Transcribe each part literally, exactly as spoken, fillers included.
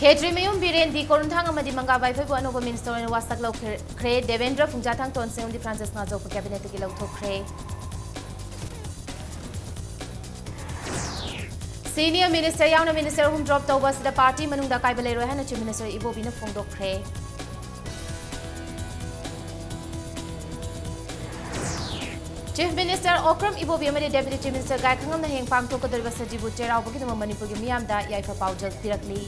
ꯈꯦꯇ꯭ꯔꯤꯃꯌꯨꯝ ꯕꯤꯔꯦꯟ, ꯗꯤ ꯀꯣꯔꯨꯟꯊꯥꯡ ꯑꯃꯗꯤ ꯃꯪꯒꯥ ꯕꯥꯏꯐꯩꯕꯨ ꯑꯅꯧꯕ ꯃꯤꯅꯤꯁꯇꯔ ꯑꯣꯏꯅ ꯋꯥꯁꯛ ꯂꯧꯈ꯭ꯔꯦ꯫ ꯗꯦꯕꯦꯟꯗ꯭ꯔ ꯐꯨꯡꯖꯥꯊꯥꯡ ꯇꯣꯟꯁꯦꯡ ꯑꯃꯗꯤ ꯐ꯭ꯔꯥꯟꯁꯤꯁ ꯉꯥꯖꯣꯛꯄ ꯀꯦꯕꯤꯅꯦꯠꯇꯒꯤ ꯂꯧꯊꯣꯛꯈ꯭ꯔꯦ꯫ ꯁꯤꯅꯤꯌꯔ ꯃꯤꯅꯤꯁꯇꯔ ꯌꯥꯎꯅ ꯃꯤꯅꯤꯁꯇꯔ ꯑꯍꯨꯝ ꯗ꯭ꯔꯣꯞ ꯇꯧꯕ ꯑꯁꯤꯗ ꯄꯥꯔꯇꯤ ꯃꯅꯨꯡꯗ ꯑꯀꯥꯏꯕ ꯂꯩꯔꯣꯏ ꯍꯥꯏꯅ ꯆꯤꯐ ꯃꯤꯅꯤꯁꯇꯔ ꯏꯕꯣꯕꯤꯅ ꯐꯣꯡꯗꯣꯛꯈ꯭ꯔꯦ꯫ ꯆꯤꯐ ꯃꯤꯅꯤꯁꯇꯔ ꯑꯣꯀ꯭ꯔꯝ ꯏꯕꯣꯕꯤ ꯑꯃꯗꯤ ꯗꯦꯄ꯭ꯌꯨꯇꯤ ꯆꯤꯐ ꯃꯤꯅꯤꯁꯇꯔ ꯒꯥꯏꯈꯪꯉꯝꯅ ꯍꯌꯦꯡ ꯄꯥꯡꯊꯣꯛꯀꯗꯧꯔꯤꯕ ꯁꯖꯤꯕꯨ ꯆꯩꯔꯥꯎꯕꯒꯤꯗꯃꯛ ꯃꯅꯤꯄꯨꯔꯒꯤ ꯃꯤꯌꯥꯝꯗ ꯌꯥꯏꯐ ꯄꯥꯎꯖꯦꯜ ꯄꯤꯔꯛꯂꯤ꯫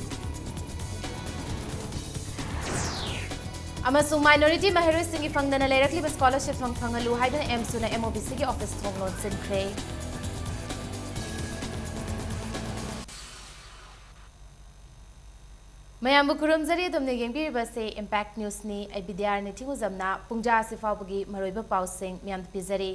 ꯑꯃꯁꯨꯡ ꯃꯥꯏꯅꯣꯔꯤꯇꯤ ꯃꯍꯩꯔꯣꯏꯁꯤꯡꯒꯤ ꯐꯪꯗꯅ ꯂꯩꯔꯛꯂꯤꯕ ꯁ꯭ꯀꯣꯂꯔꯁꯤꯞ ꯐꯪ-, ꯐꯪꯍꯜꯂꯨ ꯍꯥꯏꯗꯨꯅ ꯑꯦꯝꯁꯨꯅ ꯑꯦꯝ ꯑꯣ ꯕꯤ ꯁꯤꯒꯤ ꯑꯣꯐꯤꯁ ꯊꯣꯡ ꯂꯣꯟꯁꯤꯟꯈ꯭ꯔꯦ꯫ ꯃꯌꯥꯝꯕꯨ ꯈꯨꯔꯨꯝꯖꯔꯤ꯫ ꯑꯗꯣꯝꯅ ꯌꯦꯡꯕꯤꯔꯤꯕꯁꯦ ꯏꯝꯄꯦꯛ ꯅ꯭ꯌꯨꯁꯅꯤ꯫ ꯑꯩ ꯕꯤꯗ꯭ꯌꯥꯔꯥꯅꯤ ꯊꯤꯡꯉꯨꯖꯝꯅ ꯄꯨꯡꯖꯥ ꯑꯁꯤ ꯐꯥꯎꯕꯒꯤ ꯃꯔꯨꯑꯣꯏꯕ ꯄꯥꯎꯁꯤꯡ ꯃꯌꯥꯝꯗ ꯄꯤꯖꯔꯤ꯫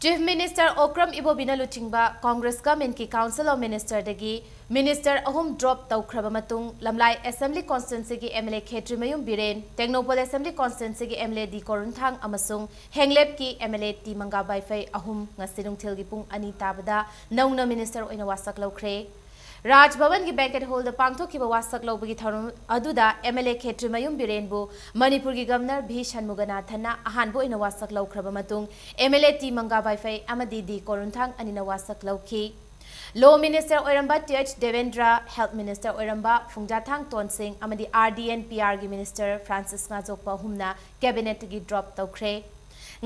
ꯆꯤꯐ ꯃꯤꯅꯤꯁꯇꯔ ꯑꯣꯀ꯭ꯔꯝ ꯏꯕꯣꯕꯤꯅ ꯂꯨꯆꯤꯡꯕ ꯀꯣꯡꯒ꯭ꯔꯦꯁ ꯒꯚꯔꯟꯃꯦꯟꯠꯀꯤ ꯀꯥꯎꯟꯁꯤꯜ ꯑꯣꯐ ꯃꯤꯅꯤꯁꯇꯔꯗꯒꯤ ꯃꯤꯅꯤꯁꯇꯔ ꯑꯍꯨꯝ ꯗ꯭ꯔꯣꯞ ꯇꯧꯈ꯭ꯔꯕ ꯃꯇꯨꯡ, ꯂꯝꯂꯥꯏ ꯑꯦꯁꯦꯝꯕ꯭ꯂꯤ ꯀꯣꯟꯁꯇꯤꯇ꯭ꯋꯦꯟꯁꯤꯒꯤ M L A Khetrimayum Biren, Tengnoupal assembly ꯀꯣꯟꯁꯇꯤꯇ꯭ꯋꯦꯟꯁꯤꯒꯤ M L A D Korungthang ꯑꯃꯁꯨꯡ ꯍꯦꯡꯂꯦꯞꯀꯤ M L A T Mangavaiphei ꯑꯍꯨꯝ ꯉꯁꯤ ꯅꯨꯡꯊꯤꯜꯒꯤ ꯄꯨꯡ ꯑꯅꯤ ꯇꯥꯕꯗ ꯅꯧꯅ ꯃꯤꯅꯤꯁꯇꯔ ꯑꯣꯏꯅ ꯋꯥꯁꯛ ꯂꯧꯈ꯭ꯔꯦ꯫ ꯔꯥꯖ ꯚꯕꯟꯒꯤ ꯕꯦꯡꯀꯦꯠ ꯍꯣꯜꯗ ꯄꯥꯡꯊꯣꯛꯈꯤꯕ ꯋꯥꯁꯛ ꯂꯧꯕꯒꯤ ꯊꯧꯔꯝ ꯑꯗꯨꯗ ꯑꯦꯝ ꯑꯦꯜ ꯑꯦ ꯈꯦꯇ꯭ꯔꯤꯃꯌꯨꯝ ꯕꯤꯔꯦꯟꯕꯨ ꯃꯅꯤꯄꯨꯔꯒꯤ ꯒꯚꯔꯅꯔ ꯚꯤ ꯁꯟꯃꯨꯒꯅꯥꯊꯟꯅ ꯑꯍꯥꯟꯕ ꯑꯣꯏꯅ ꯋꯥꯁꯛ ꯂꯧꯈ꯭ꯔꯕ ꯃꯇꯨꯡ, M L A T Mangavaiphei ꯑꯃꯗꯤ ꯗꯤ ꯀꯣꯔꯨꯟꯊꯥꯡ ꯑꯅꯤꯅ ꯋꯥꯁꯛ ꯂꯧꯈꯤ꯫ ꯂꯣ ꯃꯤꯅꯤꯁꯇꯔ ꯑꯣꯏꯔꯝꯕ T H Debendra, health minister ꯑꯣꯏꯔꯝꯕ ꯐꯨꯡꯖꯥꯊꯥꯡ ꯇꯣꯟꯁꯤꯡ ꯑꯃꯗꯤ ꯑꯥꯔ ꯗꯤ ꯑꯦꯟ ꯄꯤ ꯑꯥꯔꯒꯤ ꯃꯤꯅꯤꯁꯇꯔ ꯐ꯭ꯔꯥꯟꯁꯤꯁ ꯉꯥꯖꯣꯛꯄ ꯑꯍꯨꯝꯅ ꯀꯦꯕꯤꯅꯦꯠꯇꯒꯤ ꯗ꯭ꯔꯣꯞ ꯇꯧꯈ꯭ꯔꯦ꯫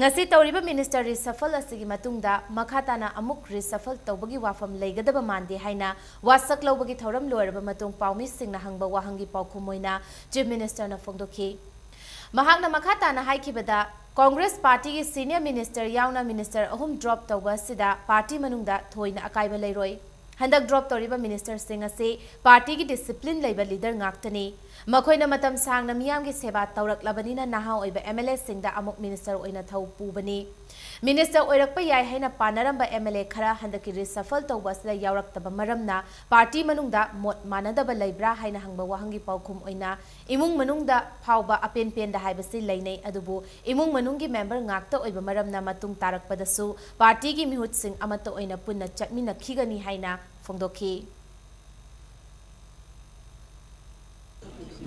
ꯉꯁꯤ ꯇꯧꯔꯤꯕ ꯃꯤꯅꯤꯁꯇꯔ ꯔꯤꯁꯐꯜ ꯑꯁꯤꯒꯤ ꯃꯇꯨꯡꯗ ꯃꯈꯥ ꯇꯥꯅ ꯑꯃꯨꯛ ꯔꯤꯁꯐꯜ ꯇꯧꯕꯒꯤ ꯋꯥꯐꯝ ꯂꯩꯒꯗꯕ ꯃꯥꯟꯗꯦ ꯍꯥꯏꯅ ꯋꯥꯁꯛ ꯂꯧꯕꯒꯤ ꯊꯧꯔꯝ ꯂꯣꯏꯔꯕ ꯃꯇꯨꯡ ꯄꯥꯎꯃꯤꯁꯤꯡꯅ ꯍꯪꯕ ꯋꯥꯍꯪꯒꯤ ꯄꯥꯎꯈꯨꯝ ꯑꯣꯏꯅ ꯆꯤꯐ ꯃꯤꯅꯤꯁꯇꯔꯅ ꯐꯣꯡꯗꯣꯛꯈꯤ꯫ ꯃꯍꯥꯛꯅ ꯃꯈꯥ ꯇꯥꯅ ꯍꯥꯏꯈꯤꯕꯗ, ꯀꯣꯡꯒ꯭ꯔꯦꯁ ꯄꯥꯔꯇꯤꯒꯤ ꯁꯤꯅꯤꯌꯔ ꯃꯤꯅꯤꯁꯇꯔ ꯌꯥꯎꯅ ꯃꯤꯅꯤꯁꯇꯔ ꯑꯍꯨꯝ ꯗ꯭ꯔꯣꯞ ꯇꯧꯕ ꯑꯁꯤꯗ ꯄꯥꯔꯇꯤ ꯃꯅꯨꯡꯗ ꯊꯣꯏꯅ ꯑꯀꯥꯏꯕ ꯂꯩꯔꯣꯏ꯫ ꯍꯟꯗꯛ ꯗ꯭ꯔꯣꯞ ꯇꯧꯔꯤꯕ ꯃꯤꯅꯤꯁꯇꯔꯁꯤꯡ ꯑꯁꯤ ꯄꯥꯔꯇꯤꯒꯤ ꯗꯤꯁꯤꯄ꯭ꯂꯤꯟ ꯂꯩꯕ ꯂꯤꯗꯔ ꯉꯥꯛꯇꯅꯤ꯫ ꯃꯈꯣꯏꯅ ꯃꯇꯝ ꯁꯥꯡꯅ ꯃꯤꯌꯥꯝꯒꯤ ꯁꯦꯕꯥ ꯇꯧꯔꯛꯂꯕꯅꯤꯅ ꯅꯍꯥ ꯑꯣꯏꯕ ꯑꯦꯝ ꯑꯦꯜ ꯑꯦꯁꯤꯡꯗ ꯑꯃꯨꯛ ꯃꯤꯅꯤꯁꯇꯔ ꯑꯣꯏꯅ ꯊꯧ ꯄꯨꯕꯅꯤ꯫ ꯃꯤꯅꯤꯁꯇꯔ ꯑꯣꯏꯔꯛꯄ ꯌꯥꯏ ꯍꯥꯏꯅ ꯄꯥꯅꯔꯝꯕ ꯑꯦꯝ ꯑꯦꯜ ꯑꯦ ꯈꯔ ꯍꯟꯗꯛꯀꯤ ꯔꯤꯁꯐꯜ ꯇꯧꯕ ꯑꯁꯤꯗ ꯌꯥꯎꯔꯛꯇꯕ ꯃꯔꯝꯅ ꯄꯥꯔꯇꯤ ꯃꯅꯨꯡꯗ ꯃꯣꯠ ꯃꯥꯟꯅꯗꯕ ꯂꯩꯕ꯭ꯔꯥ ꯍꯥꯏꯅ ꯍꯪꯕ ꯋꯥꯍꯪꯒꯤ ꯄꯥꯎꯈꯨꯝ ꯑꯣꯏꯅ ꯏꯃꯨꯡ ꯃꯅꯨꯡꯗ ꯐꯥꯎꯕ ꯑꯄꯦꯟ ꯄꯦꯟꯗ ꯍꯥꯏꯕꯁꯤ ꯂꯩꯅꯩ, ꯑꯗꯨꯕꯨ ꯏꯃꯨꯡ ꯃꯅꯨꯡꯒꯤ ꯃꯦꯝꯕꯔ ꯉꯥꯛꯇ ꯑꯣꯏꯕ ꯃꯔꯝꯅ ꯃꯇꯨꯡ ꯇꯥꯔꯛꯄꯗꯁꯨ ꯄꯥꯔꯇꯤꯒꯤ ꯃꯤꯍꯨꯠꯁꯤꯡ ꯑꯃꯠꯇ ꯑꯣꯏꯅ ꯄꯨꯟꯅ ꯆꯠꯃꯤꯟꯅꯈꯤꯒꯅꯤ ꯍꯥꯏꯅ ꯐꯣꯡꯗꯣꯛꯈꯤ꯫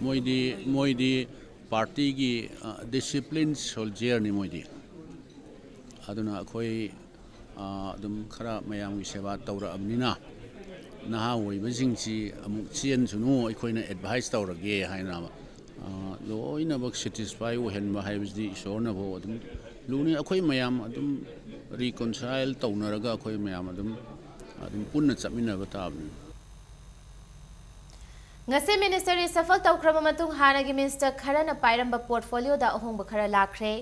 ꯃꯣꯏꯗꯤ ꯃꯣꯏꯗꯤ ꯄꯥꯔꯇꯤꯒꯤ ꯗꯤꯁꯤꯄ꯭ꯂꯤꯟ ꯁꯣꯜꯖꯤꯌꯔꯅꯤ ꯃꯣꯏꯗꯤ꯫ ꯑꯗꯨꯅ ꯑꯩꯈꯣꯏ ꯑ, ꯑꯗꯨꯝ ꯈꯔ ꯃꯌꯥꯝꯒꯤ ꯁꯦꯕꯥ ꯇꯧꯔꯛꯑꯕꯅꯤꯅ ꯅꯍꯥ ꯑꯣꯏꯕꯁꯤꯡꯁꯤ ꯑꯃꯨꯛ ꯆꯦꯟꯁꯅꯨ, ꯑꯩꯈꯣꯏꯅ ꯑꯦꯗꯚꯥꯏꯁ ꯇꯧꯔꯒꯦ ꯍꯥꯏꯅ ꯑ, ꯂꯣꯏꯅꯃꯛ ꯁꯦꯇꯤꯁꯐꯥꯏ ꯑꯣꯏꯍꯟꯕ ꯍꯥꯏꯕꯁꯤꯗꯤ ꯏꯁꯣꯔꯅꯐꯥꯎ ꯑꯗꯨꯝ ꯂꯨꯅꯤ꯫ ꯑꯩꯈꯣꯏ ꯃꯌꯥꯝ ꯑꯗꯨꯝ ꯔꯤꯀꯣꯟꯁꯥꯏꯜ ꯇꯧꯅꯔꯒ ꯑꯩꯈꯣꯏ ꯃꯌꯥꯝ ꯑꯗꯨꯝ ꯑꯗꯨꯝ ꯄꯨꯟꯅ ꯆꯠꯃꯤꯟꯅꯕ ꯇꯥꯕꯅꯤ꯫ ꯉꯁꯤ ꯃꯤꯅꯤꯁꯇꯔ ꯔꯤꯁꯐꯜ ꯇꯧꯈ꯭ꯔꯕ ꯃꯇꯨꯡ ꯍꯥꯟꯅꯒꯤ ꯃꯤꯅꯤꯁꯇꯔ ꯈꯔꯅ ꯄꯥꯏꯔꯝꯕ ꯄꯣꯔꯠꯐꯣꯂꯤꯑꯣꯗ ꯑꯍꯣꯡꯕ ꯈꯔ ꯂꯥꯛꯈ꯭ꯔꯦ꯫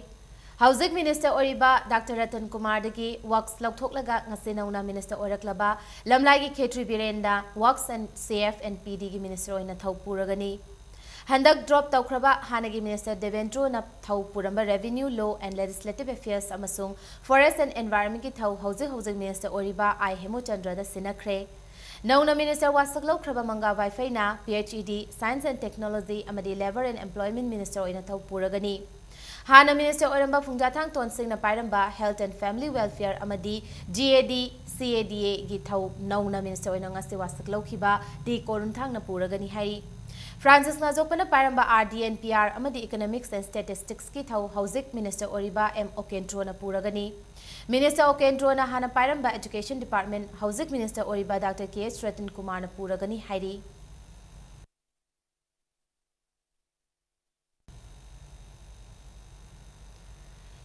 ꯍꯧꯖꯤꯛ ꯃꯤꯅꯤꯁꯇꯔ ꯑꯣꯏꯔꯤꯕ ꯗꯥꯛꯇꯔ ꯔꯇꯟ ꯀꯨꯃꯥꯔꯗꯒꯤ ꯋꯛꯁ ꯂꯧꯊꯣꯛꯂꯒ ꯉꯁꯤ ꯅꯧꯅ ꯃꯤꯅꯤꯁꯇꯔ ꯑꯣꯏꯔꯛꯂꯕ ꯂꯝꯂꯥꯏꯒꯤ ꯈꯦꯇ꯭ꯔꯤ ꯕꯤꯔꯦꯟꯗ works and C F and P ꯗꯤꯒꯤ ꯃꯤꯅꯤꯁꯇꯔ ꯑꯣꯏꯅ ꯊꯧ ꯄꯨꯔꯒꯅꯤ꯫ ꯍꯟꯗꯛ ꯗ꯭ꯔꯣꯞ ꯇꯧꯈ꯭ꯔꯕ ꯍꯥꯟꯅꯒꯤ ꯃꯤꯅꯤꯁꯇꯔ ꯗꯦꯕꯦꯟꯗ꯭ꯔꯣꯅ ꯊꯧ ꯄꯨꯔꯝꯕ revenue, law and legislative affairs ꯑꯃꯁꯨꯡ ꯐꯣꯔꯦꯁ ꯑꯦꯟ ꯑꯦꯟꯚꯥꯏꯔꯟꯃꯦꯟꯒꯤ ꯊꯧ ꯍꯧꯖꯤꯛ ꯍꯧꯖꯤꯛ ꯃꯤꯅꯤꯁꯇꯔ ꯑꯣꯏꯔꯤꯕ ꯑꯥꯏ ꯍꯦꯃꯨꯆꯟꯗ꯭ꯔꯗ ꯁꯤꯟꯅꯈ꯭ꯔꯦ꯫ ꯅꯧꯅ ꯃꯤꯅꯤꯁꯇꯔ ꯋꯥꯁꯛ ꯂꯧꯈ꯭ꯔꯕ ꯃꯪꯒꯥ ꯋꯥꯏꯐꯩꯅ P H E D, science and technology ꯑꯃꯗꯤ ꯂꯦꯕꯔ ꯑꯦꯟ ꯑꯦꯝꯄ꯭ꯂꯣꯏꯃꯦꯟ ꯃꯤꯅꯤꯁꯇꯔ ꯑꯣꯏꯅ ꯊꯧ ꯄꯨꯔꯒꯅꯤ꯫ ꯍꯥꯟꯅ ꯃꯤꯅꯤꯁꯇꯔ ꯑꯣꯏꯔꯝꯕ ꯐꯨꯡꯖꯥꯊꯥꯡ ꯇꯣꯟꯁꯤꯡꯅ ꯄꯥꯏꯔꯝꯕ ꯍꯦꯜꯊ ꯑꯦꯟ ꯐꯦꯃꯤꯂꯤ ꯋꯦꯜꯐꯤꯌꯔ ꯑꯃꯗꯤ G A D, C A ꯗꯤ ꯑꯦꯒꯤ ꯊꯧ ꯅꯧꯅ ꯃꯤꯅꯤꯁꯇꯔ ꯑꯣꯏꯅ ꯉꯁꯤ ꯋꯥꯁꯛ ꯂꯧꯈꯤꯕ ꯇꯤ ꯀꯣꯔꯨꯟꯊꯥꯡꯅ ꯄꯨꯔꯒꯅꯤ ꯍꯥꯏꯔꯤ꯫ ꯐ꯭ꯔꯥꯟꯁꯤꯁ ꯉꯥꯖꯣꯛꯄꯅ ꯄꯥꯏꯔꯝꯕ R D N P R ꯑꯃꯗꯤ ꯏꯀꯣꯅꯣꯃꯤꯛꯁ ꯑꯦꯟ ꯁ꯭ꯇꯦꯇꯤꯁꯇꯤꯛꯁꯀꯤ ꯊꯧ ꯍꯧꯖꯤꯛ ꯃꯤꯅꯤꯁꯇꯔ ꯑꯣꯏꯔꯤꯕ ꯑꯦꯝ ꯑꯣꯀꯦꯟꯗ꯭ꯔꯣꯅ ꯄꯨꯔꯒꯅꯤ꯫ ꯃꯤꯅꯤꯁꯇꯔ ꯑꯣꯀꯦꯟꯗ꯭ꯔꯣꯅ ꯍꯥꯟꯅ ꯄꯥꯏꯔꯝꯕ ꯑꯦꯖꯨꯀꯦꯁꯟ ꯗꯤꯄꯥꯔꯠꯃꯦꯟ ꯍꯧꯖꯤꯛ ꯃꯤꯅꯤꯁꯇꯔ ꯑꯣꯏꯔꯤꯕ ꯗꯥꯛꯇꯔ ꯀꯦ ꯑꯦꯁ ꯔꯇꯟ ꯀꯨꯃꯥꯔꯅ ꯄꯨꯔꯒꯅꯤ ꯍꯥꯏꯔꯤ꯫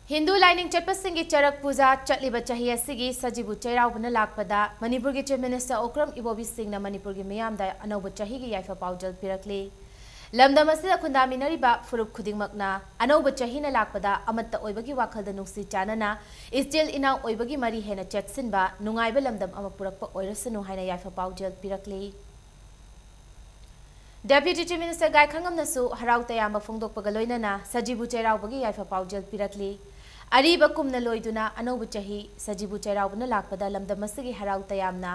ꯍꯤꯟꯗꯨ ꯂꯥꯏꯅꯤꯡ ꯆꯠꯄꯁꯤꯡꯒꯤ ꯆꯔꯛ ꯄꯨꯖꯥ ꯆꯠꯂꯤꯕ ꯆꯍꯤ ꯑꯁꯤꯒꯤ ꯁꯖꯤꯕꯨ ꯆꯩꯔꯥꯎꯕꯅ ꯂꯥꯛꯄꯗ ꯃꯅꯤꯄꯨꯔꯒꯤ ꯆꯤꯐ ꯃꯤꯅꯤꯁꯇꯔ ꯑꯣꯀ꯭ꯔꯝ ꯏꯕꯣꯕꯤ ꯁꯤꯡꯅ ꯃꯅꯤꯄꯨꯔꯒꯤ ꯃꯤꯌꯥꯝꯗ ꯑꯅꯧꯕ ꯆꯍꯤꯒꯤ ꯌꯥꯏꯐ ꯄꯥꯎꯖꯦꯜ ꯄꯤꯔꯛꯂꯤ꯫ ꯂꯝꯗꯝ ꯑꯁꯤꯗ ꯈꯨꯟꯗꯥꯃꯤꯟꯅꯔꯤꯕ ꯐꯨꯔꯨꯞ ꯈꯨꯗꯤꯡꯃꯛꯅ ꯑꯅꯧꯕ ꯆꯍꯤꯅ ꯂꯥꯛꯄꯗ ꯑꯃꯠꯇ ꯑꯣꯏꯕꯒꯤ ꯋꯥꯈꯜꯗ ꯅꯨꯡꯁꯤ ꯆꯥꯟꯅꯅ ꯏꯆꯤꯜ ꯏꯅꯥꯎ ꯑꯣꯏꯕꯒꯤ ꯃꯔꯤ ꯍꯦꯟꯅ ꯆꯦꯠꯁꯤꯟꯕ ꯅꯨꯡꯉꯥꯏꯕ ꯂꯝꯗꯝ ꯑꯃ ꯄꯨꯔꯛꯄ ꯑꯣꯏꯔꯁꯅꯨ ꯍꯥꯏꯅ ꯌꯥꯏꯐ ꯄꯥꯎꯖꯦꯜ ꯄꯤꯔꯛꯂꯤ꯫ ꯗꯦꯄ꯭ꯌꯨꯇꯤ ꯆꯤꯐ ꯃꯤꯅꯤꯁꯇꯔ ꯒꯥꯏꯈꯪꯉꯝꯅꯁꯨ ꯍꯔꯥꯎ ꯇꯌꯥꯝꯕ ꯐꯣꯡꯗꯣꯛꯄꯒ ꯂꯣꯏꯅꯅ ꯁꯖꯤꯕꯨ ꯆꯩꯔꯥꯎꯕꯒꯤ ꯌꯥꯏꯐ ꯄꯥꯎꯖꯦꯜ ꯄꯤꯔꯛꯂꯤ꯫ ꯑꯔꯤꯕ ꯀꯨꯝꯅ ꯂꯣꯏꯗꯨꯅ ꯑꯅꯧꯕ ꯆꯍꯤ ꯁꯖꯤꯕꯨ ꯆꯩꯔꯥꯎꯕꯅ ꯂꯥꯛꯄꯗ ꯂꯝꯗꯝ ꯑꯁꯤꯒꯤ ꯍꯔꯥꯎ ꯇꯌꯥꯝꯅ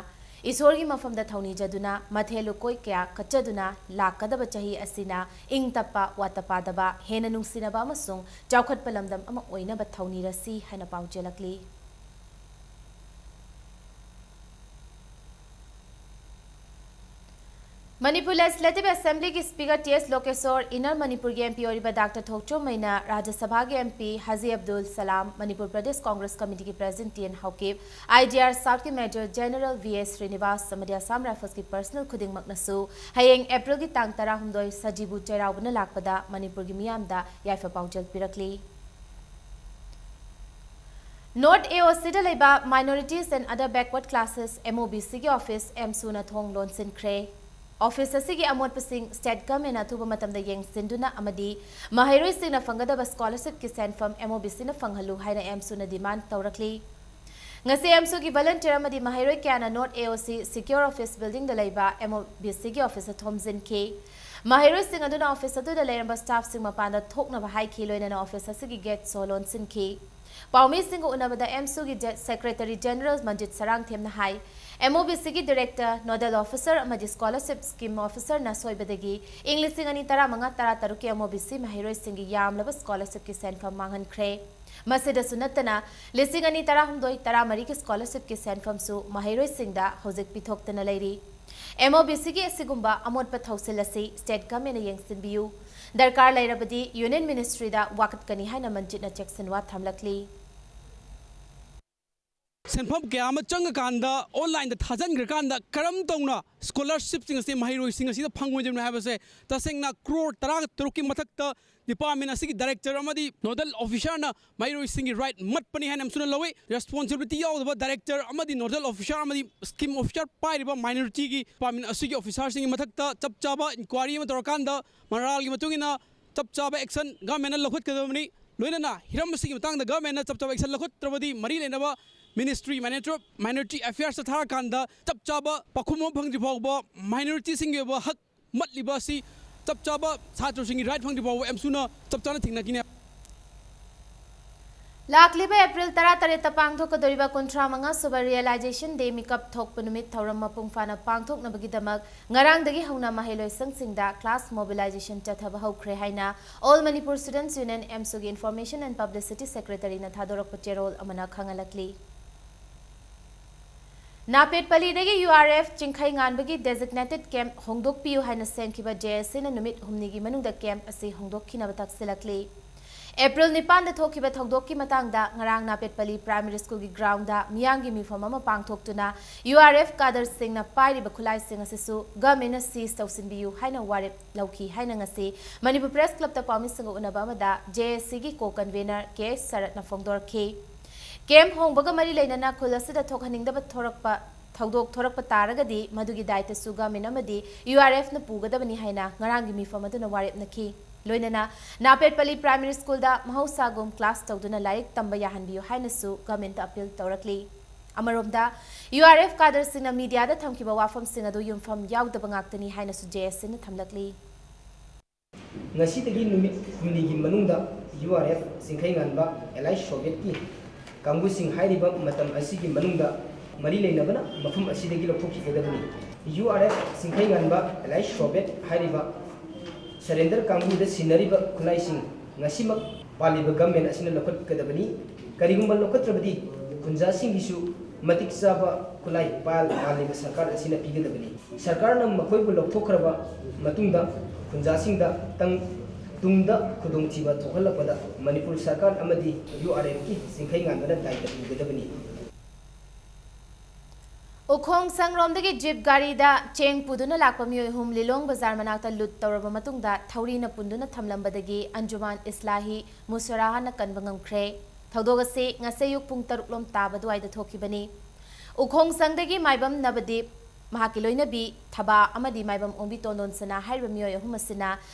ꯏꯁꯣꯔꯒꯤ ꯃꯐꯝꯗ ꯊꯧꯅꯤꯖꯗꯨꯅ ꯃꯊꯦꯜ ꯂꯨꯀꯣꯏ ꯀꯌꯥ ꯀꯠꯆꯗꯨꯅ ꯂꯥꯛꯀꯗꯕ ꯆꯍꯤ ꯑꯁꯤꯅ ꯏꯪ ꯇꯞꯄ, ꯋꯥꯠꯇ ꯄꯥꯗꯕ, ꯍꯦꯟꯅ ꯅꯨꯡꯁꯤꯅꯕ ꯑꯃꯁꯨꯡ ꯆꯥꯎꯈꯠꯄ ꯂꯝꯗꯝ ꯑꯃ ꯑꯣꯏꯅꯕ ꯊꯧꯅꯤꯔꯁꯤ ꯍꯥꯏꯅ ꯄꯥꯎꯖꯦꯜꯂꯛꯂꯤ꯫ ꯃꯅꯤꯄꯨꯔ Legislative Assemblyꯒꯤ Speaker T S Lokeshore, Inner ꯃꯅꯤꯄꯨꯔꯒꯤ M P ꯑꯣꯏꯔꯤꯕ Doctor ꯊꯣꯛꯆꯣꯝ ꯃꯩꯅꯥ, ꯔꯥꯖ꯭ꯌ ꯁꯚꯥꯒꯤ M P ꯍꯥꯖꯤ ꯑꯕꯗꯨꯜ ꯁꯂꯥꯝ, ꯃꯅꯤꯄꯨꯔ ꯄ꯭ꯔꯗꯦꯁ ꯀꯣꯡꯒ꯭ꯔꯦꯁ ꯀꯃꯤꯇꯤꯒꯤ President T N Haokip, I D R Southꯀꯤ Major General V S Srinivas ꯑꯃꯗꯤ Assam Riflesꯀꯤ personnel ꯈꯨꯗꯤꯡꯃꯛꯅꯁꯨ ꯍꯌꯦꯡ Aprilꯒꯤ ꯇꯥꯡ ꯇꯔꯥꯍꯨꯝꯗꯣꯏ ꯁꯖꯤꯕꯨ ꯆꯩꯔꯥꯎꯕꯅ ꯂꯥꯛꯄꯗ ꯃꯅꯤꯄꯨꯔꯒꯤ ꯃꯤꯌꯥꯝꯗ ꯌꯥꯏꯐ ꯄꯥꯎꯖꯦꯜ ꯄꯤꯔꯛꯂꯤ꯫ North A O Cꯗ ꯂꯩꯕ Minorities and Other Backward Classes, M O B Cꯒꯤ office, M Suꯅ ꯊꯣꯡ ꯂꯣꯟꯁꯤꯟꯈ꯭ꯔꯦ꯫ Office ꯑꯁꯤꯒꯤ ꯑꯃꯣꯠꯄꯁꯤꯡ state governmentꯅ ꯑꯊꯨꯕ ꯃꯇꯝꯗ ꯌꯦꯡꯁꯤꯟꯗꯨꯅ ꯑꯃꯗꯤ ꯃꯍꯩꯔꯣꯏꯁꯤꯡꯅ ꯐꯪꯒꯗꯕ scholarshipꯀꯤ ꯁꯦꯟꯐꯝ M O B Cꯅ ꯐꯪꯍꯜꯂꯨ ꯍꯥꯏꯅ M Suꯅ demand ꯇꯧꯔꯛꯂꯤ꯫ ꯉꯁꯤ M Suꯒꯤ volunteer ꯑꯃꯗꯤ ꯃꯍꯩꯔꯣꯏ ꯀꯌꯥꯅ North A O C Secure Office Buildingꯗ ꯂꯩꯕ M O B Cꯒꯤ officeꯇ ꯊꯣꯝꯖꯤꯟꯈꯤ꯫ ꯃꯍꯩꯔꯣꯏꯁꯤꯡ ꯑꯗꯨꯅ office ꯑꯗꯨꯗ ꯂꯩꯔꯝꯕ staffꯁꯤꯡ ꯃꯄꯥꯟꯗ ꯊꯣꯛꯅꯕ ꯍꯥꯏꯈꯤ, ꯂꯣꯏꯅꯅ office ꯑꯁꯤꯒꯤ gate ꯁꯣ ꯂꯣꯟꯁꯤꯟꯈꯤ꯫ ꯄꯥꯎꯃꯤꯁꯤꯡꯒ ꯎꯅꯕꯗ M Suꯒꯤ Je-, Secretary General ꯃꯟꯖꯤꯠ ꯁꯔꯥꯡꯊꯦꯝꯅ ꯍꯥꯏ, M O B Cꯒꯤ Director, Nodal Officer ꯑꯃꯗꯤ Scholarship Scheme Officerꯅ ꯁꯣꯏꯕꯗꯒꯤ ꯏꯪ ꯂꯤꯁꯤꯡ ꯑꯅꯤ ꯇꯔꯥꯃꯉꯥ ꯇꯔꯥꯇꯔꯨꯛꯀꯤ M O B C ꯃꯍꯩꯔꯣꯏꯁꯤꯡꯒꯤ ꯌꯥꯝꯂꯕ scholarshipꯀꯤ ꯁꯦꯟꯐꯝ ꯃꯥꯡꯍꯟꯈ꯭ꯔꯦ꯫ ꯃꯁꯤꯗꯁꯨ ꯅꯠꯇꯅ, ꯂꯤꯁꯤꯡ ꯑꯅꯤ ꯇꯔꯥꯍꯨꯝꯗꯣꯏ ꯇꯔꯥꯃꯔꯤꯒꯤ scholarshipꯀꯤ ꯁꯦꯟꯐꯝꯁꯨ ꯃꯍꯩꯔꯣꯏꯁꯤꯡꯗ ꯍꯧꯖꯤꯛ ꯄꯤꯊꯣꯛꯇꯅ ꯂꯩꯔꯤ꯫ M O B Cꯒꯤ ꯑꯁꯤꯒꯨꯝꯕ ꯑꯃꯣꯠꯄ ꯊꯧꯁꯤꯜ ꯑꯁꯤ state governmentꯅ ꯌꯦꯡꯁꯤꯟꯕꯤꯌꯨ꯫ ꯗꯔꯀꯥꯔ ꯂꯩꯔꯕꯗꯤ Union Ministryꯗ ꯋꯥꯀꯠꯀꯅꯤ ꯍꯥꯏꯅ ꯃꯟꯖꯤꯠꯅ ꯆꯦꯛꯁꯤꯟꯋꯥ ꯊꯝꯂꯛꯂꯤ꯫ ꯁꯦꯟꯐꯝ ꯀꯌꯥ ꯑꯃ ꯆꯪꯉꯀꯥꯟꯗ, onlineꯗ ꯊꯥꯖꯤꯟꯈ꯭ꯔꯀꯥꯟꯗ ꯀꯔꯝ ꯇꯧꯅ scholarshipꯁꯤꯡ ꯑꯁꯤ ꯃꯍꯩꯔꯣꯏꯁꯤꯡ ꯑꯁꯤꯗ ꯐꯪꯉꯣꯏꯗꯣꯏꯅꯣ ꯍꯥꯏꯕꯁꯦ ꯇꯁꯦꯡꯅ crore ꯇꯔꯥ ꯇꯔꯨꯛꯀꯤ ꯃꯊꯛꯇ department ꯑꯁꯤꯒꯤ director ꯑꯃꯗꯤ nodal officerꯅ ꯃꯍꯩꯔꯣꯏꯁꯤꯡꯒꯤ right ꯃꯠꯄꯅꯤ ꯍꯥꯏꯅ ꯑꯃꯁꯨꯅ ꯂꯧꯏ꯫ Responsibility ꯌꯥꯎꯗꯕ director ꯑꯃꯗꯤ nodal officer ꯑꯃꯗꯤ scheme officer ꯄꯥꯏꯔꯤꯕ minorityꯒꯤ department ꯑꯁꯤꯒꯤ officerꯁꯤꯡꯒꯤ ꯃꯊꯛꯇ ꯆꯞ ꯆꯥꯕ inquiry ꯑꯃ ꯇꯧꯔꯀꯥꯟꯗ ꯃꯔꯥꯜꯒꯤ ꯃꯇꯨꯡ ꯏꯟꯅ ꯆꯞ ꯆꯥꯕ action governmentꯅ ꯂꯧꯈꯠꯀꯗꯕꯅꯤ꯫ ꯂꯣꯏꯅꯅ ꯍꯤꯔꯝ ꯑꯁꯤꯒꯤ ꯃꯇꯥꯡꯗ governmentꯅ ꯆꯞ ꯆꯥꯕ action ꯂꯧꯈꯠꯇ꯭ꯔꯕꯗꯤ ꯃꯔꯤ ꯂꯩꯅꯕ ministry, Ministry of Minority Affairsꯇ ꯊꯥꯔꯀꯥꯟꯗ ꯆꯞ ꯆꯥꯕ ꯄꯥꯎꯈꯨꯝ ꯑꯃ ꯐꯪꯗ꯭ꯔꯤ ꯐꯥꯎꯕ minorityꯁꯤꯡꯒꯤ ꯑꯣꯏꯕ ꯍꯛ ꯃꯠꯂꯤꯕ ꯑꯁꯤ ꯆꯞ ꯆꯥꯕ ꯁꯥꯇ꯭ꯔꯁꯤꯡꯒꯤ right ꯐꯪꯗ꯭ꯔꯤ ꯐꯥꯎꯕ M Suꯅ ꯆꯞ ꯆꯥꯅ ꯊꯦꯡꯅꯈꯤꯅꯤ꯫ ꯂꯥꯛꯂꯤꯕ April ꯇꯔꯥꯇꯔꯦꯠꯇ ꯄꯥꯡꯊꯣꯛꯀꯗꯧꯔꯤꯕ ꯀꯨꯟꯊ꯭ꯔꯥ ꯃꯉꯥ ꯁꯨꯕ Realization Day ꯃꯤꯀꯞ ꯊꯣꯛꯄ ꯅꯨꯃꯤꯠ ꯊꯧꯔꯝ ꯃꯄꯨꯡ ꯐꯥꯅ ꯄꯥꯡꯊꯣꯛꯅꯕꯒꯤꯗꯃꯛ ꯉꯔꯥꯡꯗꯒꯤ ꯍꯧꯅ ꯃꯍꯩꯂꯣꯏꯁꯪꯁꯤꯡꯗ class mobilization ꯆꯠꯊꯕ ꯍꯧꯈ꯭ꯔꯦ ꯍꯥꯏꯅ All Manipur Students Union, M Suꯒꯤ Information and Publicity Secretaryꯅ ꯊꯥꯗꯣꯔꯛꯄ ꯆꯦꯔꯣꯜ ꯑꯃꯅ ꯈꯪꯍꯜꯂꯛꯂꯤ꯫ ꯅꯥꯄꯦꯠꯄꯂꯤꯗꯒꯤ ꯌꯨ ꯑꯥꯔ ꯑꯦꯐ ꯆꯤꯡꯈꯩ ꯉꯥꯟꯕꯒꯤ designated camp ꯍꯣꯡꯗꯣꯛꯄꯤꯌꯨ ꯍꯥꯏꯅ ꯁꯦꯝꯈꯤꯕ ꯖꯦ ꯑꯦꯁ ꯁꯤꯅ ꯅꯨꯃꯤꯠ ꯍꯨꯝꯅꯤꯒꯤ ꯃꯅꯨꯡꯗ camp ꯑꯁꯤ ꯍꯣꯡꯗꯣꯛꯈꯤꯅꯕ ꯇꯛꯁꯤꯜꯂꯛꯂꯤ꯫ ꯑꯦꯄ꯭ꯔꯤꯜ ꯅꯤꯄꯥꯟꯗ ꯊꯣꯛꯈꯤꯕ ꯊꯧꯗꯣꯛꯀꯤ ꯃꯇꯥꯡꯗ ꯉꯔꯥꯡ ꯅꯥꯄꯦꯠꯄꯂꯤ primary schoolꯒꯤ groundꯗ ꯃꯤꯌꯥꯝꯒꯤ ꯃꯤꯐꯝ ꯑꯃ ꯄꯥꯡꯊꯣꯛꯇꯨꯅ ꯌꯨ ꯑꯥꯔ ꯑꯦꯐ cadreꯁꯤꯡꯅ ꯄꯥꯏꯔꯤꯕ ꯈꯨꯠꯂꯥꯏꯁꯤꯡ ꯑꯁꯤꯁꯨ governmentꯅ seize ꯇꯧꯁꯤꯟꯕꯤꯌꯨ ꯍꯥꯏꯅ ꯋꯥꯔꯦꯞ ꯂꯧꯈꯤ ꯍꯥꯏꯅ ꯉꯁꯤ ꯃꯅꯤꯄꯨꯔ Press Clubꯇ ꯄꯥꯎꯃꯤꯁꯤꯡꯒ ꯎꯅꯕ ꯑꯃꯗ ꯖꯦ ꯑꯦꯁ ꯁꯤꯒꯤ co-convener ꯀꯦ ꯑꯦꯁ ꯁꯔꯠꯅ ꯐꯣꯡꯗꯣꯔꯛꯈꯤ꯫ Camp ꯍꯣꯡꯕꯒ ꯃꯔꯤ ꯂꯩꯅꯅ ꯈꯨꯜ ꯑꯁꯤꯗ ꯊꯣꯛꯍꯟꯅꯤꯡꯗꯕ ꯊꯣꯔꯛꯄ ꯊꯧꯗꯣꯛ ꯊꯣꯔꯛꯄ ꯇꯥꯔꯒꯗꯤ ꯃꯗꯨꯒꯤ ꯗꯥꯏꯇꯁꯨ government ꯑꯃꯗꯤ ꯌꯨ ꯑꯥꯔ ꯑꯦꯐꯅ ꯄꯨꯒꯗꯕꯅꯤ ꯍꯥꯏꯅ ꯉꯔꯥꯡꯒꯤ ꯃꯤꯐꯝ ꯑꯗꯨꯅ ꯋꯥꯔꯦꯞꯅꯈꯤ꯫ ꯂꯣꯏꯅꯅ ꯅꯥꯄꯦꯠꯄꯂꯤ primary schoolꯗ ꯃꯍꯧꯁꯥꯒꯨꯝ class ꯇꯧꯗꯨꯅ ꯂꯥꯏꯔꯤꯛ ꯇꯝꯕ ꯌꯥꯍꯟꯕꯤꯌꯨ ꯍꯥꯏꯅꯁꯨ governmentꯇ appeal ꯇꯧꯔꯛꯂꯤ꯫ ꯑꯃꯔꯣꯝꯗ, ꯌꯨ ꯑꯥꯔ ꯑꯦꯐ cadreꯁꯤꯡꯅ mediaꯗ ꯊꯝꯈꯤꯕ ꯋꯥꯐꯝꯁꯤꯡ ꯑꯗꯨ ꯌꯨꯝꯐꯝ ꯌꯥꯎꯗꯕ ꯉꯥꯛꯇꯅꯤ ꯍꯥꯏꯅꯁꯨ ꯖꯦ ꯑꯦꯁ ꯁꯤꯅ ꯊꯝꯂꯛꯂꯤ꯫ ꯉꯁꯤꯗꯒꯤ ꯅꯨꯃꯤꯠ ꯍꯨꯝꯅꯤꯒꯤ ꯃꯅꯨꯡꯗ ꯌꯨ ꯑꯥꯔ ꯑꯦꯐ ꯆꯤꯡꯈꯩꯉꯥꯟꯕ allied Sovietꯀꯤ ꯀꯥꯡꯕꯨꯁꯤꯡ ꯍꯥꯏꯔꯤꯕ ꯃꯇꯝ ꯑꯁꯤꯒꯤ ꯃꯅꯨꯡꯗ ꯃꯔꯤ ꯂꯩꯅꯕꯅ ꯃꯐꯝ ꯑꯁꯤꯗꯒꯤ ꯂꯧꯊꯣꯛꯈꯤꯒꯗꯕꯅꯤ꯫ ꯌꯨ ꯑꯥꯔ ꯑꯦꯐ ꯆꯤꯡꯈꯩꯉꯥꯟꯕ allied Soviet ꯍꯥꯏꯔꯤꯕ surrender ꯀꯥꯡꯕꯨꯗ ꯁꯤꯟꯅꯔꯤꯕ ꯈꯨꯠꯂꯥꯏꯁꯤꯡ ꯉꯁꯤꯃꯛ ꯄꯥꯜꯂꯤꯕ government ꯑꯁꯤꯅ ꯂꯧꯈꯠꯀꯗꯕꯅꯤ꯫ ꯀꯔꯤꯒꯨꯝꯕ ꯂꯧꯈꯠꯇ꯭ꯔꯕꯗꯤ ꯈꯨꯟꯖꯥꯁꯤꯡꯒꯤꯁꯨ ꯃꯇꯤꯛ ꯆꯥꯕ ꯈꯨꯠꯂꯥꯏ ꯄꯥꯜ-, ꯄꯥꯜꯂꯤꯕ ꯁꯔꯀꯥꯔ ꯑꯁꯤꯅ ꯄꯤꯒꯗꯕꯅꯤ꯫ ꯁꯔꯀꯥꯔꯅ ꯃꯈꯣꯏꯕꯨ ꯂꯧꯊꯣꯛꯈ꯭ꯔꯕ ꯃꯇꯨꯡꯗ ꯈꯨꯟꯖꯥꯁꯤꯡꯗ ꯇꯪ-, ꯇꯨꯡꯗ ꯈꯨꯗꯣꯡꯊꯤꯕ ꯊꯣꯛꯍꯜꯂꯛꯄꯗ ꯃꯅꯤꯄꯨꯔ ꯁꯔꯀꯥꯔ ꯑꯃꯗꯤ ꯌꯨ ꯑꯥꯔ ꯑꯦꯐꯀꯤ ꯆꯤꯡꯈꯩ ꯉꯥꯟꯕꯅ ꯗꯥꯏꯇ ꯄꯨꯒꯗꯕꯅꯤ꯫ ꯎꯈꯣꯡ ꯁꯪꯔꯣꯝꯗꯒꯤ jeep ꯒꯥꯔꯤꯗ ꯆꯦꯡ ꯄꯨꯗꯨꯅ ꯂꯥꯛꯄ ꯃꯤꯑꯣꯏ ꯑꯍꯨꯝ ꯂꯤꯂꯣꯡ ꯕꯖꯥꯔ ꯃꯅꯥꯛꯇ loot ꯇꯧꯔꯕ ꯃꯇꯨꯡꯗ ꯊꯧꯔꯤꯅ ꯄꯨꯟꯗꯨꯅ ꯊꯝꯂꯝꯕꯗꯒꯤ ꯑꯟꯖꯨꯃꯥꯟ ꯏꯁꯂꯥꯍꯤ ꯃꯨꯁꯔꯥꯍꯥꯅ ꯀꯟꯕ ꯉꯝꯈ꯭ꯔꯦ꯫ ꯊꯧꯗꯣꯛ ꯑꯁꯤ ꯉꯁꯤ ꯑꯌꯨꯛ ꯄꯨꯡ ꯇꯔꯨꯛ ꯂꯣꯝ ꯇꯥꯕ ꯑꯗꯨꯋꯥꯏꯗ ꯊꯣꯛꯈꯤꯕꯅꯤ꯫ ꯎꯈꯣꯡꯁꯪꯗꯒꯤ ꯃꯥꯏꯕꯝ ꯅꯕꯗꯤꯞ, ꯃꯍꯥꯛꯀꯤ ꯂꯣꯏꯅꯕꯤ ꯊꯕꯥ ꯑꯃꯗꯤ ꯃꯥꯏꯕꯝ ꯑꯣꯡꯕꯤ ꯇꯣꯟꯗꯣꯟꯁꯅꯥ ꯍꯥꯏꯔꯤꯕ ꯃꯤꯑꯣꯏ ꯑꯍꯨꯝ ꯑꯁꯤꯅ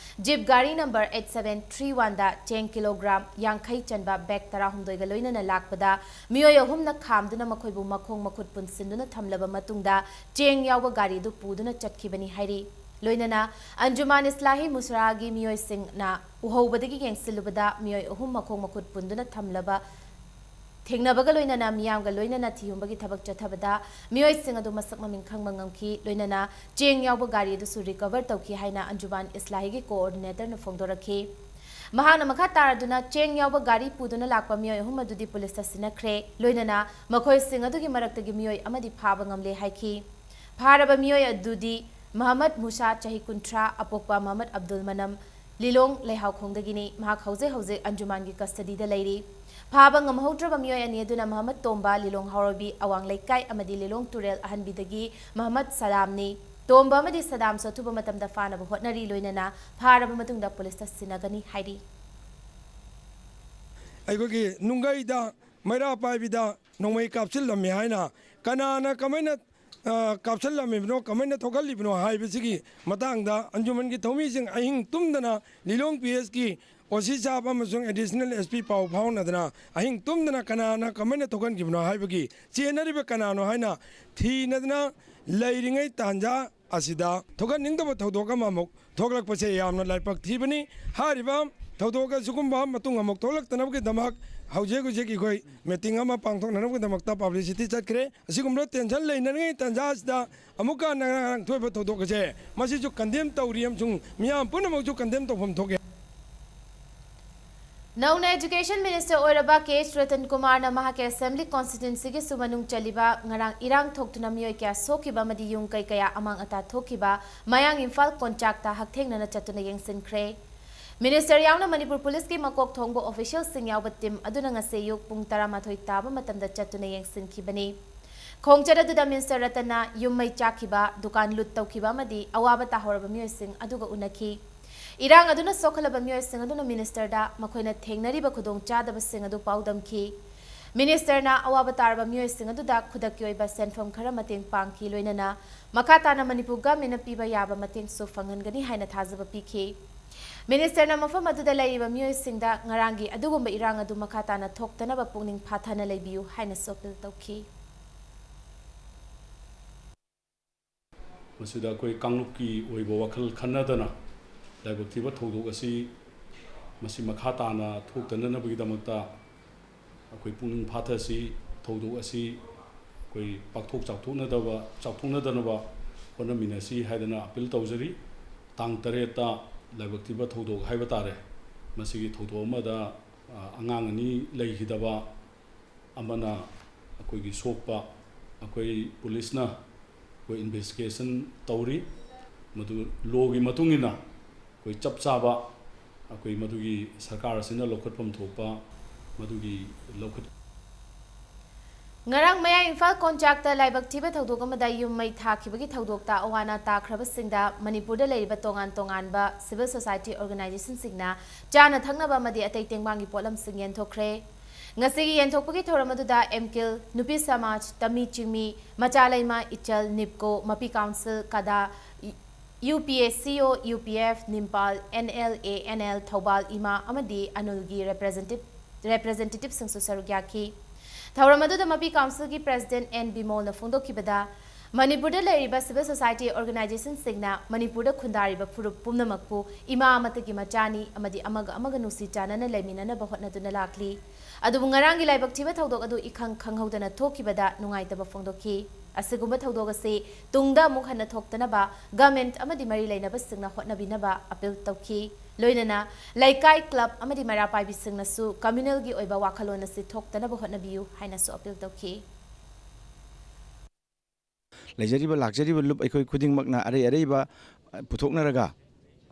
jeep ꯒꯥꯔꯤ number eight seven three one ꯗ ꯆꯦꯡ kilogram ꯌꯥꯡꯈꯩ ꯆꯟꯕ bag ꯇꯔꯥꯍꯨꯝꯗꯣꯏꯒ ꯂꯣꯏꯅꯅ ꯂꯥꯛꯄꯗ ꯃꯤꯑꯣꯏ ꯑꯍꯨꯝꯅ ꯈꯥꯝꯗꯨꯅ ꯃꯈꯣꯏꯕꯨ ꯃꯈꯣꯡ ꯃꯈꯨꯠ ꯄꯨꯟꯁꯤꯟꯗꯨꯅ ꯊꯝꯂꯕ ꯃꯇꯨꯡꯗ ꯆꯦꯡ ꯌꯥꯎꯕ ꯒꯥꯔꯤ ꯑꯗꯨ ꯄꯨꯗꯨꯅ ꯆꯠꯈꯤꯕꯅꯤ ꯍꯥꯏꯔꯤ꯫ ꯂꯣꯏꯅꯅ ꯑꯟꯖꯨꯃꯥꯟ ꯏꯁꯂꯥꯍꯤ ꯃꯨꯁꯔꯥꯒꯤ ꯃꯤꯑꯣꯏꯁꯤꯡꯅ ꯎꯍꯧꯕꯗꯒꯤ ꯌꯦꯡꯁꯤꯜꯂꯨꯕꯗ ꯃꯤꯑꯣꯏ ꯑꯍꯨꯝ ꯃꯈꯣꯡ ꯃꯈꯨꯠ ꯄꯨꯟꯗꯨꯅ ꯊꯝꯂꯕ ꯊꯦꯡꯅꯕꯒ ꯂꯣꯏꯅꯅ ꯃꯤꯌꯥꯝꯒ ꯂꯣꯏꯅꯅ ꯊꯤꯍꯨꯝꯕꯒꯤ ꯊꯕꯛ ꯆꯠꯊꯕꯗ ꯃꯤꯑꯣꯏꯁꯤꯡ ꯑꯗꯨ ꯃꯁꯛ ꯃꯃꯤꯡ ꯈꯪꯕ ꯉꯝꯈꯤ꯫ ꯂꯣꯏꯅꯅ ꯆꯦꯡ ꯌꯥꯎꯕ ꯒꯥꯔꯤ ꯑꯗꯨꯁꯨ recover ꯇꯧꯈꯤ ꯍꯥꯏꯅ ꯑꯟꯖꯨꯃꯥꯟ ꯏꯁꯂꯥꯍꯤꯒꯤ coordinator ꯅ ꯐꯣꯡꯗꯣꯔꯛꯈꯤ꯫ ꯃꯍꯥꯛꯅ ꯃꯈꯥ ꯇꯥꯔꯗꯨꯅ ꯆꯦꯡ ꯌꯥꯎꯕ ꯒꯥꯔꯤ ꯄꯨꯗꯨꯅ ꯂꯥꯛꯄ ꯃꯤꯑꯣꯏ ꯑꯍꯨꯝ ꯑꯗꯨꯗꯤ ꯄꯨꯂꯤꯁꯇ ꯁꯤꯟꯅꯈ꯭ꯔꯦ꯫ ꯂꯣꯏꯅꯅ ꯃꯈꯣꯏꯁꯤꯡ ꯑꯗꯨꯒꯤ ꯃꯔꯛꯇꯒꯤ ꯃꯤꯑꯣꯏ ꯑꯃꯗꯤ ꯐꯥꯕ ꯉꯝꯂꯦ ꯍꯥꯏꯈꯤ꯫ ꯐꯥꯔꯕ ꯃꯤꯑꯣꯏ ꯑꯗꯨꯗꯤ ꯃꯍꯃꯗ ꯃꯨꯁꯥ, ꯆꯍꯤ ꯀꯨꯟꯊ꯭ꯔꯥ, ꯑꯄꯣꯛꯄ ꯃꯍꯃꯗ ꯑꯕꯗꯨꯜ ꯃꯅꯝ, ꯂꯤꯂꯣꯡ ꯂꯩꯍꯥꯎꯈꯣꯡꯗꯒꯤꯅꯤ꯫ ꯃꯍꯥꯛ ꯍꯧꯖꯤꯛ ꯍꯧꯖꯤꯛ ꯑꯟꯖꯨꯃꯥꯟꯒꯤ ꯀꯁꯇꯗꯤꯗ ꯂꯩꯔꯤ꯫ ꯐꯥꯕ ꯉꯝꯍꯧꯗ꯭ꯔꯕ ꯃꯤꯑꯣꯏ ꯑꯅꯤ ꯑꯗꯨꯅ ꯃꯍꯃꯗ ꯇꯣꯝꯕ, ꯂꯤꯂꯣꯡ ꯍꯥꯎꯔꯕꯤ ꯑꯋꯥꯡ ꯂꯩꯀꯥꯏ ꯑꯃꯗꯤ ꯂꯤꯂꯣꯡ ꯇꯨꯔꯦꯜ ꯑꯍꯟꯕꯤꯗꯒꯤ ꯃꯍꯃꯗ ꯁꯗꯥꯝꯅꯤ꯫ ꯇꯣꯝꯕ ꯑꯃꯗꯤ ꯁꯗꯥꯝꯁꯨ ꯑꯊꯨꯕ ꯃꯇꯝꯗ ꯐꯥꯅꯕ ꯍꯣꯠꯅꯔꯤ꯫ ꯂꯣꯏꯅꯅ ꯐꯥꯔꯕ ꯃꯇꯨꯡꯗ ꯄꯨꯂꯤꯁꯇ ꯁꯤꯟꯅꯒꯅꯤ ꯍꯥꯏꯔꯤ꯫ ꯑꯩꯈꯣꯏꯒꯤ ꯅꯨꯡꯒꯩꯗ ꯃꯩꯔꯥ ꯄꯥꯏꯕꯤꯗ ꯅꯣꯡꯃꯩ ꯀꯥꯞꯁꯤꯜꯂꯝꯃꯤ ꯍꯥꯏꯅ ꯀꯅꯥꯅ ꯀꯃꯥꯏꯅ, ꯑ, ꯀꯥꯞꯁꯤꯜꯂꯝꯃꯤꯕꯅꯣ, ꯀꯃꯥꯏꯅ ꯊꯣꯛꯍꯜꯂꯤꯕꯅꯣ ꯍꯥꯏꯕꯁꯤꯒꯤ ꯃꯇꯥꯡꯗ ꯑꯟꯖꯨꯃꯟꯒꯤ ꯊꯧꯃꯤꯁꯤꯡ ꯑꯍꯤꯡ ꯇꯨꯝꯗꯅ ꯂꯤꯂꯣꯡ ꯄꯤ ꯑꯦꯁꯀꯤ ꯑꯣ ꯁꯤ ꯁꯥꯍꯕ ꯑꯃꯁꯨꯡ ꯑꯦꯗꯤꯁꯅꯦꯜ ꯑꯦꯁ ꯄꯤ ꯄꯥꯎ ꯐꯥꯎꯅꯗꯅ ꯑꯍꯤꯡ ꯇꯨꯝꯗꯅ ꯀꯅꯥꯅ ꯀꯃꯥꯏꯅ ꯊꯣꯛꯍꯟꯈꯤꯕꯅꯣ ꯍꯥꯏꯕꯒꯤ, ꯆꯦꯟꯅꯔꯤꯕ ꯀꯅꯥꯅꯣ ꯍꯥꯏꯅ ꯊꯤꯅꯗꯅ ꯂꯩꯔꯤꯉꯩ ꯇꯥꯟꯖꯥ ꯑꯁꯤꯗ ꯊꯣꯛꯍꯟꯅꯤꯡꯗꯕ ꯊꯧꯗꯣꯛ ꯑꯃꯃꯨꯛ ꯊꯣꯛꯂꯛꯄꯁꯦ ꯌꯥꯝꯅ ꯂꯥꯏꯕꯛ ꯊꯤꯕꯅꯤ꯫ ꯍꯥꯏꯔꯤꯕ ꯊꯧꯗꯣꯛ ꯑꯁꯤꯒꯨꯝꯕ ꯃꯇꯨꯡ ꯑꯃꯨꯛ ꯊꯣꯛꯂꯛꯇꯅꯕꯒꯤꯗꯃꯛ ꯍꯧꯖꯤꯛ ꯍꯧꯖꯤꯛ ꯑꯩꯈꯣꯏ ꯃꯤꯇꯤꯡ ꯑꯃ ꯄꯥꯡꯊꯣꯛꯅꯅꯕꯒꯤꯗꯃꯛꯇ ꯄꯕ꯭ꯂꯤꯁꯤꯇꯤ ꯆꯠꯈ꯭ꯔꯦ꯫ ꯑꯁꯤꯒꯨꯝꯕ ꯇꯦꯟꯁꯟ ꯂꯩꯅꯔꯤꯉꯩ ꯇꯥꯟꯖꯥ ꯑꯁꯤꯗ ꯑꯃꯨꯛꯀ ꯉꯔꯥꯡ ꯊꯣꯛꯏꯕ ꯊꯧꯗꯣꯛ ꯑꯁꯦ ꯃꯁꯤꯁꯨ ꯀꯟꯗꯦꯝ ꯇꯧꯔꯤ ꯑꯃꯁꯨꯡ ꯃꯤꯌꯥꯝ ꯄꯨꯝꯅꯃꯛꯁꯨ ꯀꯟꯗꯦꯝ ꯇꯧꯐꯝ ꯊꯣꯛꯑꯦ꯫ ꯅꯧꯅ ꯑꯦꯖꯨꯀꯦꯁꯟ ꯃꯤꯅꯤꯁꯇꯔ ꯑꯣꯏꯔꯕ ꯀꯦ ꯑꯦꯁ ꯔꯇꯟ ꯀꯨꯃꯥꯔꯅ ꯃꯍꯥꯛꯀꯤ ꯑꯦꯁꯦꯝꯕ꯭ꯂꯤ ꯀꯣꯟꯁꯇꯤꯇ꯭ꯋꯦꯟꯁꯤꯒꯤꯁꯨ ꯃꯅꯨꯡ ꯆꯜꯂꯤꯕ ꯉꯔꯥꯡ ꯏꯔꯥꯡ ꯊꯣꯛꯇꯨꯅ ꯃꯤꯑꯣꯏ ꯀꯌꯥ ꯁꯣꯛꯈꯤꯕ ꯑꯃꯗꯤ ꯌꯨꯝ ꯀꯩ ꯀꯌꯥ ꯑꯃꯥꯡ ꯑꯇꯥ ꯊꯣꯛꯈꯤꯕ ꯃꯌꯥꯡ ꯏꯝꯐꯥꯜ ꯀꯣꯟꯆꯥꯛꯇ ꯍꯛꯊꯦꯡꯅꯅ ꯆꯠꯇꯨꯅ ꯌꯦꯡꯁꯤꯟꯈ꯭ꯔꯦ꯫ ꯃꯤꯅꯤꯁꯇꯔ ꯌꯥꯎꯅ ꯃꯅꯤꯄꯨꯔ ꯄꯨꯂꯤꯁꯀꯤ ꯃꯀꯣꯛ ꯊꯣꯡꯕ ꯑꯣꯐꯤꯁꯤꯌꯦꯜꯁꯤꯡ ꯌꯥꯎꯕ ꯇꯤꯝ ꯑꯗꯨꯅ ꯉꯁꯤ ꯑꯌꯨꯛ ꯄꯨꯡ ꯇꯔꯥꯃꯥꯊꯣꯏ ꯇꯥꯕ ꯃꯇꯝꯗ ꯆꯠꯇꯨꯅ ꯌꯦꯡꯁꯤꯟꯈꯤꯕꯅꯤ꯫ ꯈꯣꯡꯆꯠ ꯑꯗꯨꯗ ꯃꯤꯅꯤꯁꯇꯔ ꯔꯇꯟꯅ ꯌꯨꯝ ꯃꯩ ꯆꯥꯛꯈꯤꯕ, ꯗꯨꯀꯥꯟ ꯂꯨꯠ ꯇꯧꯈꯤꯕ ꯑꯃꯗꯤ ꯑꯋꯥꯕ ꯇꯥꯍꯧꯔꯕ ꯃꯤꯑꯣꯏꯁꯤꯡ ꯑꯗꯨꯒ ꯎꯅꯈꯤ꯫ ꯏꯔꯥꯡ ꯑꯗꯨꯅ ꯁꯣꯛꯍꯜꯂꯕ ꯃꯤꯑꯣꯏꯁꯤꯡ ꯑꯗꯨꯅ ꯃꯤꯅꯤꯁꯇꯔꯗ ꯃꯈꯣꯏꯅ ꯊꯦꯡꯅꯔꯤꯕ ꯈꯨꯗꯣꯡꯆꯥꯗꯕꯁꯤꯡ ꯑꯗꯨ ꯄꯥꯎꯗꯝꯈꯤ꯫ ꯃꯤꯅꯤꯁꯇꯔꯅ ꯑꯋꯥꯕ ꯇꯥꯔꯕ ꯃꯤꯑꯣꯏꯁꯤꯡ ꯑꯗꯨꯗ ꯈꯨꯗꯛꯀꯤ ꯑꯣꯏꯕ ꯁꯦꯟꯐꯝ ꯈꯔ ꯃꯇꯦꯡ ꯄꯥꯡꯈꯤ, ꯂꯣꯏꯅꯅ ꯃꯈꯥ ꯇꯥꯅ ꯃꯅꯤꯄꯨꯔ ꯒꯚꯔꯟꯃꯦꯟꯠꯅ ꯄꯤꯕ ꯌꯥꯕ ꯃꯇꯦꯡꯁꯨ ꯐꯪꯍꯟꯒꯅꯤ ꯍꯥꯏꯅ ꯊꯥꯖꯕ ꯄꯤꯈꯤ꯫ ꯃꯤꯅꯤꯁꯇꯔꯅ ꯃꯐꯝ ꯑꯗꯨꯗ ꯂꯩꯔꯤꯕ ꯃꯤꯑꯣꯏꯁꯤꯡꯗ ꯉꯔꯥꯡꯒꯤ ꯑꯗꯨꯒꯨꯝꯕ ꯏꯔꯥꯡ ꯑꯗꯨ ꯃꯈꯥ ꯇꯥꯅ ꯊꯣꯛꯇꯅꯕ ꯄꯨꯛꯅꯤꯡ ꯐꯥꯊꯅ ꯂꯩꯕꯤꯌꯨ ꯍꯥꯏꯅꯁꯨ ꯑꯄꯤꯜ ꯇꯧꯈꯤ꯫ ꯃꯁꯤꯗ ꯑꯩꯈꯣꯏ ꯀꯥꯡꯂꯨꯞꯀꯤ ꯑꯣꯏꯕ ꯋꯥꯈꯜ ꯈꯟꯅꯗꯅ ꯂꯥꯏꯕꯛ ꯊꯤꯕ ꯊꯧꯗꯣꯛ ꯑꯁꯤ ꯃꯁꯤ ꯃꯈꯥ ꯇꯥꯅ ꯊꯣꯛꯇꯅꯅꯕꯒꯤꯗꯃꯛꯇ ꯑꯩꯈꯣꯏ ꯄꯨꯛꯅꯤꯡ ꯐꯥꯊꯁꯤ꯫ ꯊꯧꯗꯣꯛ ꯑꯁꯤ ꯑꯩꯈꯣꯏ ꯄꯥꯛꯊꯣꯛ ꯆꯥꯎꯊꯣꯛꯅꯗꯕ, ꯆꯥꯎꯊꯣꯛꯅꯗꯅꯕ ꯍꯣꯠꯅꯃꯤꯟꯅꯁꯤ ꯍꯥꯏꯗꯅ ꯑꯄꯤꯜ ꯇꯧꯖꯔꯤ꯫ ꯇꯥꯡ ꯇꯔꯦꯠꯇ ꯂꯥꯏꯕꯛ ꯊꯤꯕ ꯊꯧꯗꯣꯛ ꯍꯥꯏꯕ ꯇꯥꯔꯦ, ꯃꯁꯤꯒꯤ ꯊꯧꯗꯣꯛ ꯑꯃꯗ, ꯑ, ꯑꯉꯥꯡ ꯑꯅꯤ ꯂꯩꯈꯤꯗꯕ, ꯑꯃꯅ ꯑꯩꯈꯣꯏꯒꯤ ꯁꯣꯛꯄ, ꯑꯩꯈꯣꯏ ꯄꯨꯂꯤꯁꯅ ꯑꯩꯈꯣꯏ ꯏꯟꯚꯦꯁꯇꯤꯒꯦꯁꯟ ꯇꯧꯔꯤ꯫ ꯃꯗꯨ ꯂꯣꯒꯤ ꯃꯇꯨꯡ ꯏꯟꯅ ꯑꯩꯈꯣꯏ ꯆꯞ ꯆꯥꯕ ꯑꯩꯈꯣꯏ ꯃꯗꯨꯒꯤ ꯁꯔꯀꯥꯔ ꯑꯁꯤꯅ ꯂꯧꯈꯠꯐꯝ ꯊꯣꯛꯄ ꯃꯗꯨꯒꯤ ꯂꯧꯈꯠ ꯉꯔꯥꯡ ꯃꯌꯥꯏ ꯏꯝꯐꯥꯜ ꯀꯣꯟꯆꯥꯛꯇ ꯂꯥꯏꯕꯛ ꯊꯤꯕ ꯊꯧꯗꯣꯛ ꯑꯃꯗ ꯌꯨꯝ ꯃꯩ ꯊꯥꯈꯤꯕꯒꯤ ꯊꯧꯗꯣꯛꯇ ꯑꯋꯥ ꯑꯅꯥ ꯇꯥꯈ꯭ꯔꯕꯁꯤꯡꯗ ꯃꯅꯤꯄꯨꯔꯗ ꯂꯩꯔꯤꯕ ꯇꯣꯉꯥꯟ ꯇꯣꯉꯥꯟꯕ civil society organizationꯁꯤꯡꯅ ꯆꯥꯅ ꯊꯛꯅꯕ ꯑꯃꯗꯤ ꯑꯇꯩ ꯇꯦꯡꯕꯥꯡꯒꯤ ꯄꯣꯠꯂꯝꯁꯤꯡ ꯌꯦꯟꯊꯣꯛꯈ꯭ꯔꯦ꯫ ꯉꯁꯤꯒꯤ ꯌꯦꯟꯊꯣꯛꯄꯒꯤ ꯊꯧꯔꯝ ꯑꯗꯨꯗ ꯑꯦꯝꯀꯤꯜ, ꯅꯨꯄꯤ ꯁꯃꯥꯖ, ꯇꯃꯤ ꯆꯤꯡꯃꯤ, ꯃꯆꯥ ꯂꯩꯃ, ꯏꯆꯜ, ꯅꯤꯞꯀꯣ, ꯃꯄꯤ ꯀꯥꯎꯟꯁꯤꯜ, ꯀꯗꯥ, U P A C O, U P F, ꯅꯤꯝꯄꯥꯜ, N L A N L, Thoubal ꯏꯃꯥ ꯑꯃꯗꯤ ꯑꯅꯨꯜꯒꯤ representative, representativeꯁꯤꯡꯁꯨ ꯁꯔꯨꯛ ꯌꯥꯈꯤ꯫ ꯊꯧꯔꯝ ꯑꯗꯨꯗ ꯃꯄꯤ ꯀꯥꯎꯟꯁꯤꯜꯒꯤ president ꯑꯦꯟ ꯕꯤꯃꯣꯜꯅ ꯐꯣꯡꯗꯣꯛꯈꯤꯕꯗ, ꯃꯅꯤꯄꯨꯔꯗ ꯂꯩꯔꯤꯕ civil society organizationꯁꯤꯡꯅ ꯃꯅꯤꯄꯨꯔꯗ ꯈꯨꯟꯗꯥꯔꯤꯕ ꯐꯨꯔꯨꯞ ꯄꯨꯝꯅꯃꯛꯄꯨ ꯏꯃꯥ ꯑꯃꯠꯇꯒꯤ ꯃꯆꯥꯅꯤ ꯑꯃꯗꯤ ꯑꯃꯒ ꯑꯃꯒ ꯅꯨꯡꯁꯤ ꯆꯥꯟꯅꯅ ꯂꯩꯃꯤꯟꯅꯅꯕ ꯍꯣꯠꯅꯗꯨꯅ ꯂꯥꯛꯂꯤ꯫ ꯑꯗꯨꯕꯨ ꯉꯔꯥꯡꯒꯤ ꯂꯥꯏꯕꯛ ꯊꯤꯕ ꯊꯧꯗꯣꯛ ꯑꯗꯨ ꯏꯈꯪ ꯈꯪꯍꯧꯗꯅ ꯊꯣꯛꯈꯤꯕꯗ ꯅꯨꯡꯉꯥꯏꯇꯕ ꯐꯣꯡꯗꯣꯛꯈꯤ꯫ ꯑꯁꯤꯒꯨꯝꯕ ꯊꯧꯗꯣꯛ ꯑꯁꯤ ꯇꯨꯡꯗ ꯑꯃꯨꯛ ꯍꯟꯅ ꯊꯣꯛꯇꯅꯕ government ꯑꯃꯗꯤ ꯃꯔꯤ ꯂꯩꯅꯕꯁꯤꯡꯅ ꯍꯣꯠꯅꯕꯤꯅꯕ appeal ꯇꯧꯈꯤ꯫ ꯂꯣꯏꯅꯅ ꯂꯩꯀꯥꯏ, club ꯑꯃꯗꯤ ꯃꯩꯔꯥ ꯄꯥꯏꯕꯤꯁꯤꯡꯅꯁꯨ communalꯒꯤ ꯑꯣꯏꯕ ꯋꯥꯈꯜꯂꯣꯟ ꯑꯁꯤ ꯊꯣꯛꯇꯅꯕ ꯍꯣꯠꯅꯕꯤꯌꯨ ꯍꯥꯏꯅꯁꯨ appeal ꯇꯧꯈꯤ꯫ ꯂꯩꯖꯔꯤꯕ, ꯂꯥꯛꯆꯔꯤꯕ ꯂꯨꯞ ꯑꯩꯈꯣꯏ ꯈꯨꯗꯤꯡꯃꯛꯅ ꯑꯔꯩ ꯑꯔꯩꯕ, ꯑ, ꯄꯨꯊꯣꯛꯅꯔꯒ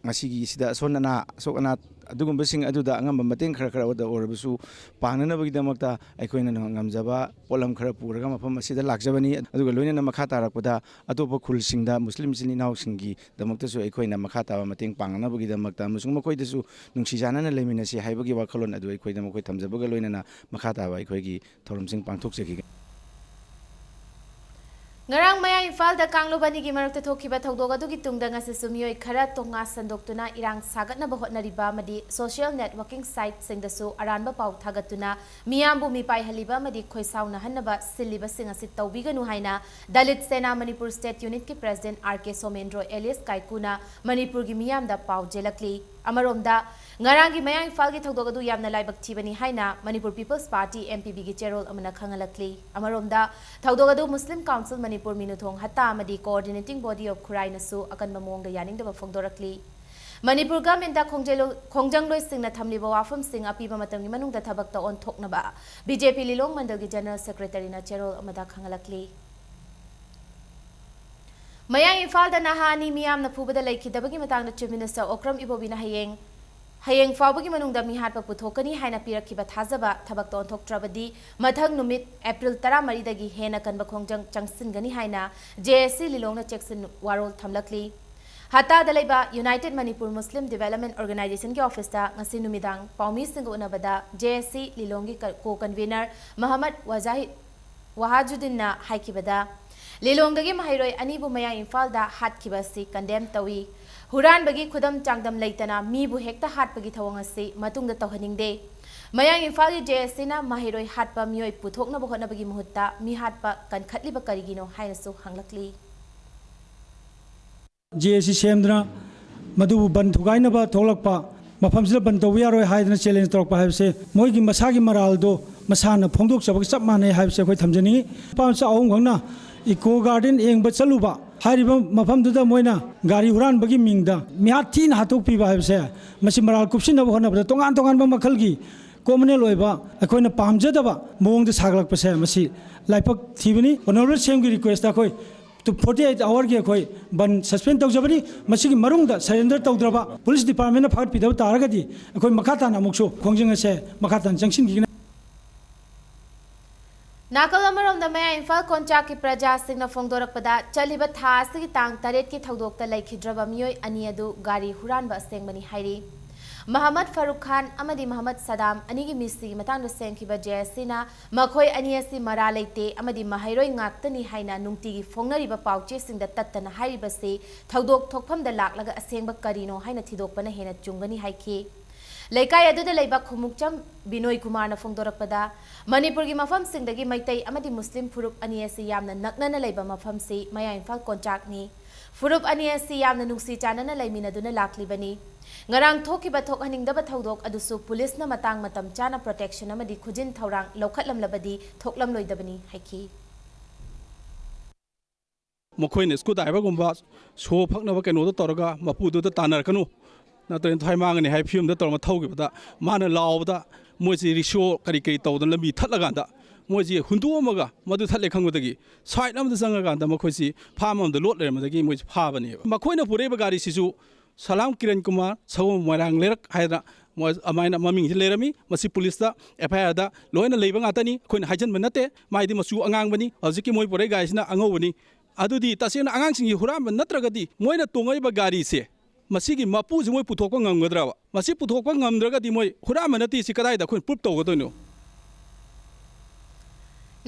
ꯃꯁꯤꯒꯤꯁꯤꯗ ꯑꯁꯣꯟ ꯑꯅꯥ, ꯑꯁꯣꯛ ꯑꯅꯥ ꯑꯗꯨꯒꯨꯝꯕꯁꯤꯡ ꯑꯗꯨꯗ ꯑꯉꯝꯕ ꯃꯇꯦꯡ ꯈꯔ ꯈꯔ ꯑꯣꯏꯔꯕꯁꯨ ꯄꯥꯡꯅꯅꯕꯒꯤꯗꯃꯛꯇ ꯑꯩꯈꯣꯏꯅ ꯉꯝꯖꯕ ꯄꯣꯠꯂꯝ ꯈꯔ ꯄꯨꯔꯒ ꯃꯐꯝ ꯑꯁꯤꯗ ꯂꯥꯛꯆꯕꯅꯤ꯫ ꯑꯗꯨꯒ ꯂꯣꯏꯅꯅ ꯃꯈꯥ ꯇꯥꯔꯛꯄꯗ ꯑꯇꯣꯞꯄ ꯈꯨꯜꯁꯤꯡꯗ, ꯃꯨꯁꯂꯤꯝ ꯏꯆꯤꯜ ꯏꯅꯥꯎꯁꯤꯡꯒꯤꯗꯃꯛꯇꯁꯨ ꯑꯩꯈꯣꯏꯅ ꯃꯈꯥ ꯇꯥꯕ ꯃꯇꯦꯡ ꯄꯥꯡꯅꯅꯕꯒꯤꯗꯃꯛꯇ ꯑꯃꯁꯨꯡ ꯃꯈꯣꯏꯗꯁꯨ ꯅꯨꯡꯁꯤ ꯆꯥꯟꯅꯅ ꯂꯩꯃꯤꯟꯅꯁꯤ ꯍꯥꯏꯕꯒꯤ ꯋꯥꯈꯜꯂꯣꯟ ꯑꯗꯨ ꯑꯩꯈꯣꯏꯗ ꯃꯈꯣꯏ ꯊꯝꯖꯕꯒ ꯂꯣꯏꯅꯅ ꯃꯈꯥ ꯇꯥꯕ ꯑꯩꯈꯣꯏꯒꯤ ꯊꯧꯔꯝꯁꯤꯡ ꯄꯥꯡꯊꯣꯛꯆꯈꯤꯒꯅꯤ꯫ ꯉꯔꯥꯡ ꯃꯌꯥꯏ ꯏꯝꯐꯥꯜꯗ ꯀꯥꯡꯂꯨꯞ ꯑꯅꯤꯒꯤ ꯃꯔꯛꯇ ꯊꯣꯛꯈꯤꯕ ꯊꯧꯗꯣꯛ ꯑꯗꯨꯒꯤ ꯇꯨꯡꯗ ꯉꯁꯤꯁꯨ ꯃꯤꯑꯣꯏ ꯈꯔ ꯇꯣꯉꯥ ꯁꯟꯗꯣꯛꯇꯨꯅ ꯏꯔꯥꯡ ꯁꯥꯒꯠꯅꯕ ꯍꯣꯠꯅꯔꯤꯕ ꯑꯃꯗꯤ social networking siteꯁꯤꯡꯗꯁꯨ ꯑꯔꯥꯟꯕ ꯄꯥꯎ ꯊꯥꯒꯠꯇꯨꯅ ꯃꯤꯌꯥꯝꯕꯨ ꯃꯤꯄꯥꯏꯍꯜꯂꯤꯕ ꯑꯃꯗꯤ ꯈꯣꯏꯁꯥꯎꯅꯍꯟꯅꯕ ꯁꯤꯜꯂꯤꯕꯁꯤꯡ ꯑꯁꯤ ꯇꯧꯕꯤꯒꯅꯨ ꯍꯥꯏꯅ ꯗꯂꯤꯠ ꯁꯦꯅꯥ ꯃꯅꯤꯄꯨꯔ state unitꯀꯤ president ꯑꯥꯔ ꯀꯦ ꯁꯣꯃꯦꯟꯗ꯭ꯔꯣ alias ꯀꯥꯏꯀꯨꯅ ꯃꯅꯤꯄꯨꯔꯒꯤ ꯃꯤꯌꯥꯝꯗ ꯄꯥꯎ ꯆꯦꯜꯂꯛꯂꯤ꯫ ꯑꯃꯔꯣꯝꯗ, ꯉꯔꯥꯡꯒꯤ ꯃꯌꯥꯡ ꯏꯝꯐꯥꯜꯒꯤ ꯊꯧꯗꯣꯛ ꯑꯗꯨ ꯌꯥꯝꯅ ꯂꯥꯏꯕꯛ ꯊꯤꯕꯅꯤ ꯍꯥꯏꯅ Manipur People's Party, M P Pꯒꯤ ꯆꯦꯔꯣꯜ ꯑꯃꯅ ꯈꯪꯍꯜꯂꯛꯂꯤ꯫ ꯑꯃꯔꯣꯝꯗ, ꯊꯧꯗꯣꯛ ꯑꯗꯨ Muslim Council Manipur, ꯃꯤꯅꯨꯊꯣꯡ ꯍꯠꯇꯥ ꯑꯃꯗꯤ Coordinating Body of ꯈꯨꯔꯥꯏꯅꯁꯨ ꯑꯀꯟꯕ ꯃꯑꯣꯡꯗ ꯌꯥꯅꯤꯡꯗꯕ ꯐꯣꯡꯗꯣꯔꯛꯂꯤ꯫ ꯃꯅꯤꯄꯨꯔ ꯒꯚꯔꯟꯃꯦꯟꯠꯇ ꯈꯣꯡꯖꯦꯜ-, ꯈꯣꯡꯖꯪꯂꯣꯏꯁꯤꯡꯅ ꯊꯝꯂꯤꯕ ꯋꯥꯐꯝꯁꯤꯡ ꯑꯄꯤꯕ ꯃꯇꯝꯒꯤ ꯃꯅꯨꯡꯗ ꯊꯕꯛꯇ ꯑꯣꯟꯊꯣꯛꯅꯕ ꯕꯤ ꯖꯦ ꯄꯤ ꯂꯤꯂꯣꯡ ꯃꯟꯗꯜꯒꯤ ꯖꯦꯅꯔꯦꯜ ꯁꯦꯀ꯭ꯔꯦꯇꯔꯤꯅ ꯆꯦꯔꯣꯜ ꯑꯃꯗ ꯈꯪꯍꯜꯂꯛꯂꯤ꯫ ꯃꯌꯥꯡ ꯏꯝꯐꯥꯜꯗ ꯅꯍꯥ ꯑꯅꯤ ꯃꯤꯌꯥꯝꯅ ꯐꯨꯕꯗ ꯂꯩꯈꯤꯗꯕꯒꯤ ꯃꯇꯥꯡꯗ ꯆꯤꯐ ꯃꯤꯅꯤꯁꯇꯔ ꯑꯣꯀ꯭ꯔꯝ ꯏꯕꯣꯕꯤꯅ ꯍꯌꯦꯡ, ꯍꯌꯦꯡ ꯐꯥꯎꯕꯒꯤ ꯃꯅꯨꯡꯗ ꯃꯤꯍꯥꯠꯄ ꯄꯨꯊꯣꯛꯀꯅꯤ ꯍꯥꯏꯅ ꯄꯤꯔꯛꯈꯤꯕ ꯊꯥꯖꯕ ꯊꯕꯛꯇ ꯑꯣꯟꯊꯣꯛꯇ꯭ꯔꯕꯗꯤ ꯃꯊꯪ ꯅꯨꯃꯤꯠ ꯑꯦꯄ꯭ꯔꯤꯜ ꯇꯔꯥꯃꯔꯤꯗꯒꯤ ꯍꯦꯟꯅ ꯀꯟꯕ ꯈꯣꯡꯖꯪ ꯆꯪꯁꯤꯟꯒꯅꯤ ꯍꯥꯏꯅ ꯖꯦ ꯑꯦꯁ ꯁꯤ ꯂꯤꯂꯣꯡꯅ ꯆꯦꯛꯁꯤꯟ ꯋꯥꯔꯣꯜ ꯊꯝꯂꯛꯂꯤ꯫ ꯍꯠꯇꯥꯗ ꯂꯩꯕ ꯌꯨꯅꯥꯏꯇꯦꯗ ꯃꯅꯤꯄꯨꯔ ꯃꯨꯁꯂꯤꯝ ꯗꯤꯕꯦꯂꯞꯃꯦꯟꯠ ꯑꯣꯔꯒꯅꯥꯏꯖꯦꯁꯟꯒꯤ ꯑꯣꯐꯤꯁꯇ ꯉꯁꯤ ꯅꯨꯃꯤꯗꯥꯡ ꯄꯥꯎꯃꯤꯁꯤꯡꯒ ꯎꯅꯕꯗ ꯖꯦ ꯑꯦꯁ ꯁꯤ ꯂꯤꯂꯣꯡꯒꯤ ꯀ-, ꯀꯣ ꯀꯟꯚꯤꯅꯔ ꯃꯍꯃꯗ ꯋꯥꯖꯥꯍꯤꯗ ꯋꯥꯍꯥꯖꯨꯗꯤꯟꯅ ꯍꯥꯏꯈꯤꯕꯗ, ꯂꯤꯂꯣꯡꯗꯒꯤ ꯃꯍꯩꯔꯣꯏ ꯑꯅꯤꯕꯨ ꯃꯌꯥꯡ ꯏꯝꯐꯥꯜꯗ ꯍꯥꯠꯈꯤꯕ ꯑꯁꯤ ꯀꯟꯗꯦꯝ ꯇꯧꯏ꯫ ꯍꯨꯔꯥꯟꯕꯒꯤ ꯈꯨꯗꯝ ꯆꯥꯡꯗꯝ ꯂꯩꯇꯅ ꯃꯤꯕꯨ ꯍꯦꯛꯇ ꯍꯥꯠꯄꯒꯤ ꯊꯧꯑꯣꯡ ꯑꯁꯤ ꯃꯇꯨꯡꯗ ꯇꯧꯍꯟꯅꯤꯡꯗꯦ꯫ ꯃꯌꯥꯡ ꯏꯝꯐꯥꯜꯒꯤ ꯖꯦ ꯑꯦꯁ ꯁꯤꯅ ꯃꯍꯩꯔꯣꯏ ꯍꯥꯠꯄ ꯃꯤꯑꯣꯏ ꯄꯨꯊꯣꯛꯅꯕ ꯍꯣꯠꯅꯕꯒꯤ ꯃꯍꯨꯠꯇ ꯃꯤ ꯍꯥꯠꯄ ꯀꯟꯈꯠꯂꯤꯕ ꯀꯔꯤꯒꯤꯅꯣ ꯍꯥꯏꯅꯁꯨ ꯍꯪꯂꯛꯂꯤ꯫ ꯖꯦ ꯑꯦꯁ ꯁꯤ ꯁꯦꯝꯗꯨꯅ ꯃꯗꯨꯕꯨ ꯕꯟ ꯊꯨꯒꯥꯏꯅꯕ ꯊꯣꯛꯂꯛꯄ, ꯃꯐꯝꯁꯤꯗ ꯕꯟ ꯇꯧꯕ ꯌꯥꯔꯣꯏ ꯍꯥꯏꯗꯅ ꯆꯦꯂꯦꯟꯖ ꯇꯧꯔꯛꯄ ꯍꯥꯏꯕꯁꯦ ꯃꯣꯏꯒꯤ ꯃꯁꯥꯒꯤ ꯃꯔꯥꯜꯗꯣ ꯃꯁꯥꯅ ꯐꯣꯡꯗꯣꯛꯆꯕꯒ ꯆꯞ ꯃꯥꯟꯅꯩ ꯍꯥꯏꯕꯁꯦ ꯑꯩꯈꯣꯏ ꯊꯝꯖꯅꯤꯡꯉꯤ꯫ ꯅꯨꯄꯥ ꯃꯆꯥ ꯑꯍꯨꯝꯈꯛꯅ ꯏꯀꯣ ꯒꯥꯔꯗꯦꯟ ꯌꯦꯡꯕ ꯆꯠꯂꯨꯕ, ꯍꯥꯏꯔꯤꯕ ꯃꯐꯝꯗꯨꯗ ꯃꯣꯏꯅ ꯒꯥꯔꯤ ꯍꯨꯔꯥꯟꯕꯒꯤ ꯃꯤꯡꯗ ꯃꯤꯍꯥꯠ ꯊꯤꯅ ꯍꯥꯠꯇꯣꯛꯄꯤꯕ ꯍꯥꯏꯕꯁꯦ, ꯃꯁꯤ ꯃꯔꯥꯜ ꯀꯨꯞꯁꯤꯟꯅꯕ ꯍꯣꯠꯅꯕꯗ ꯇꯣꯉꯥꯟ ꯇꯣꯉꯥꯟꯕ ꯃꯈꯜꯒꯤ ꯀ꯭ꯔꯤꯃꯤꯅꯦꯜ ꯑꯣꯏꯕ ꯑꯩꯈꯣꯏꯅ ꯄꯥꯝꯖꯗꯕ ꯃꯑꯣꯡꯗ ꯁꯥꯒꯠꯂꯛꯄꯁꯦ ꯃꯁꯤ ꯂꯥꯏꯕꯛ ꯊꯤꯕꯅꯤ꯫ ꯑꯣꯅꯔꯦꯕꯜ ꯁꯤ ꯑꯦꯝꯒꯤ ꯔꯤꯀ꯭ꯋꯦꯁꯇ ꯑꯩꯈꯣꯏ ꯇꯨ ꯐꯣꯔꯇꯤ ꯑꯩꯠ ꯑꯋꯥꯔꯒꯤ ꯑꯩꯈꯣꯏ ꯕꯟ ꯁꯁꯄꯦꯟ ꯇꯧꯖꯕꯅꯤ꯫ ꯃꯁꯤꯒꯤ ꯃꯅꯨꯡꯗ ꯁꯔꯦꯟꯗꯔ ꯇꯧꯗ꯭ꯔꯕ, ꯄꯨꯂꯤꯁ ꯗꯤꯄꯥꯔꯠꯃꯦꯟꯅ ꯐꯥꯒꯠꯄꯤꯗꯕ ꯇꯥꯔꯒꯗꯤ ꯑꯩꯈꯣꯏ ꯃꯈꯥ ꯇꯥꯅ ꯑꯃꯨꯛꯁꯨ ꯈꯣꯡꯖꯪ ꯑꯁꯦ ꯃꯈꯥ ꯇꯥꯅ ꯆꯪꯁꯤꯟꯈꯤꯒꯅꯤ꯫ ꯅꯥꯀꯜ ꯑꯃꯔꯣꯝꯗ ꯃꯌꯥꯡ ꯏꯝꯐꯥꯜ ꯀꯣꯟꯆꯥꯛꯀꯤ ꯄ꯭ꯔꯖꯥꯁꯤꯡꯅ ꯐꯣꯡꯗꯣꯔꯛꯄꯗ, ꯆꯠꯂꯤꯕ ꯊꯥ ꯑꯁꯤꯒꯤ ꯇꯥꯡ ꯇꯔꯦꯠꯀꯤ ꯊꯧꯗꯣꯛꯇ ꯂꯩꯈꯤꯗ꯭ꯔꯕ ꯃꯤꯑꯣꯏ ꯑꯅꯤ ꯑꯗꯨ ꯒꯥꯔꯤ ꯍꯨꯔꯥꯟꯕ ꯑꯁꯦꯡꯕꯅꯤ ꯍꯥꯏꯔꯤ꯫ ꯃꯍꯃꯗ ꯐꯥꯔꯨꯛ ꯈꯥꯟ ꯑꯃꯗꯤ ꯃꯍꯃꯗ ꯁꯗꯥꯝ ꯑꯅꯤꯒꯤ ꯃꯤꯁꯤꯒꯤ ꯃꯇꯥꯡꯗ ꯁꯦꯝꯈꯤꯕ ꯖꯦ ꯑꯦꯁ ꯁꯤꯅ ꯃꯈꯣꯏ ꯑꯅꯤ ꯑꯁꯤ ꯃꯔꯥ ꯂꯩꯇꯦ ꯑꯃꯗꯤ ꯃꯍꯩꯔꯣꯏ ꯉꯥꯛꯇꯅꯤ ꯍꯥꯏꯅ ꯅꯨꯡꯇꯤꯒꯤ ꯐꯣꯡꯅꯔꯤꯕ ꯄꯥꯎꯆꯦꯁꯤꯡꯗ ꯇꯠꯇꯅ ꯍꯥꯏꯔꯤꯕꯁꯤ ꯊꯧꯗꯣꯛ ꯊꯣꯛꯐꯝꯗ ꯂꯥꯛꯂꯒ ꯑꯁꯦꯡꯕ ꯀꯔꯤꯅꯣ ꯍꯥꯏꯅ ꯊꯤꯗꯣꯛꯄꯅ ꯍꯦꯟꯅ ꯆꯨꯝꯒꯅꯤ ꯍꯥꯏꯈꯤ꯫ ꯂꯩꯀꯥꯏ ꯑꯗꯨꯗ ꯂꯩꯕ ꯈꯨꯃꯨꯛꯆꯝ ꯕꯤꯅꯣꯏ ꯀꯨꯃꯥꯔꯅ ꯐꯣꯡꯗꯣꯔꯛꯄꯗ, ꯃꯅꯤꯄꯨꯔꯒꯤ ꯃꯐꯝꯁꯤꯡꯗꯒꯤ ꯃꯩꯇꯩ ꯑꯃꯗꯤ ꯃꯨꯁꯂꯤꯝ ꯐꯨꯔꯨꯞ ꯑꯅꯤ ꯑꯁꯤ ꯌꯥꯝꯅ ꯅꯛꯅꯅ ꯂꯩꯕ ꯃꯐꯝꯁꯤ ꯃꯌꯥꯡ ꯏꯝꯐꯥꯜ ꯀꯣꯟꯆꯥꯛꯅꯤ꯫ ꯐꯨꯔꯨꯞ ꯑꯅꯤ ꯑꯁꯤ ꯌꯥꯝꯅ ꯅꯨꯡꯁꯤ ꯆꯥꯟꯅꯅ ꯂꯩꯃꯤꯟꯅꯗꯨꯅ ꯂꯥꯛꯂꯤꯕꯅꯤ꯫ ꯉꯔꯥꯡ ꯊꯣꯛꯈꯤꯕ ꯊꯣꯛꯍꯟꯅꯤꯡꯗꯕ ꯊꯧꯗꯣꯛ ꯑꯗꯨꯁꯨ ꯄꯨꯂꯤꯁꯅ ꯃꯇꯥꯡ ꯃꯇꯝ ꯆꯥꯅ ꯄ꯭ꯔꯣꯇꯦꯛꯁꯟ ꯑꯃꯗꯤ ꯈꯨꯖꯤꯟ ꯊꯧꯔꯥꯡ ꯂꯧꯈꯠꯂꯝꯂꯕꯗꯤ ꯊꯣꯛꯂꯝꯂꯣꯏꯗꯕꯅꯤ ꯍꯥꯏꯈꯤ꯫ ꯃꯈꯣꯏꯅ ꯁ꯭ꯀꯨ ꯗ꯭ꯔꯥꯏꯚꯔꯒꯨꯝꯕ ꯁꯣ ꯐꯛꯅꯕ ꯀꯩꯅꯣꯗꯣ ꯇꯧꯔꯒ ꯃꯄꯨꯗꯨꯗ ꯇꯥꯟꯅꯔꯛꯀꯅꯨ, ꯅꯠꯇ꯭ꯔꯒꯅ ꯊꯋꯥꯏ ꯃꯥꯡꯒꯅꯤ ꯍꯥꯏꯕ ꯐꯤꯕꯝꯗ ꯇꯧꯔꯒ ꯊꯧꯈꯤꯕꯗ ꯃꯥꯅ ꯂꯥꯎꯕꯗ ꯃꯣꯏꯁꯤ ꯔꯤꯛꯁꯣ ꯀꯔꯤ ꯀꯔꯤ ꯇꯧꯗꯅ ꯂꯝꯕꯤ ꯊꯠꯂꯀꯥꯟꯗ ꯃꯣꯏꯁꯤ ꯍꯨꯟꯗꯣꯛꯑꯝꯃꯒ ꯃꯗꯨ ꯊꯠꯂꯦ ꯈꯪꯕꯗꯒꯤ ꯁꯥꯏꯠ ꯑꯃꯗ ꯆꯪꯉꯀꯥꯟꯗ ꯃꯈꯣꯏꯁꯤ ꯐꯥꯝ ꯑꯃꯗ ꯂꯣꯠ ꯂꯩꯔꯝꯕꯗꯒꯤ ꯃꯣꯏꯁꯤ ꯐꯥꯕꯅꯦꯕ꯫ ꯃꯈꯣꯏꯅ ꯄꯨꯔꯛꯏꯕ ꯒꯥꯔꯤꯁꯤꯁꯨ ꯁꯂꯥꯝ ꯀꯤꯔꯟ ꯀꯨꯃꯥꯔ ꯁꯒꯣꯜ ꯃꯣꯏꯔꯥꯡ ꯂꯩꯔꯛ ꯍꯥꯏꯗꯅ ꯃꯣꯏ ꯑꯗꯨꯃꯥꯏꯅ ꯃꯃꯤꯡꯁꯤ ꯂꯩꯔꯝꯃꯤ꯫ ꯃꯁꯤ ꯄꯨꯂꯤꯁꯇ ꯑꯦꯐ ꯑꯥꯏ ꯑꯥꯔꯗ ꯂꯣꯏꯅ ꯂꯩꯕ ꯉꯥꯛꯇꯅꯤ꯫ ꯑꯩꯈꯣꯏꯅ ꯍꯥꯏꯖꯤꯟꯕ ꯅꯠꯇꯦ꯫ ꯃꯥꯏꯗꯤ ꯃꯆꯨ ꯑꯉꯥꯡꯕꯅꯤ꯫ ꯍꯧꯖꯤꯛꯀꯤ ꯃꯣꯏ ꯄꯨꯔꯛꯏ ꯒꯥꯔꯤꯁꯤꯅ ꯑꯉꯧꯕꯅꯤ꯫ ꯑꯗꯨꯗꯤ ꯇꯁꯦꯡꯅ ꯑꯉꯥꯡꯁꯤꯡꯒꯤ ꯍꯨꯔꯥꯟꯕ ꯅꯠꯇ꯭ꯔꯒꯗꯤ ꯃꯣꯏꯅ ꯇꯣꯡꯉꯛꯏꯕ ꯒꯥꯔꯤꯁꯦ, ꯃꯁꯤꯒꯤ ꯃꯄꯨꯁꯤ ꯃꯣꯏ ꯄꯨꯊꯣꯛꯄ ꯉꯝꯒꯗ꯭ꯔꯕ? ꯃꯁꯤ ꯄꯨꯊꯣꯛꯄ ꯉꯝꯗ꯭ꯔꯒꯗꯤ ꯃꯣꯏ ꯍꯨꯔꯥꯟꯕ ꯅꯠꯇꯦ ꯁꯤ ꯀꯗꯥꯏꯗ ꯑꯩꯈꯣꯏꯅ ꯄ꯭ꯔꯨꯞ ꯇꯧꯒꯗꯣꯏꯅꯣ?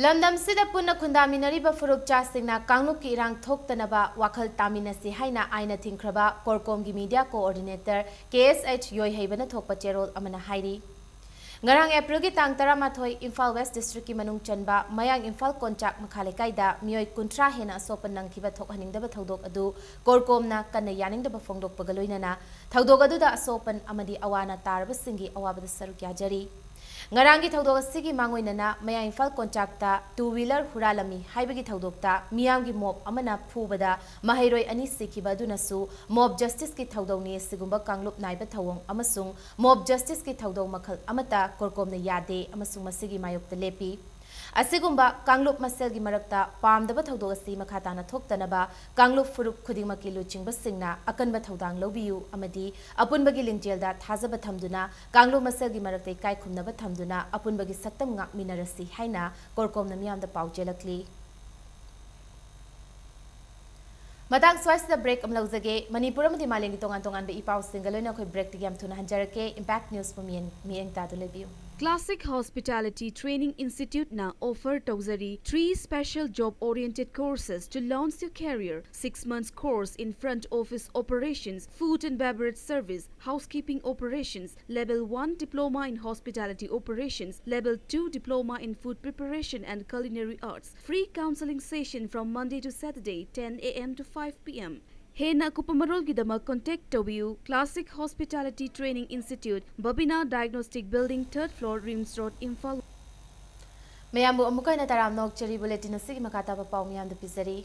ꯂꯝꯗꯝꯁꯤꯗ ꯄꯨꯟꯅ ꯈꯨꯟꯗꯥꯃꯤꯟꯅꯔꯤꯕ ꯐꯨꯔꯨꯞꯆꯥꯁꯤꯡꯅ ꯀꯥꯡꯂꯨꯞꯀꯤ ꯏꯔꯥꯡ ꯊꯣꯛꯇꯅꯕ ꯋꯥꯈꯜ ꯇꯥꯃꯤꯟꯅꯁꯤ ꯍꯥꯏꯅ ꯑꯥꯏꯟꯅ ꯊꯤꯡꯈ꯭ꯔꯕ ꯀꯣꯔꯀꯣꯝꯒꯤ ꯃꯤꯗꯤꯌꯥ ꯀꯣꯑꯣꯔꯗꯤꯅꯦꯇꯔ ꯀꯦ ꯑꯦꯁ ꯑꯩꯆ ꯌꯣꯏꯍꯩꯕꯅ ꯊꯣꯛꯄ ꯆꯦꯔꯣꯜ ꯑꯃꯅ ꯍꯥꯏꯔꯤ꯫ ꯉꯔꯥꯡ ꯑꯦꯄ꯭ꯔꯤꯜꯒꯤ ꯇꯥꯡ ꯇꯔꯥꯃꯥꯊꯣꯏ ꯏꯝꯐꯥꯜ ꯋꯦꯁ ꯗꯤꯁꯇ꯭ꯔꯤꯛꯀꯤ ꯃꯅꯨꯡ ꯆꯟꯕ ꯃꯌꯥꯡ ꯏꯝꯐꯥꯜ ꯀꯣꯟꯆꯥꯛ ꯃꯈꯥ ꯂꯩꯀꯥꯏꯗ ꯃꯤꯑꯣꯏ ꯀꯨꯟꯊ꯭ꯔꯥ ꯍꯦꯟꯅ ꯑꯁꯣꯛꯄ ꯅꯪꯈꯤꯕ ꯊꯣꯛꯍꯟꯅꯤꯡꯗꯕ ꯊꯧꯗꯣꯛ ꯑꯗꯨ ꯀꯣꯔꯀꯣꯝꯅ ꯀꯟꯅ ꯌꯥꯅꯤꯡꯗꯕ ꯐꯣꯡꯗꯣꯛꯄꯒ ꯂꯣꯏꯅꯅ ꯊꯧꯗꯣꯛ ꯑꯗꯨꯗ ꯑꯁꯣꯛꯄꯟ ꯑꯃꯗꯤ ꯑꯋꯥ ꯑꯅꯥ ꯇꯥꯔꯕꯁꯤꯡꯒꯤ ꯑꯋꯥꯕꯗ ꯁꯔꯨꯛ ꯌꯥꯖꯔꯤ꯫ ꯉꯔꯥꯡꯒꯤ ꯊꯧꯗꯣꯛ ꯑꯁꯤꯒꯤ ꯃꯥꯡꯑꯣꯏꯅꯅ ꯃꯌꯥꯡ ꯏꯝꯐꯥꯜ ꯀꯣꯟꯆꯥꯛꯇ ꯇꯨ ꯋꯤꯂꯔ ꯍꯨꯔꯥꯜꯂꯝꯃꯤ ꯍꯥꯏꯕꯒꯤ ꯊꯧꯗꯣꯛꯇ ꯃꯤꯌꯥꯝꯒꯤ ꯃꯣꯞ ꯑꯃꯅ ꯐꯨꯕꯗ ꯃꯍꯩꯔꯣꯏ ꯑꯅꯤ ꯁꯤꯈꯤꯕ ꯑꯗꯨꯅꯁꯨ ꯃꯣꯞ ꯖꯁꯇꯤꯁꯀꯤ ꯊꯧꯗꯧꯅꯤ꯫ ꯑꯁꯤꯒꯨꯝꯕ ꯀꯥꯡꯂꯨꯞ ꯅꯥꯏꯕ ꯊꯧꯑꯣꯡ ꯑꯃꯁꯨꯡ ꯃꯣꯞ ꯖꯁꯇꯤꯁꯀꯤ ꯊꯧꯗꯧ ꯃꯈꯜ ꯑꯃꯠꯇ ꯀꯣꯔꯀꯣꯝꯅ ꯌꯥꯗꯦ ꯑꯃꯁꯨꯡ ꯃꯁꯤꯒꯤ ꯃꯥꯌꯣꯛꯇ ꯂꯦꯞꯄꯤ꯫ ꯑꯁꯤꯒꯨꯝꯕ ꯀꯥꯡꯂꯨꯞ ꯃꯁꯦꯜꯒꯤ ꯃꯔꯛꯇ ꯄꯥꯝꯗꯕ ꯊꯧꯗꯣꯛ ꯑꯁꯤ ꯃꯈꯥ ꯇꯥꯅ ꯊꯣꯛꯇꯅꯕ ꯀꯥꯡꯂꯨꯞ ꯐꯨꯔꯨꯞ ꯈꯨꯗꯤꯡꯃꯛꯀꯤ ꯂꯨꯆꯤꯡꯕꯁꯤꯡꯅ ꯑꯀꯟꯕ ꯊꯧꯗꯥꯡ ꯂꯧꯕꯤꯌꯨ ꯑꯃꯗꯤ ꯑꯄꯨꯟꯕꯒꯤ ꯂꯤꯡꯖꯦꯜꯗ ꯊꯥꯖꯕ ꯊꯝꯗꯨꯅ ꯀꯥꯡꯂꯨꯞ ꯃꯁꯦꯜꯒꯤ ꯃꯔꯛꯇ ꯏꯀꯥꯏ ꯈꯨꯝꯅꯕ ꯊꯝꯗꯨꯅ ꯑꯄꯨꯟꯕꯒꯤ ꯁꯛꯇꯝ ꯉꯥꯛꯃꯤꯟꯅꯔꯁꯤ ꯍꯥꯏꯅ ꯀꯣꯔꯀꯣꯝꯅ ꯃꯤꯌꯥꯝꯗ ꯄꯥꯎ ꯆꯦꯜꯂꯛꯂꯤ꯫ ꯃꯇꯥꯡ ꯁ꯭ꯋꯥꯏꯁꯤꯗ ꯕ꯭ꯔꯦꯛ ꯑꯃ ꯂꯧꯖꯒꯦ꯫ ꯃꯅꯤꯄꯨꯔ ꯑꯃꯗꯤ ꯃꯥꯂꯦꯝꯒꯤ ꯇꯣꯉꯥꯟ ꯇꯣꯉꯥꯟꯕ ꯏ ꯄꯥꯎꯁꯤꯡꯒ ꯂꯣꯏꯅ ꯑꯩꯈꯣꯏ ꯕ꯭ꯔꯦꯛꯇꯒꯤ ꯌꯥꯝ ꯊꯨꯅ ꯍꯟꯖꯔꯛꯀꯦ꯫ ꯏꯝꯄꯦꯛ ꯅ꯭ꯌꯨꯁꯄꯨ ꯃꯤꯠꯌꯦꯡ ꯃꯤꯠꯌꯦꯡ ꯇꯥꯗꯨꯅ ꯂꯩꯕꯤꯌꯨ꯫ Classic Hospitality Training Institute ꯅ offer ꯇꯧꯖꯔꯤ three special job oriented courses to launch your career. Six months course in front office operations, food and beverage service, housekeeping operations, level one diploma in hospitality operations, level two diploma in food preparation and culinary arts. Free counseling session from Monday to Saturday, ten A M to five P M. ꯍꯦꯟꯅ ꯑꯀꯨꯞꯄ ꯃꯔꯣꯜꯒꯤꯗꯃꯛ contact ꯇꯧꯕꯤꯌꯨ, Classic Hospitality Training Institute, Babina Diagnostic Building, third floor, RIMS Road, Imphal. ꯃꯌꯥꯝꯕꯨ ꯑꯃꯨꯛꯀ ꯍꯟꯅ ꯇꯔꯥꯝꯅ ꯑꯣꯛꯆꯔꯤ꯫ Bulletin ꯑꯁꯤꯒꯤ ꯃꯈꯥ ꯇꯥꯕ ꯄꯥꯎ ꯃꯤꯌꯥꯝꯗ ꯄꯤꯖꯔꯤ꯫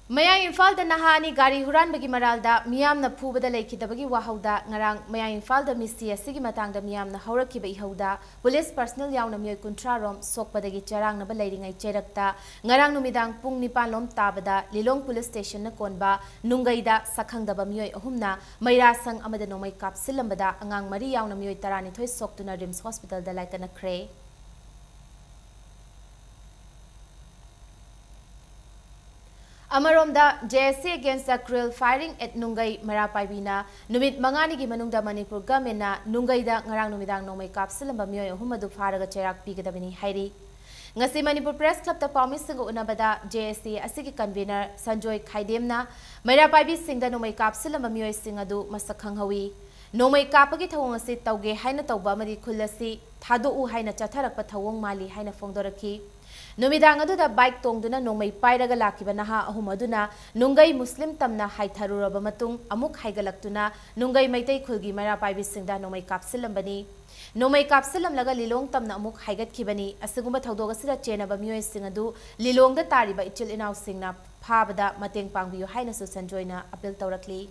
ꯃꯌꯥꯏ ꯏꯝꯐꯥꯜꯗ ꯅꯍꯥ ꯑꯅꯤ ꯒꯥꯔꯤ ꯍꯨꯔꯥꯟꯕꯒꯤ ꯃꯔꯥꯜꯗ ꯃꯤꯌꯥꯝꯅ ꯐꯨꯕꯗ ꯂꯩꯈꯤꯗꯕꯒꯤ ꯋꯥꯍꯧꯗ ꯉꯔꯥꯡ ꯃꯌꯥꯏ ꯏꯝꯐꯥꯜꯗ ꯃꯤꯁꯤ ꯑꯁꯤꯒꯤ ꯃꯇꯥꯡꯗ ꯃꯤꯌꯥꯝꯅ ꯍꯧꯔꯛꯈꯤꯕ ꯏꯍꯧꯗ ꯄꯨꯂꯤꯁ ꯄꯔꯁꯅꯦꯜ ꯌꯥꯎꯅ ꯃꯤꯑꯣꯏ ꯀꯨꯟꯊ꯭ꯔꯥ ꯔꯣꯝ ꯁꯣꯛꯄꯗꯒꯤ ꯆꯔꯥꯡꯅꯕ ꯂꯩꯔꯤꯉꯩ ꯆꯩꯔꯛꯇ ꯉꯔꯥꯡ ꯅꯨꯃꯤꯗꯥꯡ ꯄꯨꯡ ꯅꯤꯄꯥꯟ ꯂꯣꯝ ꯇꯥꯕꯗ ꯂꯤꯂꯣꯡ ꯄꯨꯂꯤꯁ ꯁ꯭ꯇꯦꯁꯟꯅ ꯀꯣꯟꯕ ꯅꯨꯡꯒꯩꯗ ꯁꯛꯈꯪꯗꯕ ꯃꯤꯑꯣꯏ ꯑꯍꯨꯝꯅ ꯃꯩꯔꯥ ꯁꯪ ꯑꯃꯗ ꯅꯣꯡꯃꯩ ꯀꯥꯞꯁꯤꯜꯂꯝꯕꯗ ꯑꯉꯥꯡ ꯃꯔꯤ ꯌꯥꯎꯅ ꯃꯤꯑꯣꯏ ꯇꯔꯥꯅꯤꯊꯣꯏ ꯁꯣꯛꯇꯨꯅ ꯔꯤꯝꯁ ꯍꯣꯁꯄꯤꯇꯥꯜꯗ ꯂꯥꯏꯀꯠꯅꯈ꯭ꯔꯦ꯫ ꯑꯃꯔꯣꯝꯗ, J S C against the cruel firing at ꯅꯨꯡꯒꯩ ꯃꯩꯔꯥ ꯄꯥꯏꯕꯤꯅ ꯅꯨꯃꯤꯠ ꯃꯉꯥꯅꯤꯒꯤ ꯃꯅꯨꯡꯗ ꯃꯅꯤꯄꯨꯔ ꯒꯚꯔꯟꯃꯦꯟꯠꯅ ꯅꯨꯡꯒꯩꯗ ꯉꯔꯥꯡ ꯅꯨꯃꯤꯗꯥꯡ ꯅꯣꯡꯃꯩ ꯀꯥꯞꯁꯤꯜꯂꯝꯕ ꯃꯤꯑꯣꯏ ꯑꯍꯨꯝ ꯑꯗꯨ ꯐꯥꯔꯒ ꯆꯩꯔꯥꯛ ꯄꯤꯒꯗꯕꯅꯤ ꯍꯥꯏꯔꯤ꯫ ꯉꯁꯤ ꯃꯅꯤꯄꯨꯔ ꯄ꯭ꯔꯦꯁ ꯀ꯭ꯂꯕꯇ ꯄꯥꯎꯃꯤꯁꯤꯡꯒ ꯎꯅꯕꯗ J S C ꯑꯁꯤꯒꯤ ꯀꯟꯚꯤꯅꯔ ꯁꯟꯖꯣꯏ ꯈꯥꯏꯗꯦꯝꯅ ꯃꯩꯔꯥ ꯄꯥꯏꯕꯤꯁꯤꯡꯗ ꯅꯣꯡꯃꯩ ꯀꯥꯞꯁꯤꯜꯂꯝꯕ ꯃꯤꯑꯣꯏꯁꯤꯡ ꯑꯗꯨ ꯃꯁꯛ ꯈꯪꯍꯧꯏ꯫ ꯅꯣꯡꯃꯩ ꯀꯥꯞꯄꯒꯤ ꯊꯧꯑꯣꯡ ꯑꯁꯤ ꯇꯧꯒꯦ ꯍꯥꯏꯅ ꯇꯧꯕ ꯑꯃꯗꯤ ꯈꯨꯜ ꯑꯁꯤ ꯊꯥꯗꯣꯛꯎ ꯍꯥꯏꯅ ꯆꯠꯊꯔꯛꯄ ꯊꯧꯑꯣꯡ ꯃꯥꯜꯂꯤ ꯍꯥꯏꯅ ꯐꯣꯡꯗꯣꯔꯛꯈꯤ꯫ ꯅꯨꯃꯤꯗꯥꯡ ꯑꯗꯨꯗ ꯕꯥꯏꯛ ꯇꯣꯡꯗꯨꯅ ꯅꯣꯡꯃꯩ ꯄꯥꯏꯔꯒ ꯂꯥꯛꯈꯤꯕ ꯅꯍꯥ ꯑꯍꯨꯝ ꯑꯗꯨꯅ ꯅꯨꯡꯒꯩ ꯃꯨꯁꯂꯤꯝ ꯇꯝꯅ ꯍꯥꯏꯊꯔꯨꯔꯕ ꯃꯇꯨꯡ ꯑꯃꯨꯛ ꯍꯥꯏꯒꯠꯂꯛꯇꯨꯅ ꯅꯨꯡꯒꯩ ꯃꯩꯇꯩ ꯈꯨꯜꯒꯤ ꯃꯩꯔꯥ ꯄꯥꯏꯕꯤꯁꯤꯡꯗ ꯅꯣꯡꯃꯩ ꯀꯥꯞꯁꯤꯜꯂꯝꯕꯅꯤ꯫ ꯅꯣꯡꯃꯩ ꯀꯥꯞꯁꯤꯜꯂꯝꯂꯒ ꯂꯤꯂꯣꯡ ꯇꯝꯅ ꯑꯃꯨꯛ ꯍꯥꯏꯒꯠꯈꯤꯕꯅꯤ꯫ ꯑꯁꯤꯒꯨꯝꯕ ꯊꯧꯗꯣꯛ ꯑꯁꯤꯗ ꯆꯦꯟꯅꯕ ꯃꯤꯑꯣꯏꯁꯤꯡ ꯑꯗꯨ ꯂꯤꯂꯣꯡꯗ ꯇꯥꯔꯤꯕ ꯏꯆꯤꯜ ꯏꯅꯥꯎꯁꯤꯡꯅ ꯐꯥꯕꯗ ꯃꯇꯦꯡ ꯄꯥꯡꯕꯤꯌꯨ ꯍꯥꯏꯅꯁꯨ ꯁꯟꯖꯣꯏꯅ ꯑꯄꯤꯜ ꯇꯧꯔꯛꯂꯤ꯫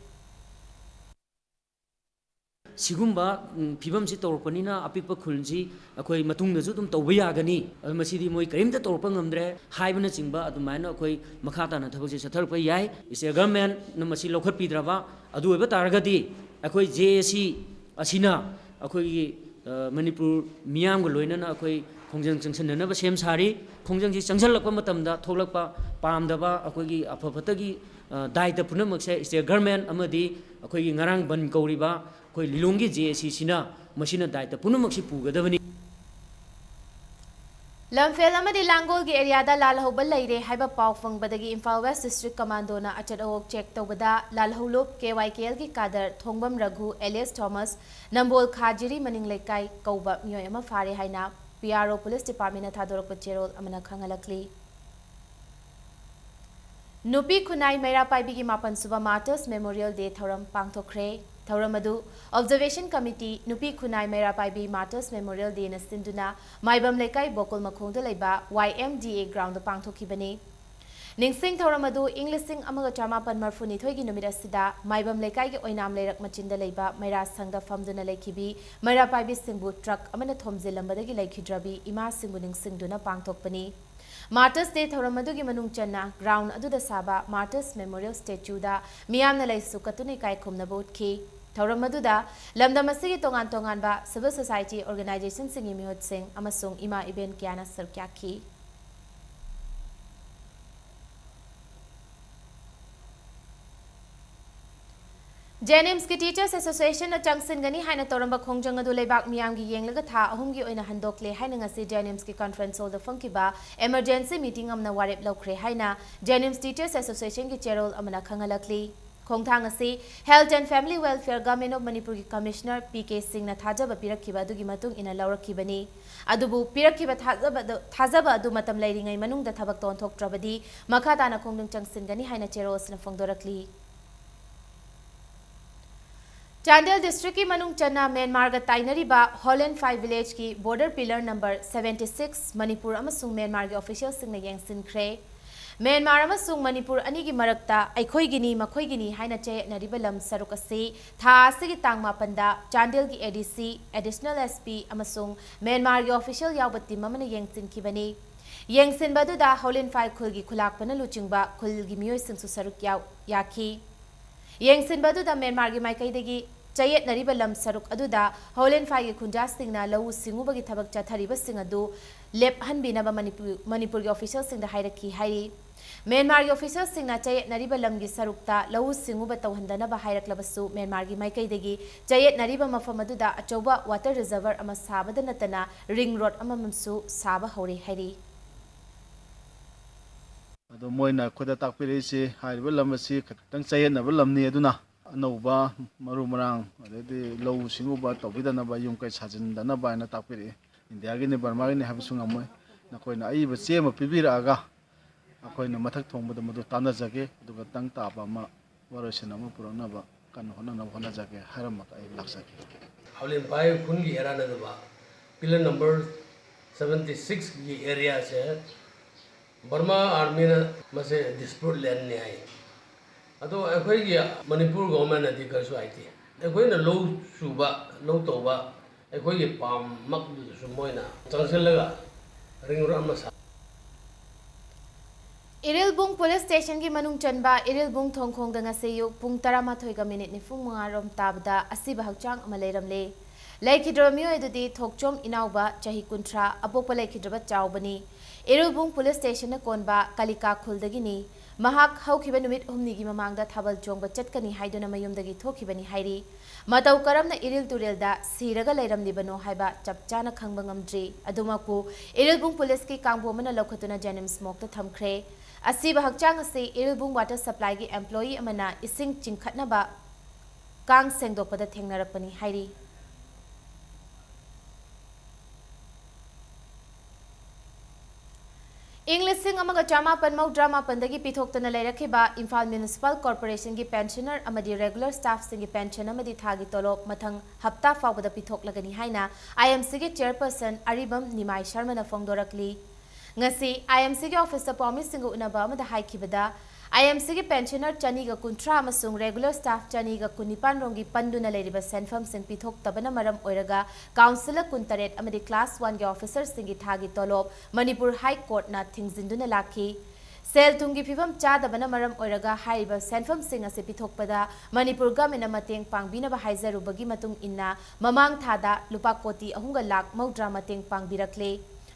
ꯁꯤꯒꯨꯝꯕ, ꯎꯝ, ꯐꯤꯕꯝꯁꯤ ꯇꯧꯔꯛꯄꯅꯤꯅ ꯑꯄꯤꯛꯄ ꯈꯨꯜꯁꯤ ꯑꯩꯈꯣꯏ ꯃꯇꯨꯡꯗꯁꯨ ꯑꯗꯨꯝ ꯇꯧꯕ ꯌꯥꯒꯅꯤ꯫ ꯑꯗꯨ ꯃꯁꯤꯗꯤ ꯃꯣꯏ ꯀꯔꯤꯝꯇ ꯇꯧꯔꯛꯄ ꯉꯝꯗ꯭ꯔꯦ ꯍꯥꯏꯕꯅꯆꯤꯡꯕ ꯑꯗꯨꯃꯥꯏꯅ ꯑꯩꯈꯣꯏ ꯃꯈꯥ ꯇꯥꯅ ꯊꯕꯛꯁꯦ ꯆꯠꯊꯔꯛꯄ ꯌꯥꯏ꯫ ꯁ꯭ꯇꯦꯠ ꯒꯚꯔꯟꯃꯦꯟꯠꯅ ꯃꯁꯤ ꯂꯧꯈꯠꯄꯤꯗ꯭ꯔꯕ, ꯑꯗꯨ ꯑꯣꯏꯕ ꯇꯥꯔꯒꯗꯤ ꯑꯩꯈꯣꯏ J A C ꯑꯁꯤꯅ ꯑꯩꯈꯣꯏꯒꯤ, ꯑ, ꯃꯅꯤꯄꯨꯔ ꯃꯤꯌꯥꯝꯒ ꯂꯣꯏꯅꯅ ꯑꯩꯈꯣꯏ ꯈꯣꯡꯖꯪ ꯆꯪꯁꯤꯟꯅꯅꯕ ꯁꯦꯝ ꯁꯥꯔꯤ꯫ ꯈꯣꯡꯖꯪꯁꯤ ꯆꯪꯁꯤꯜꯂꯛꯄ ꯃꯇꯝꯗ ꯊꯣꯛꯂꯛꯄ ꯄꯥꯝꯗꯕ ꯑꯩꯈꯣꯏꯒꯤ ꯑꯐ ꯐꯠꯇꯒꯤ, ꯑ, ꯗꯥꯏꯇ ꯄꯨꯝꯅꯃꯛꯁꯦ ꯁ꯭ꯇꯦꯠ ꯒꯚꯔꯟꯃꯦꯟꯠ ꯑꯃꯗꯤ ꯑꯩꯈꯣꯏꯒꯤ ꯉꯔꯥꯡ ꯕꯟ ꯀꯧꯔꯤꯕ ꯑꯩꯈꯣꯏ ꯂꯤꯂꯣꯡꯒꯤ J A C ꯁꯤꯅ ꯃꯁꯤꯅ ꯗꯥꯏꯇ ꯄꯨꯝꯅꯃꯛꯁꯤ ꯄꯨꯒꯗꯕꯅꯤ꯫ ꯂꯝꯐꯦꯜ ꯑꯃꯗꯤ ꯂꯥꯡꯒꯣꯜꯒꯤ ꯑꯦꯔꯤꯌꯥꯗ ꯂꯥꯜꯍꯧꯕ ꯂꯩꯔꯦ ꯍꯥꯏꯕ ꯄꯥꯎ ꯐꯪꯕꯗꯒꯤ ꯏꯝꯐꯥꯜ ꯋꯦꯁ ꯗꯤꯁꯇ꯭ꯔꯤꯛ ꯀꯃꯥꯟꯗꯣꯅ ꯑꯆꯠ ꯑꯋꯣꯛ ꯆꯦꯛ ꯇꯧꯕꯗ ꯂꯥꯜꯍꯧꯂꯨꯞ K Y K L ꯒꯤ ꯀꯥꯗꯔ ꯊꯣꯡꯕꯝ ꯔꯘꯨ alias ꯊꯣꯃꯁ ꯅꯝꯕꯣꯜ ꯈꯥꯖꯤꯔꯤ ꯃꯅꯤꯡ ꯂꯩꯀꯥꯏ ꯀꯧꯕ ꯃꯤꯑꯣꯏ ꯑꯃ ꯐꯥꯔꯦ ꯍꯥꯏꯅ P R O ꯄꯨꯂꯤꯁ ꯗꯤꯄꯥꯔꯠꯃꯦꯟꯠꯅ ꯊꯥꯗꯣꯔꯛꯄ ꯆꯦꯔꯣꯜ ꯑꯃꯅ ꯈꯪꯍꯜꯂꯛꯂꯤ꯫ ꯅꯨꯄꯤ ꯈꯨꯟꯅꯥꯏ ꯃꯩꯔꯥ ꯄꯥꯏꯕꯤꯒꯤ ꯃꯥꯄꯟ ꯁꯨꯕ Martyrs Memorial Day ꯊꯧꯔꯝ ꯄꯥꯡꯊꯣꯛꯈ꯭ꯔꯦ꯫ ꯊꯧꯔꯝ ꯑꯗꯨ Observation Committee, ꯅꯨꯄꯤ ꯈꯨꯟꯅꯥꯏ ꯃꯩꯔꯥ ꯄꯥꯏꯕꯤ Martyrs Memorial Day ꯅ ꯁꯤꯟꯗꯨꯅ ꯃꯥꯏꯕꯝ ꯂꯩꯀꯥꯏ ꯕꯣꯀꯨꯜ ꯃꯈꯣꯡꯗ ꯂꯩꯕ Y M D A ground ꯗ ꯄꯥꯡꯊꯣꯛꯈꯤꯕꯅꯤ꯫ ꯅꯤꯡꯁꯤꯡ ꯊꯧꯔꯝ ꯑꯗꯨ ꯏꯪ ꯂꯤꯁꯤꯡ ꯑꯃꯒ ꯆꯃꯥꯄꯟ ꯃꯔꯤꯐꯨꯅꯤꯊꯣꯏꯒꯤ ꯅꯨꯃꯤꯠ ꯑꯁꯤꯗ ꯃꯥꯏꯕꯝ ꯂꯩꯀꯥꯏꯒꯤ ꯑꯣꯏꯅꯥꯝ ꯂꯩꯔꯛ ꯃꯆꯤꯟꯗ ꯂꯩꯕ ꯃꯩꯔꯥ ꯁꯪꯗ ꯐꯝꯗꯨꯅ ꯂꯩꯈꯤꯕꯤ ꯃꯩꯔꯥ ꯄꯥꯏꯕꯤꯁꯤꯡꯕꯨ ꯇ꯭ꯔꯛ ꯑꯃꯅ ꯊꯣꯝꯖꯤꯜꯂꯝꯕꯗꯒꯤ ꯂꯩꯈꯤꯗ꯭ꯔꯕꯤ ꯏꯃꯥꯁꯤꯡꯕꯨ ꯅꯤꯡꯁꯤꯡꯗꯨꯅ ꯄꯥꯡꯊꯣꯛꯄꯅꯤ꯫ Martyrs Day ꯊꯧꯔꯝ ꯑꯗꯨꯒꯤ ꯃꯅꯨꯡ ꯆꯟꯅ ground ꯑꯗꯨꯗ ꯁꯥꯕ Martyrs Memorial Statue ꯗ ꯃꯤꯌꯥꯝꯅ ꯂꯩꯁꯨ ꯀꯠꯇꯨꯅ ꯏꯀꯥꯏ ꯈꯨꯝꯅꯕ ꯎꯠꯈꯤ꯫ ꯊꯧꯔꯝ ꯑꯗꯨꯗ ꯂꯝꯗꯝ ꯑꯁꯤꯒꯤ ꯇꯣꯉꯥꯟ ꯇꯣꯉꯥꯟꯕ civil society organization ꯁꯤꯡꯒꯤ ꯃꯤꯍꯨꯠꯁꯤꯡ ꯑꯃꯁꯨꯡ ꯏꯃꯥ ꯏꯕꯦꯟ ꯀꯌꯥꯅ ꯁꯔꯨꯛ ꯌꯥꯈꯤ꯫ JNIMS ꯀꯤ Teachers Association ꯅ ꯆꯪꯁꯤꯟꯒꯅꯤ ꯍꯥꯏꯅ ꯇꯧꯔꯝꯕ ꯈꯣꯡꯖꯪ ꯑꯗꯨ ꯂꯩꯕꯥꯛ ꯃꯤꯌꯥꯝꯒꯤ ꯌꯦꯡꯂꯒ ꯊꯥ ꯑꯍꯨꯝꯒꯤ ꯑꯣꯏꯅ ꯍꯟꯗꯣꯛꯂꯦ ꯍꯥꯏꯅ ꯉꯁꯤ JNIMS ꯀꯤ conference hall ꯗ ꯐꯝꯈꯤꯕ emergency meeting ꯑꯃꯅ ꯋꯥꯔꯦꯞ ꯂꯧꯈ꯭ꯔꯦ ꯍꯥꯏꯅ JNIMS Teachers Association ꯒꯤ ꯆꯦꯔꯣꯜ ꯑꯃꯅ ꯈꯪꯍꯜꯂꯛꯂꯤ꯫ ꯈꯣꯡꯊꯥꯡ ꯑꯁꯤ Health and Family Welfare Government of Manipur ꯒꯤ Commissioner ꯄꯤ ꯀꯦ ꯁꯤꯡꯅ ꯊꯥꯖꯕ ꯄꯤꯔꯛꯈꯤꯕ ꯑꯗꯨꯒꯤ ꯃꯇꯨꯡ ꯏꯟꯅ ꯂꯧꯔꯛꯈꯤꯕꯅꯤ꯫ ꯑꯗꯨꯕꯨ ꯄꯤꯔꯛꯈꯤꯕ ꯊꯥꯖꯕꯗ-, ꯊꯥꯖꯕ ꯑꯗꯨ ꯃꯇꯝ ꯂꯩꯔꯤꯉꯩ ꯃꯅꯨꯡꯗ ꯊꯕꯛꯇ ꯑꯣꯟꯊꯣꯛꯇ꯭ꯔꯕꯗꯤ ꯃꯈꯥ ꯇꯥꯅ ꯈꯣꯡꯖꯪ ꯆꯪꯁꯤꯟꯒꯅꯤ ꯍꯥꯏꯅ ꯆꯦꯔꯣꯜ ꯑꯁꯤꯅ ꯐꯣꯡꯗꯣꯔꯛꯂꯤ꯫ ꯆꯥꯟꯗꯦꯜ district ꯀꯤ ꯃꯅꯨꯡ ꯆꯟꯅ ꯃ꯭ꯌꯥꯟꯃꯥꯔꯒ ꯇꯥꯏꯅꯔꯤꯕ ꯍꯣꯂꯦꯟꯐꯥꯏ village ꯀꯤ border pillar number seventy six Manipur ꯑꯃꯁꯨꯡ ꯃ꯭ꯌꯥꯟꯃꯥꯔꯒꯤ official ꯁꯤꯡꯅ ꯌꯦꯡꯁꯤꯟꯈ꯭ꯔꯦ꯫ ꯃ꯭ꯌꯥꯟꯃꯥꯔ ꯑꯃꯁꯨꯡ ꯃꯅꯤꯄꯨꯔ ꯑꯅꯤꯒꯤ ꯃꯔꯛꯇ ꯑꯩꯈꯣꯏꯒꯤꯅꯤ, ꯃꯈꯣꯏꯒꯤꯅꯤ ꯍꯥꯏꯅ ꯆꯌꯦꯠꯅꯔꯤꯕ ꯂꯝ ꯁꯔꯨꯛ ꯑꯁꯤ ꯊꯥ ꯑꯁꯤꯒꯤ ꯇꯥꯡ ꯃꯥꯄꯟꯗ ꯆꯥꯟꯗꯦꯜꯒꯤ A D C, Additional S P ꯑꯃꯁꯨꯡ ꯃ꯭ꯌꯥꯟꯃꯥꯔꯒꯤ official ꯌꯥꯎꯕ team ꯑꯃꯅ ꯌꯦꯡꯁꯤꯟꯈꯤꯕꯅꯤ꯫ ꯌꯦꯡꯁꯤꯟꯕ ꯑꯗꯨꯗ ꯍꯣꯂꯦꯟꯐꯥꯏ ꯈꯨꯜꯒꯤ ꯈꯨꯂꯥꯛꯄꯅ ꯂꯨꯆꯤꯡꯕ ꯈꯨꯜꯒꯤ ꯃꯤꯑꯣꯏꯁꯤꯡꯁꯨ ꯁꯔꯨꯛ ꯌꯥꯎ-, ꯌꯥꯈꯤ꯫ ꯌꯦꯡꯁꯤꯟꯕ ꯑꯗꯨꯗ ꯃ꯭ꯌꯥꯟꯃꯥꯔꯒꯤ ꯃꯥꯏꯀꯩꯗꯒꯤ ꯆꯌꯦꯠꯅꯔꯤꯕ ꯂꯝ ꯁꯔꯨꯛ ꯑꯗꯨꯗ ꯍꯣꯂꯦꯟꯐꯥꯏꯒꯤ ꯈꯨꯟꯖꯥꯁꯤꯡꯅ ꯂꯧꯎ ꯁꯤꯡꯎꯕꯒꯤ ꯊꯕꯛ ꯆꯠꯊꯔꯤꯕꯁꯤꯡ ꯑꯗꯨ ꯂꯦꯞꯍꯟꯕꯤꯅꯕ ꯃꯅꯤꯄꯨꯔ, ꯃꯅꯤꯄꯨꯔꯒꯤ official ꯁꯤꯡꯗ ꯍꯥꯏꯔꯛꯈꯤ ꯍꯥꯏꯔꯤ꯫ ꯃ꯭ꯌꯥꯟꯃꯥꯔꯒꯤ official ꯁꯤꯡꯅ ꯆꯌꯦꯠꯅꯔꯤꯕ ꯂꯝꯒꯤ ꯁꯔꯨꯛꯇ ꯂꯧꯎ ꯁꯤꯡꯎꯕ ꯇꯧꯍꯟꯗꯅꯕ ꯍꯥꯏꯔꯛꯂꯕꯁꯨ, ꯃ꯭ꯌꯥꯟꯃꯥꯔꯒꯤ ꯃꯥꯏꯀꯩꯗꯒꯤ ꯆꯌꯦꯠꯅꯔꯤꯕ ꯃꯐꯝ ꯑꯗꯨꯗ ꯑꯆꯧꯕ water reservoir ꯑꯃ ꯁꯥꯕꯗ ꯅꯠꯇꯅ ring road ꯑꯃꯃꯝꯁꯨ ꯁꯥꯕ ꯍꯧꯔꯦ ꯍꯥꯏꯔꯤ꯫ ꯑꯗꯣ ꯃꯣꯏꯅ ꯑꯩꯈꯣꯏꯗ ꯇꯥꯛꯄꯤꯔꯛꯏꯁꯤ, ꯍꯥꯏꯔꯤꯕ ꯂꯝ ꯑꯁꯤ ꯈꯤꯇꯪ ꯆꯌꯦꯠꯅꯕ ꯂꯝꯅꯤ, ꯑꯗꯨꯅ ꯑꯅꯧꯕ ꯃꯔꯨ ꯃꯔꯥꯡ, ꯑꯗꯩꯗꯤ ꯂꯧꯎ ꯁꯤꯡꯎꯕ ꯇꯧꯕꯤꯗꯅꯕ, ꯌꯨꯝ ꯀꯩ ꯁꯥꯖꯤꯟꯗꯅꯕ ꯍꯥꯏꯅ ꯇꯥꯛꯄꯤꯔꯛꯏ꯫ ꯏꯟꯗꯤꯌꯥꯒꯤꯅꯤ, ꯕꯔꯃꯥꯒꯤꯅꯤ ꯍꯥꯏꯕꯁꯨ ꯉꯝꯃꯣꯏ꯫ ꯅꯈꯣꯏꯅ ꯑꯏꯕ ꯆꯦ ꯑꯃ ꯄꯤꯕꯤꯔꯛꯑꯒ ꯑꯩꯈꯣꯏꯅ ꯃꯊꯛ ꯊꯣꯡꯕꯗ ꯃꯗꯨ ꯇꯥꯟꯅꯖꯒꯦ, ꯑꯗꯨꯒ ꯇꯪ ꯇꯥꯕ ꯑꯃ, ꯋꯥꯔꯣꯏꯁꯤꯟ ꯑꯃ ꯄꯨꯔꯛꯅꯕ ꯀꯟꯅ ꯍꯣꯠꯅꯅꯕ ꯍꯣꯠꯅꯖꯒꯦ ꯍꯥꯏꯔꯝꯃꯒ ꯑꯩ ꯂꯥꯛꯆꯒꯦ꯫ ꯍꯥꯎꯂꯦꯟ ꯄꯥꯏ ꯈꯨꯟꯒꯤ area ꯅꯠꯇꯕ, pillar number seventy six ꯒꯤ area ꯁꯦ ꯕꯔꯃꯥ ꯑꯥꯔꯃꯤꯅ ꯃꯁꯦ ꯗꯤꯁꯄ꯭ꯌꯨꯠ ꯂꯦꯟꯅꯤ ꯍꯥꯏ꯫ ꯑꯗꯣ ꯑꯩꯈꯣꯏꯒꯤ ꯃꯅꯤꯄꯨꯔ ꯒꯣꯚꯔꯟꯃꯦꯟꯅꯗꯤ ꯀꯔꯤꯁꯨ ꯍꯥꯏꯗꯦ꯫ ꯑꯩꯈꯣꯏꯅ ꯂꯧ ꯁꯨꯕ, ꯂꯧ ꯇꯧꯕ, ꯑꯩꯈꯣꯏꯒꯤ ꯄꯥꯝꯃꯛꯇꯨꯗꯁꯨ ꯃꯣꯏꯅ ꯆꯪꯁꯤꯜꯂꯒ ꯔꯤꯡ ꯔꯣꯗ ꯑꯃ ꯁꯥ꯫ ꯏꯔꯤꯜꯕꯨꯡ ꯄꯨꯂꯤꯁ ꯁ꯭ꯇꯦꯁꯟꯒꯤ ꯃꯅꯨꯡ ꯆꯟꯕ ꯏꯔꯤꯜꯕꯨꯡ ꯊꯣꯡꯈꯣꯡꯗ ꯉꯁꯤ ꯑꯌꯨꯛ ꯄꯨꯡ ꯇꯔꯥꯃꯥꯊꯣꯏꯒ ꯃꯤꯅꯤꯠ ꯅꯤꯐꯨ ꯃꯉꯥ ꯔꯣꯝ ꯇꯥꯕꯗ ꯑꯁꯤꯕ ꯍꯛꯆꯥꯡ ꯑꯃ ꯂꯩꯔꯝꯂꯦ꯫ ꯂꯩꯈꯤꯗ꯭ꯔꯕ ꯃꯤꯑꯣꯏ ꯑꯗꯨꯗꯤ ꯊꯣꯛꯆꯣꯝ ꯏꯅꯥꯎꯕ, ꯆꯍꯤ ꯀꯨꯟꯊ꯭ꯔꯥ, ꯑꯄꯣꯛꯄ ꯂꯩꯈꯤꯗ꯭ꯔꯕ ꯆꯥꯎꯕꯅꯤ꯫ ꯏꯔꯤꯜꯕꯨꯡ ꯄꯨꯂꯤꯁ ꯁ꯭ꯇꯦꯁꯟꯅ ꯀꯣꯟꯕ ꯀꯂꯤꯀꯥ ꯈꯨꯜꯗꯒꯤꯅꯤ꯫ ꯃꯍꯥꯛ ꯍꯧꯈꯤꯕ ꯅꯨꯃꯤꯠ ꯍꯨꯝꯅꯤꯒꯤ ꯃꯃꯥꯡꯗ ꯊꯥꯕꯜ ꯆꯣꯡꯕ ꯆꯠꯀꯅꯤ ꯍꯥꯏꯗꯨꯅ ꯃꯌꯨꯝꯗꯒꯤ ꯊꯣꯛꯈꯤꯕꯅꯤ ꯍꯥꯏꯔꯤ꯫ ꯃꯇꯧ ꯀꯔꯝꯅ ꯏꯔꯤꯜ ꯇꯨꯔꯦꯜꯗ ꯁꯤꯔꯒ ꯂꯩꯔꯝꯂꯤꯕꯅꯣ ꯍꯥꯏꯕ ꯆꯞ ꯆꯥꯅ ꯈꯪꯕ ꯉꯝꯗ꯭ꯔꯤ꯫ ꯑꯗꯨꯃꯛꯄꯨ ꯏꯔꯤꯜꯕꯨꯡ ꯄꯨꯂꯤꯁꯀꯤ ꯀꯥꯡꯕꯨ ꯑꯃꯅ ꯂꯧꯈꯠꯇꯨꯅ ꯖꯦꯅꯤꯝꯁ ꯃꯣꯔꯒꯇ ꯊꯝꯈ꯭ꯔꯦ꯫ ꯑꯁꯤꯕ ꯍꯛꯆꯥꯡ ꯑꯁꯤ ꯏꯔꯤꯜꯕꯨꯡ ꯋꯥꯇꯔ ꯁꯄ꯭ꯂꯥꯏꯒꯤ ꯑꯦꯝꯄ꯭ꯂꯣꯌꯤ ꯑꯃꯅ ꯏꯁꯤꯡ ꯆꯤꯡꯈꯠꯅꯕ ꯀꯥꯡ ꯁꯦꯡꯗꯣꯛꯄꯗ ꯊꯦꯡꯅꯔꯛꯄꯅꯤ ꯍꯥꯏꯔꯤ꯫ ꯏꯪ ꯂꯤꯁꯤꯡ ꯑꯃꯒ ꯆꯥꯃꯥꯄꯟ ꯃꯧꯗ꯭ꯔꯥ ꯃꯥꯄꯟꯗꯒꯤ ꯄꯤꯊꯣꯛꯇꯅ ꯂꯩꯔꯛꯈꯤꯕ ꯏꯝꯐꯥꯜ ꯃ꯭ꯌꯨꯅꯤꯁꯤꯄꯥꯜ ꯀꯣꯔꯄꯣꯔꯦꯁꯟꯒꯤ ꯄꯦꯟꯁꯅꯔ ꯑꯃꯗꯤ ꯔꯦꯒꯨꯂꯔ ꯁ꯭ꯇꯥꯐꯁꯤꯡꯒꯤ ꯄꯦꯟꯁꯟ ꯑꯃꯗꯤ ꯊꯥꯒꯤ ꯇꯣꯂꯣꯞ ꯃꯊꯪ ꯍꯞꯇꯥ ꯐꯥꯎꯕꯗ ꯄꯤꯊꯣꯛꯂꯒꯅꯤ ꯍꯥꯏꯅ ꯑꯥꯏ ꯑꯦꯝ ꯁꯤꯒꯤ ꯆꯦꯌꯔꯄꯔꯁꯟ ꯑꯔꯤꯕꯝ ꯅꯤꯃꯥꯏ ꯁꯔꯃꯅ ꯐꯣꯡꯗꯣꯔꯛꯂꯤ꯫ ꯉꯁꯤ ꯑꯥꯏ ꯑꯦꯝ ꯁꯤꯒꯤ ꯑꯣꯐꯤꯁꯇ ꯄꯥꯎꯃꯤꯁꯤꯡꯒ ꯎꯅꯕ ꯑꯃꯗ ꯍꯥꯏꯈꯤꯕꯗ, ꯑꯥꯏ ꯑꯦꯝ ꯁꯤꯒꯤ ꯄꯦꯟꯁꯅꯔ ꯆꯅꯤꯒ ꯀꯨꯟꯊ꯭ꯔꯥ ꯑꯃꯁꯨꯡ ꯔꯦꯒꯨꯂꯔ ꯁ꯭ꯇꯥꯐ ꯆꯅꯤꯒ ꯀꯨꯟꯅꯤꯄꯥꯟ ꯔꯣꯝꯒꯤ ꯄꯟꯗꯨꯅ ꯂꯩꯔꯤꯕ ꯁꯦꯟꯐꯝꯁꯤꯡ ꯄꯤꯊꯣꯛꯇꯕꯅ ꯃꯔꯝ ꯑꯣꯏꯔꯒ ꯀꯥꯎꯟꯁꯤꯂꯔ ꯀꯨꯟꯇꯔꯦꯠ ꯑꯃꯗꯤ ꯀ꯭ꯂꯥꯁ ꯋꯥꯟꯒꯤ ꯑꯣꯐꯤꯁꯔꯁꯤꯡꯒꯤ ꯊꯥꯒꯤ ꯇꯣꯂꯣꯞ ꯃꯅꯤꯄꯨꯔ ꯍꯥꯏ ꯀꯣꯔꯠꯅ ꯊꯤꯡꯖꯤꯟꯗꯨꯅ ꯂꯥꯛꯈꯤ꯫ ꯁꯦꯜ ꯊꯨꯝꯒꯤ ꯐꯤꯕꯝ ꯆꯥꯗꯕꯅ ꯃꯔꯝ ꯑꯣꯏꯔꯒ ꯍꯥꯏꯔꯤꯕ ꯁꯦꯟꯐꯝꯁꯤꯡ ꯑꯁꯤ ꯄꯤꯊꯣꯛꯄꯗ ꯃꯅꯤꯄꯨꯔ ꯒꯚꯔꯟꯃꯦꯟꯠꯅ ꯃꯇꯦꯡ ꯄꯥꯡꯕꯤꯅꯕ ꯍꯥꯏꯖꯔꯨꯕꯒꯤ ꯃꯇꯨꯡ ꯏꯟꯅ ꯃꯃꯥꯡ ꯊꯥꯗ ꯂꯨꯄꯥ ꯀꯣꯇꯤ ꯑꯍꯨꯝꯒ ꯂꯥꯈ ꯃꯧꯗ꯭ꯔꯥ ꯃꯇꯦꯡ ꯄꯥꯡꯕꯤꯔꯛꯂꯦ꯫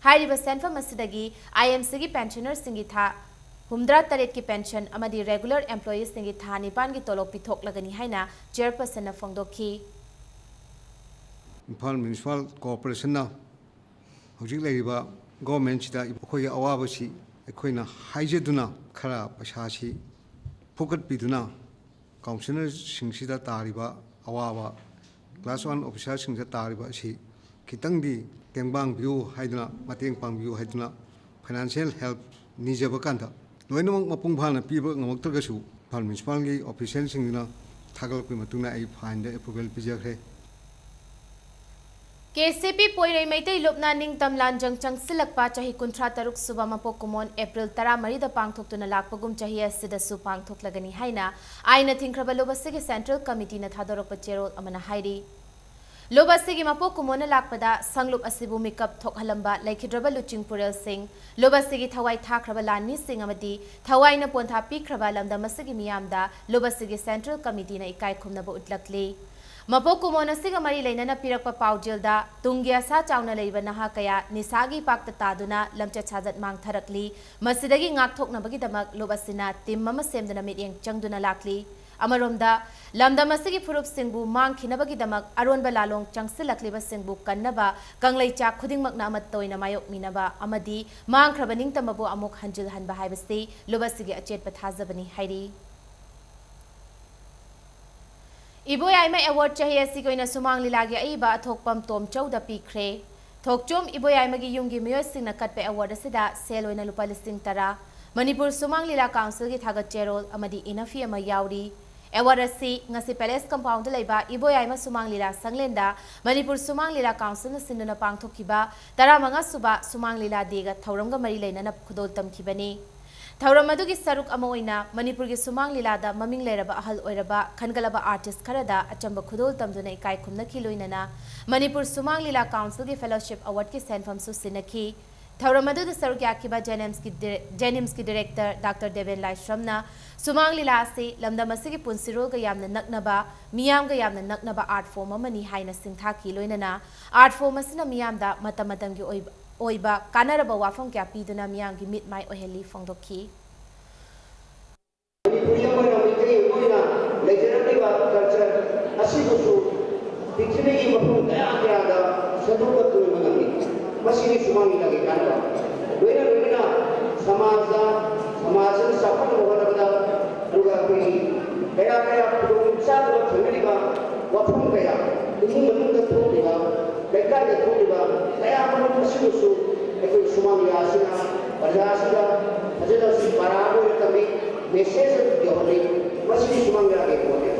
ꯍꯥꯏꯔꯤꯕ ꯁꯦꯟꯐꯝ ꯑꯁꯤꯗꯒꯤ ꯑꯥꯏ ꯑꯦꯝ ꯁꯤꯒꯤ ꯄꯦꯟꯁꯅꯔꯁꯤꯡꯒꯤ ꯊꯥ ꯍꯨꯝꯗ꯭ꯔꯥ ꯇꯔꯦꯠꯀꯤ ꯄꯦꯟꯁꯟ ꯑꯃꯗꯤ ꯔꯦꯒꯨꯂꯔ ꯑꯦꯝꯄ꯭ꯂꯣꯌꯤꯁꯤꯡꯒꯤ ꯊꯥ ꯅꯤꯄꯥꯟꯒꯤ ꯇꯣꯂꯣꯞ ꯄꯤꯊꯣꯛꯂꯒꯅꯤ ꯍꯥꯏꯅ ꯆꯦꯌꯔꯄꯔꯁꯟꯅ ꯐꯣꯡꯗꯣꯛꯈꯤ꯫ ꯏꯝꯐꯥꯜ ꯃ꯭ꯌꯨꯅꯤꯁꯤꯄꯥꯜ ꯀꯣꯔꯄꯣꯔꯦꯁꯟꯅ ꯍꯧꯖꯤꯛ ꯂꯩꯔꯤꯕ ꯒꯣꯔꯃꯦꯟꯁꯤꯗ ꯑꯩꯈꯣꯏꯒꯤ ꯑꯋꯥꯕꯁꯤ ꯑꯩꯈꯣꯏꯅ ꯍꯥꯏꯖꯗꯨꯅ ꯈꯔ ꯄꯩꯁꯥꯁꯤ ꯐꯨꯀꯠꯄꯤꯗꯨꯅ ꯀꯥꯎꯟꯁꯤꯂꯔꯁꯤꯡꯁꯤꯗ ꯇꯥꯔꯤꯕ ꯑꯋꯥꯕ, ꯀ꯭ꯂꯥꯁ ꯋꯥꯟ ꯑꯣꯐꯤꯁꯥꯔꯁꯤꯡꯗ ꯇꯥꯔꯤꯕ ꯑꯁꯤ ꯈꯤꯇꯪꯗꯤ ꯇꯦꯡꯕꯥꯡꯕꯤꯌꯨ ꯍꯥꯏꯗꯨꯅ, ꯃꯇꯦꯡ ꯄꯥꯡꯕꯤꯌꯨ ꯍꯥꯏꯗꯨꯅ ꯐꯥꯏꯅꯥꯟꯁꯤꯌꯦꯜ ꯍꯦꯜꯞ ꯅꯤꯖꯕ ꯀꯥꯟꯗ ꯂꯣꯏꯅꯃꯛ ꯃꯄꯨꯡ ꯐꯥꯅ ꯄꯤꯕ ꯉꯝꯃꯛꯇ꯭ꯔꯒꯁꯨ ꯏꯝꯐꯥꯜ ꯃ꯭ꯌꯨꯅꯤꯁꯤꯄꯥꯜꯒꯤ ꯑꯣꯐꯤꯁꯤꯌꯦꯜꯁꯤꯡꯗꯨꯅ ꯊꯥꯒꯠꯂꯛꯄꯒꯤ ꯃꯇꯨꯡꯗ ꯑꯩ ꯐꯥꯏꯟꯗ ꯑꯦꯄ꯭ꯔꯨꯚꯦꯜ ꯄꯤꯖꯈ꯭ꯔꯦ꯫ ꯀꯦ ꯁꯤ ꯄꯤ ꯄꯣꯏꯔꯩ ꯃꯩꯇꯩ ꯂꯨꯞꯅ ꯅꯤꯡꯇꯝ ꯂꯥꯟꯖꯪ ꯆꯪꯁꯤꯜꯂꯛꯄ ꯆꯍꯤ ꯀꯨꯟꯊ꯭ꯔꯥ ꯇꯔꯨꯛ ꯁꯨꯕ ꯃꯄꯣꯛ ꯀꯨꯝꯑꯣꯟ ꯑꯦꯄ꯭ꯔꯤꯜ ꯇꯔꯥꯃꯔꯤꯗ ꯄꯥꯡꯊꯣꯛꯇꯨꯅ ꯂꯥꯛꯄꯒꯨꯝ ꯆꯍꯤ ꯑꯁꯤꯗꯁꯨ ꯄꯥꯡꯊꯣꯛꯂꯒꯅꯤ ꯍꯥꯏꯅ ꯑꯥꯏꯟꯅ ꯊꯤꯡꯈ꯭ꯔꯕ ꯂꯨꯞ ꯑꯁꯤꯒꯤ ꯁꯦꯟꯇ꯭ꯔꯦꯜ ꯀꯃꯤꯇꯤꯅ ꯊꯥꯗꯣꯔꯛꯄ ꯆꯦꯔꯣꯜ ꯑꯃꯅ ꯍꯥꯏꯔꯤ꯫ ꯂꯨꯞ ꯑꯁꯤꯒꯤ ꯃꯄꯣꯛ ꯀꯨꯝꯑꯣꯟꯅ ꯂꯥꯛꯄꯗ ꯁꯪꯂꯨꯞ ꯑꯁꯤꯕꯨ ꯃꯤꯀꯞ ꯊꯣꯛꯍꯜꯂꯝꯕ ꯂꯩꯈꯤꯗ꯭ꯔꯕ ꯂꯨꯆꯤꯡ ꯄꯨꯔꯦꯜꯁꯤꯡ, ꯂꯨꯞ ꯑꯁꯤꯒꯤ ꯊꯋꯥꯏ ꯊꯥꯈ꯭ꯔꯕ ꯂꯥꯟꯃꯤꯁꯤꯡ ꯑꯃꯗꯤ ꯊꯋꯥꯏꯅ ꯄꯣꯟꯊꯥ ꯄꯤꯈ꯭ꯔꯕ ꯂꯝꯗꯝ ꯑꯁꯤꯒꯤ ꯃꯤꯌꯥꯝꯗ ꯂꯨꯞ ꯑꯁꯤꯒꯤ ꯁꯦꯟꯇ꯭ꯔꯦꯜ ꯀꯃꯤꯇꯤꯅ ꯏꯀꯥꯏ ꯈꯨꯝꯅꯕ ꯎꯠꯂꯛꯂꯤ꯫ ꯃꯄꯣꯛ ꯀꯨꯝꯑꯣꯟ ꯑꯁꯤꯒ ꯃꯔꯤ ꯂꯩꯅꯅ ꯄꯤꯔꯛꯄ ꯄꯥꯎꯖꯦꯜꯗ ꯇꯨꯡꯒꯤ ꯑꯁꯥ ꯆꯥꯎꯅ ꯂꯩꯕ ꯅꯍꯥ ꯀꯌꯥ ꯅꯤꯁꯥꯒꯤ ꯏꯄꯥꯛꯇ ꯇꯥꯗꯨꯅ ꯂꯝꯆꯠ ꯁꯥꯖꯠ ꯃꯥꯡꯊꯔꯛꯂꯤ꯫ ꯃꯁꯤꯗꯒꯤ ꯉꯥꯛꯊꯣꯛꯅꯕꯒꯤꯗꯃꯛ ꯂꯨꯞ ꯑꯁꯤꯅ ꯇꯤꯝ ꯑꯃ ꯁꯦꯝꯗꯨꯅ ꯃꯤꯠꯌꯦꯡ ꯆꯪꯗꯨꯅ ꯂꯥꯛꯂꯤ꯫ ꯑꯃꯔꯣꯝꯗ, ꯂꯝꯗꯝ ꯑꯁꯤꯒꯤ ꯐꯨꯔꯨꯞꯁꯤꯡꯕꯨ ꯃꯥꯡꯈꯤꯅꯕꯒꯤꯗꯃꯛ ꯑꯔꯣꯟꯕ ꯂꯥꯂꯣꯡ ꯆꯪꯁꯤꯜꯂꯛꯂꯤꯕꯁꯤꯡꯕꯨ ꯀꯟꯅꯕ ꯀꯪꯂꯩꯆꯥ ꯈꯨꯗꯤꯡꯃꯛꯅ ꯑꯃꯠꯇ ꯑꯣꯏꯅ ꯃꯥꯌꯣꯛꯃꯤꯟꯅꯕ ꯑꯃꯗꯤ ꯃꯥꯡꯈ꯭ꯔꯕ ꯅꯤꯡꯇꯝꯕꯕꯨ ꯑꯃꯨꯛ ꯍꯟꯖꯤꯜꯍꯟꯕ ꯍꯥꯏꯕꯁꯤ ꯂꯨꯞ ꯑꯁꯤꯒꯤ ꯑꯆꯦꯠꯄ ꯊꯥꯖꯕꯅꯤ ꯍꯥꯏꯔꯤ꯫ ꯏꯕꯣꯌꯥꯏꯃ ꯑꯦꯋꯥꯔꯗ ꯆꯍꯤ ꯑꯁꯤꯒꯤ ꯑꯣꯏꯅ ꯁꯨꯃꯥꯡ ꯂꯤꯂꯥꯒꯤ ꯑꯏꯕ ꯑꯊꯣꯛꯄꯝ ꯇꯣꯝꯆꯧꯗ ꯄꯤꯈ꯭ꯔꯦ꯫ ꯊꯣꯛꯆꯣꯝ ꯏꯕꯣꯌꯥꯏꯃꯒꯤ ꯌꯨꯝꯒꯤ ꯃꯤꯑꯣꯏꯁꯤꯡꯅ ꯀꯠꯄ ꯑꯦꯋꯥꯔꯗ ꯑꯁꯤꯗ ꯁꯦꯜ ꯑꯣꯏꯅ ꯂꯨꯄꯥ ꯂꯤꯁꯤꯡ ꯇꯔꯥ, ꯃꯅꯤꯄꯨꯔ ꯁꯨꯃꯥꯡ ꯂꯤꯂꯥ ꯀꯥꯎꯟꯁꯤꯜꯒꯤ ꯊꯥꯒꯠ ꯆꯦꯔꯣꯜ ꯑꯃꯗꯤ ꯏꯅꯐꯤ ꯑꯃ ꯌꯥꯎꯔꯤ꯫ ꯑꯦꯋꯥꯔꯗ ꯑꯁꯤ ꯉꯁꯤ ꯄꯦꯂꯦꯁ ꯀꯝꯄꯥꯎꯟꯗ ꯂꯩꯕ ꯏꯕꯣꯌꯥꯏꯃ ꯁꯨꯃꯥꯡ ꯂꯤꯂꯥ ꯁꯪꯂꯦꯟꯗ ꯃꯅꯤꯄꯨꯔ ꯁꯨꯃꯥꯡ ꯂꯤꯂꯥ ꯀꯥꯎꯟꯁꯤꯜꯅ ꯁꯤꯟꯗꯨꯅ ꯄꯥꯡꯊꯣꯛꯈꯤꯕ ꯇꯔꯥꯃꯉꯥ ꯁꯨꯕ ꯁꯨꯃꯥꯡ ꯂꯤꯂꯥ ꯗꯦꯒ ꯊꯧꯔꯝꯒ ꯃꯔꯤ ꯂꯩꯅꯅ ꯈꯨꯗꯣꯜ ꯇꯝꯈꯤꯕꯅꯤ꯫ ꯊꯧꯔꯝ ꯑꯗꯨꯒꯤ ꯁꯔꯨꯛ ꯑꯃ ꯑꯣꯏꯅ ꯃꯅꯤꯄꯨꯔꯒꯤ ꯁꯨꯃꯥꯡ ꯂꯤꯂꯥꯗ ꯃꯃꯤꯡ ꯂꯩꯔꯕ ꯑꯍꯜ ꯑꯣꯏꯔꯕ ꯈꯟꯒꯠꯂꯕ ꯑꯥꯔꯇꯤꯁ ꯈꯔꯗ ꯑꯆꯝꯕ ꯈꯨꯗꯣꯜ ꯇꯝꯗꯨꯅ ꯏꯀꯥꯏ ꯈꯨꯝꯅꯈꯤ꯫ ꯂꯣꯏꯅꯅ ꯃꯅꯤꯄꯨꯔ ꯁꯨꯃꯥꯡ ꯂꯤꯂꯥ ꯀꯥꯎꯟꯁꯤꯜꯒꯤ ꯐꯦꯂꯣꯁꯤꯞ ꯑꯦꯋꯥꯔꯗꯀꯤ ꯁꯦꯟꯐꯝꯁꯨ ꯁꯤꯟꯅꯈꯤ꯫ ꯊꯧꯔꯝ ꯑꯗꯨꯗ ꯁꯔꯨꯛ ꯌꯥꯈꯤꯕ ꯖꯦꯅꯤꯝꯁꯀꯤ ꯗꯤꯔꯦ-, ꯖꯦꯅꯤꯝꯁꯀꯤ ꯗꯤꯔꯦꯛꯇꯔ ꯗꯥꯛꯇꯔ ꯗꯦꯕꯦꯟ ꯂꯥꯏꯁ꯭ꯔꯝꯅ ꯁꯨꯃꯥꯡ ꯂꯤꯂꯥ ꯑꯁꯤ ꯂꯝꯗꯝ ꯑꯁꯤꯒꯤ ꯄꯨꯟꯁꯤꯔꯣꯜꯒ ꯌꯥꯝꯅ ꯅꯛꯅꯕ, ꯃꯤꯌꯥꯝꯒ ꯌꯥꯝꯅ ꯅꯛꯅꯕ ꯑꯥꯔꯠ ꯐꯣꯔꯝ ꯑꯃꯅꯤ ꯍꯥꯏꯅ ꯁꯤꯡꯊꯥꯈꯤ꯫ ꯂꯣꯏꯅꯅ ꯑꯥꯔꯠ ꯐꯣꯔꯝ ꯑꯁꯤꯅ ꯃꯤꯌꯥꯝꯗ ꯃꯇꯝ ꯃꯇꯝꯒꯤ ꯑꯣꯏꯕ, ꯑꯣꯏꯕ ꯀꯥꯟꯅꯔꯕ ꯋꯥꯐꯝ ꯀꯌꯥ ꯄꯤꯗꯨꯅ ꯃꯤꯌꯥꯝꯒꯤ ꯃꯤꯠ ꯃꯥꯏ ꯑꯣꯏꯍꯜꯂꯤ ꯐꯣꯡꯗꯣꯛꯈꯤ꯫ ꯃꯅꯤꯄꯨꯔꯤ ꯑꯃ ꯑꯣꯏꯅ, ꯃꯩꯇꯩ ꯑꯃ ꯑꯣꯏꯅ ꯂꯩꯖꯔꯛꯂꯤꯕ ꯀꯜꯆꯔ ꯑꯁꯤꯕꯨꯁꯨ ꯄ꯭ꯔꯤꯊꯤꯕꯤꯒꯤ ꯃꯐꯝ ꯀꯌꯥ ꯀꯌꯥꯗ ꯁꯟꯗꯣꯛꯅ ꯄꯨꯕ ꯉꯝꯃꯤ꯫ ꯃꯁꯤꯒꯤ ꯁꯨꯃꯥꯡ ꯂꯤꯂꯥꯒꯤ ꯀꯥꯟꯅꯕ꯫ ꯂꯣꯏꯅ ꯂꯣꯏꯅꯅ ꯁꯃꯥꯖ, ꯁꯃꯥꯖ ꯑꯁꯤ ꯆꯥꯎꯈꯠꯅꯕ ꯍꯣꯠꯅꯕꯗ, ꯑꯗꯨꯒ ꯑꯩꯈꯣꯏꯒꯤ ꯀꯌꯥ ꯀꯌꯥ ꯈꯨꯗꯣꯡ ꯆꯥꯗꯕ ꯊꯦꯡꯅꯔꯤꯕ ꯋꯥꯐꯝ ꯀꯌꯥ, ꯏꯃꯨꯡ ꯃꯅꯨꯡꯗ ꯊꯣꯛꯂꯤꯕ, ꯂꯩꯀꯥꯏꯗ ꯊꯣꯛꯂꯤꯕ ꯀꯌꯥ ꯑꯃꯔꯣꯝ ꯑꯁꯤꯕꯨꯁꯨ ꯑꯩꯈꯣꯏ ꯁꯨꯃꯥꯡ ꯂꯤꯂꯥ ꯑꯁꯤꯅ ꯄ꯭ꯔꯖꯥ ꯑꯁꯤꯗ ꯐꯖꯅ ꯁꯤ ꯄꯥꯔꯥ ꯑꯃ ꯑꯣꯏꯅ ꯇꯝꯕꯤ, ꯃꯦꯁꯦꯖ ꯑꯗꯨ ꯌꯧꯍꯜꯂꯤ꯫ ꯃꯁꯤꯒꯤ ꯁꯨꯃꯥꯡ ꯂꯤꯂꯥꯒꯤ ꯄꯣꯠꯅꯤ꯫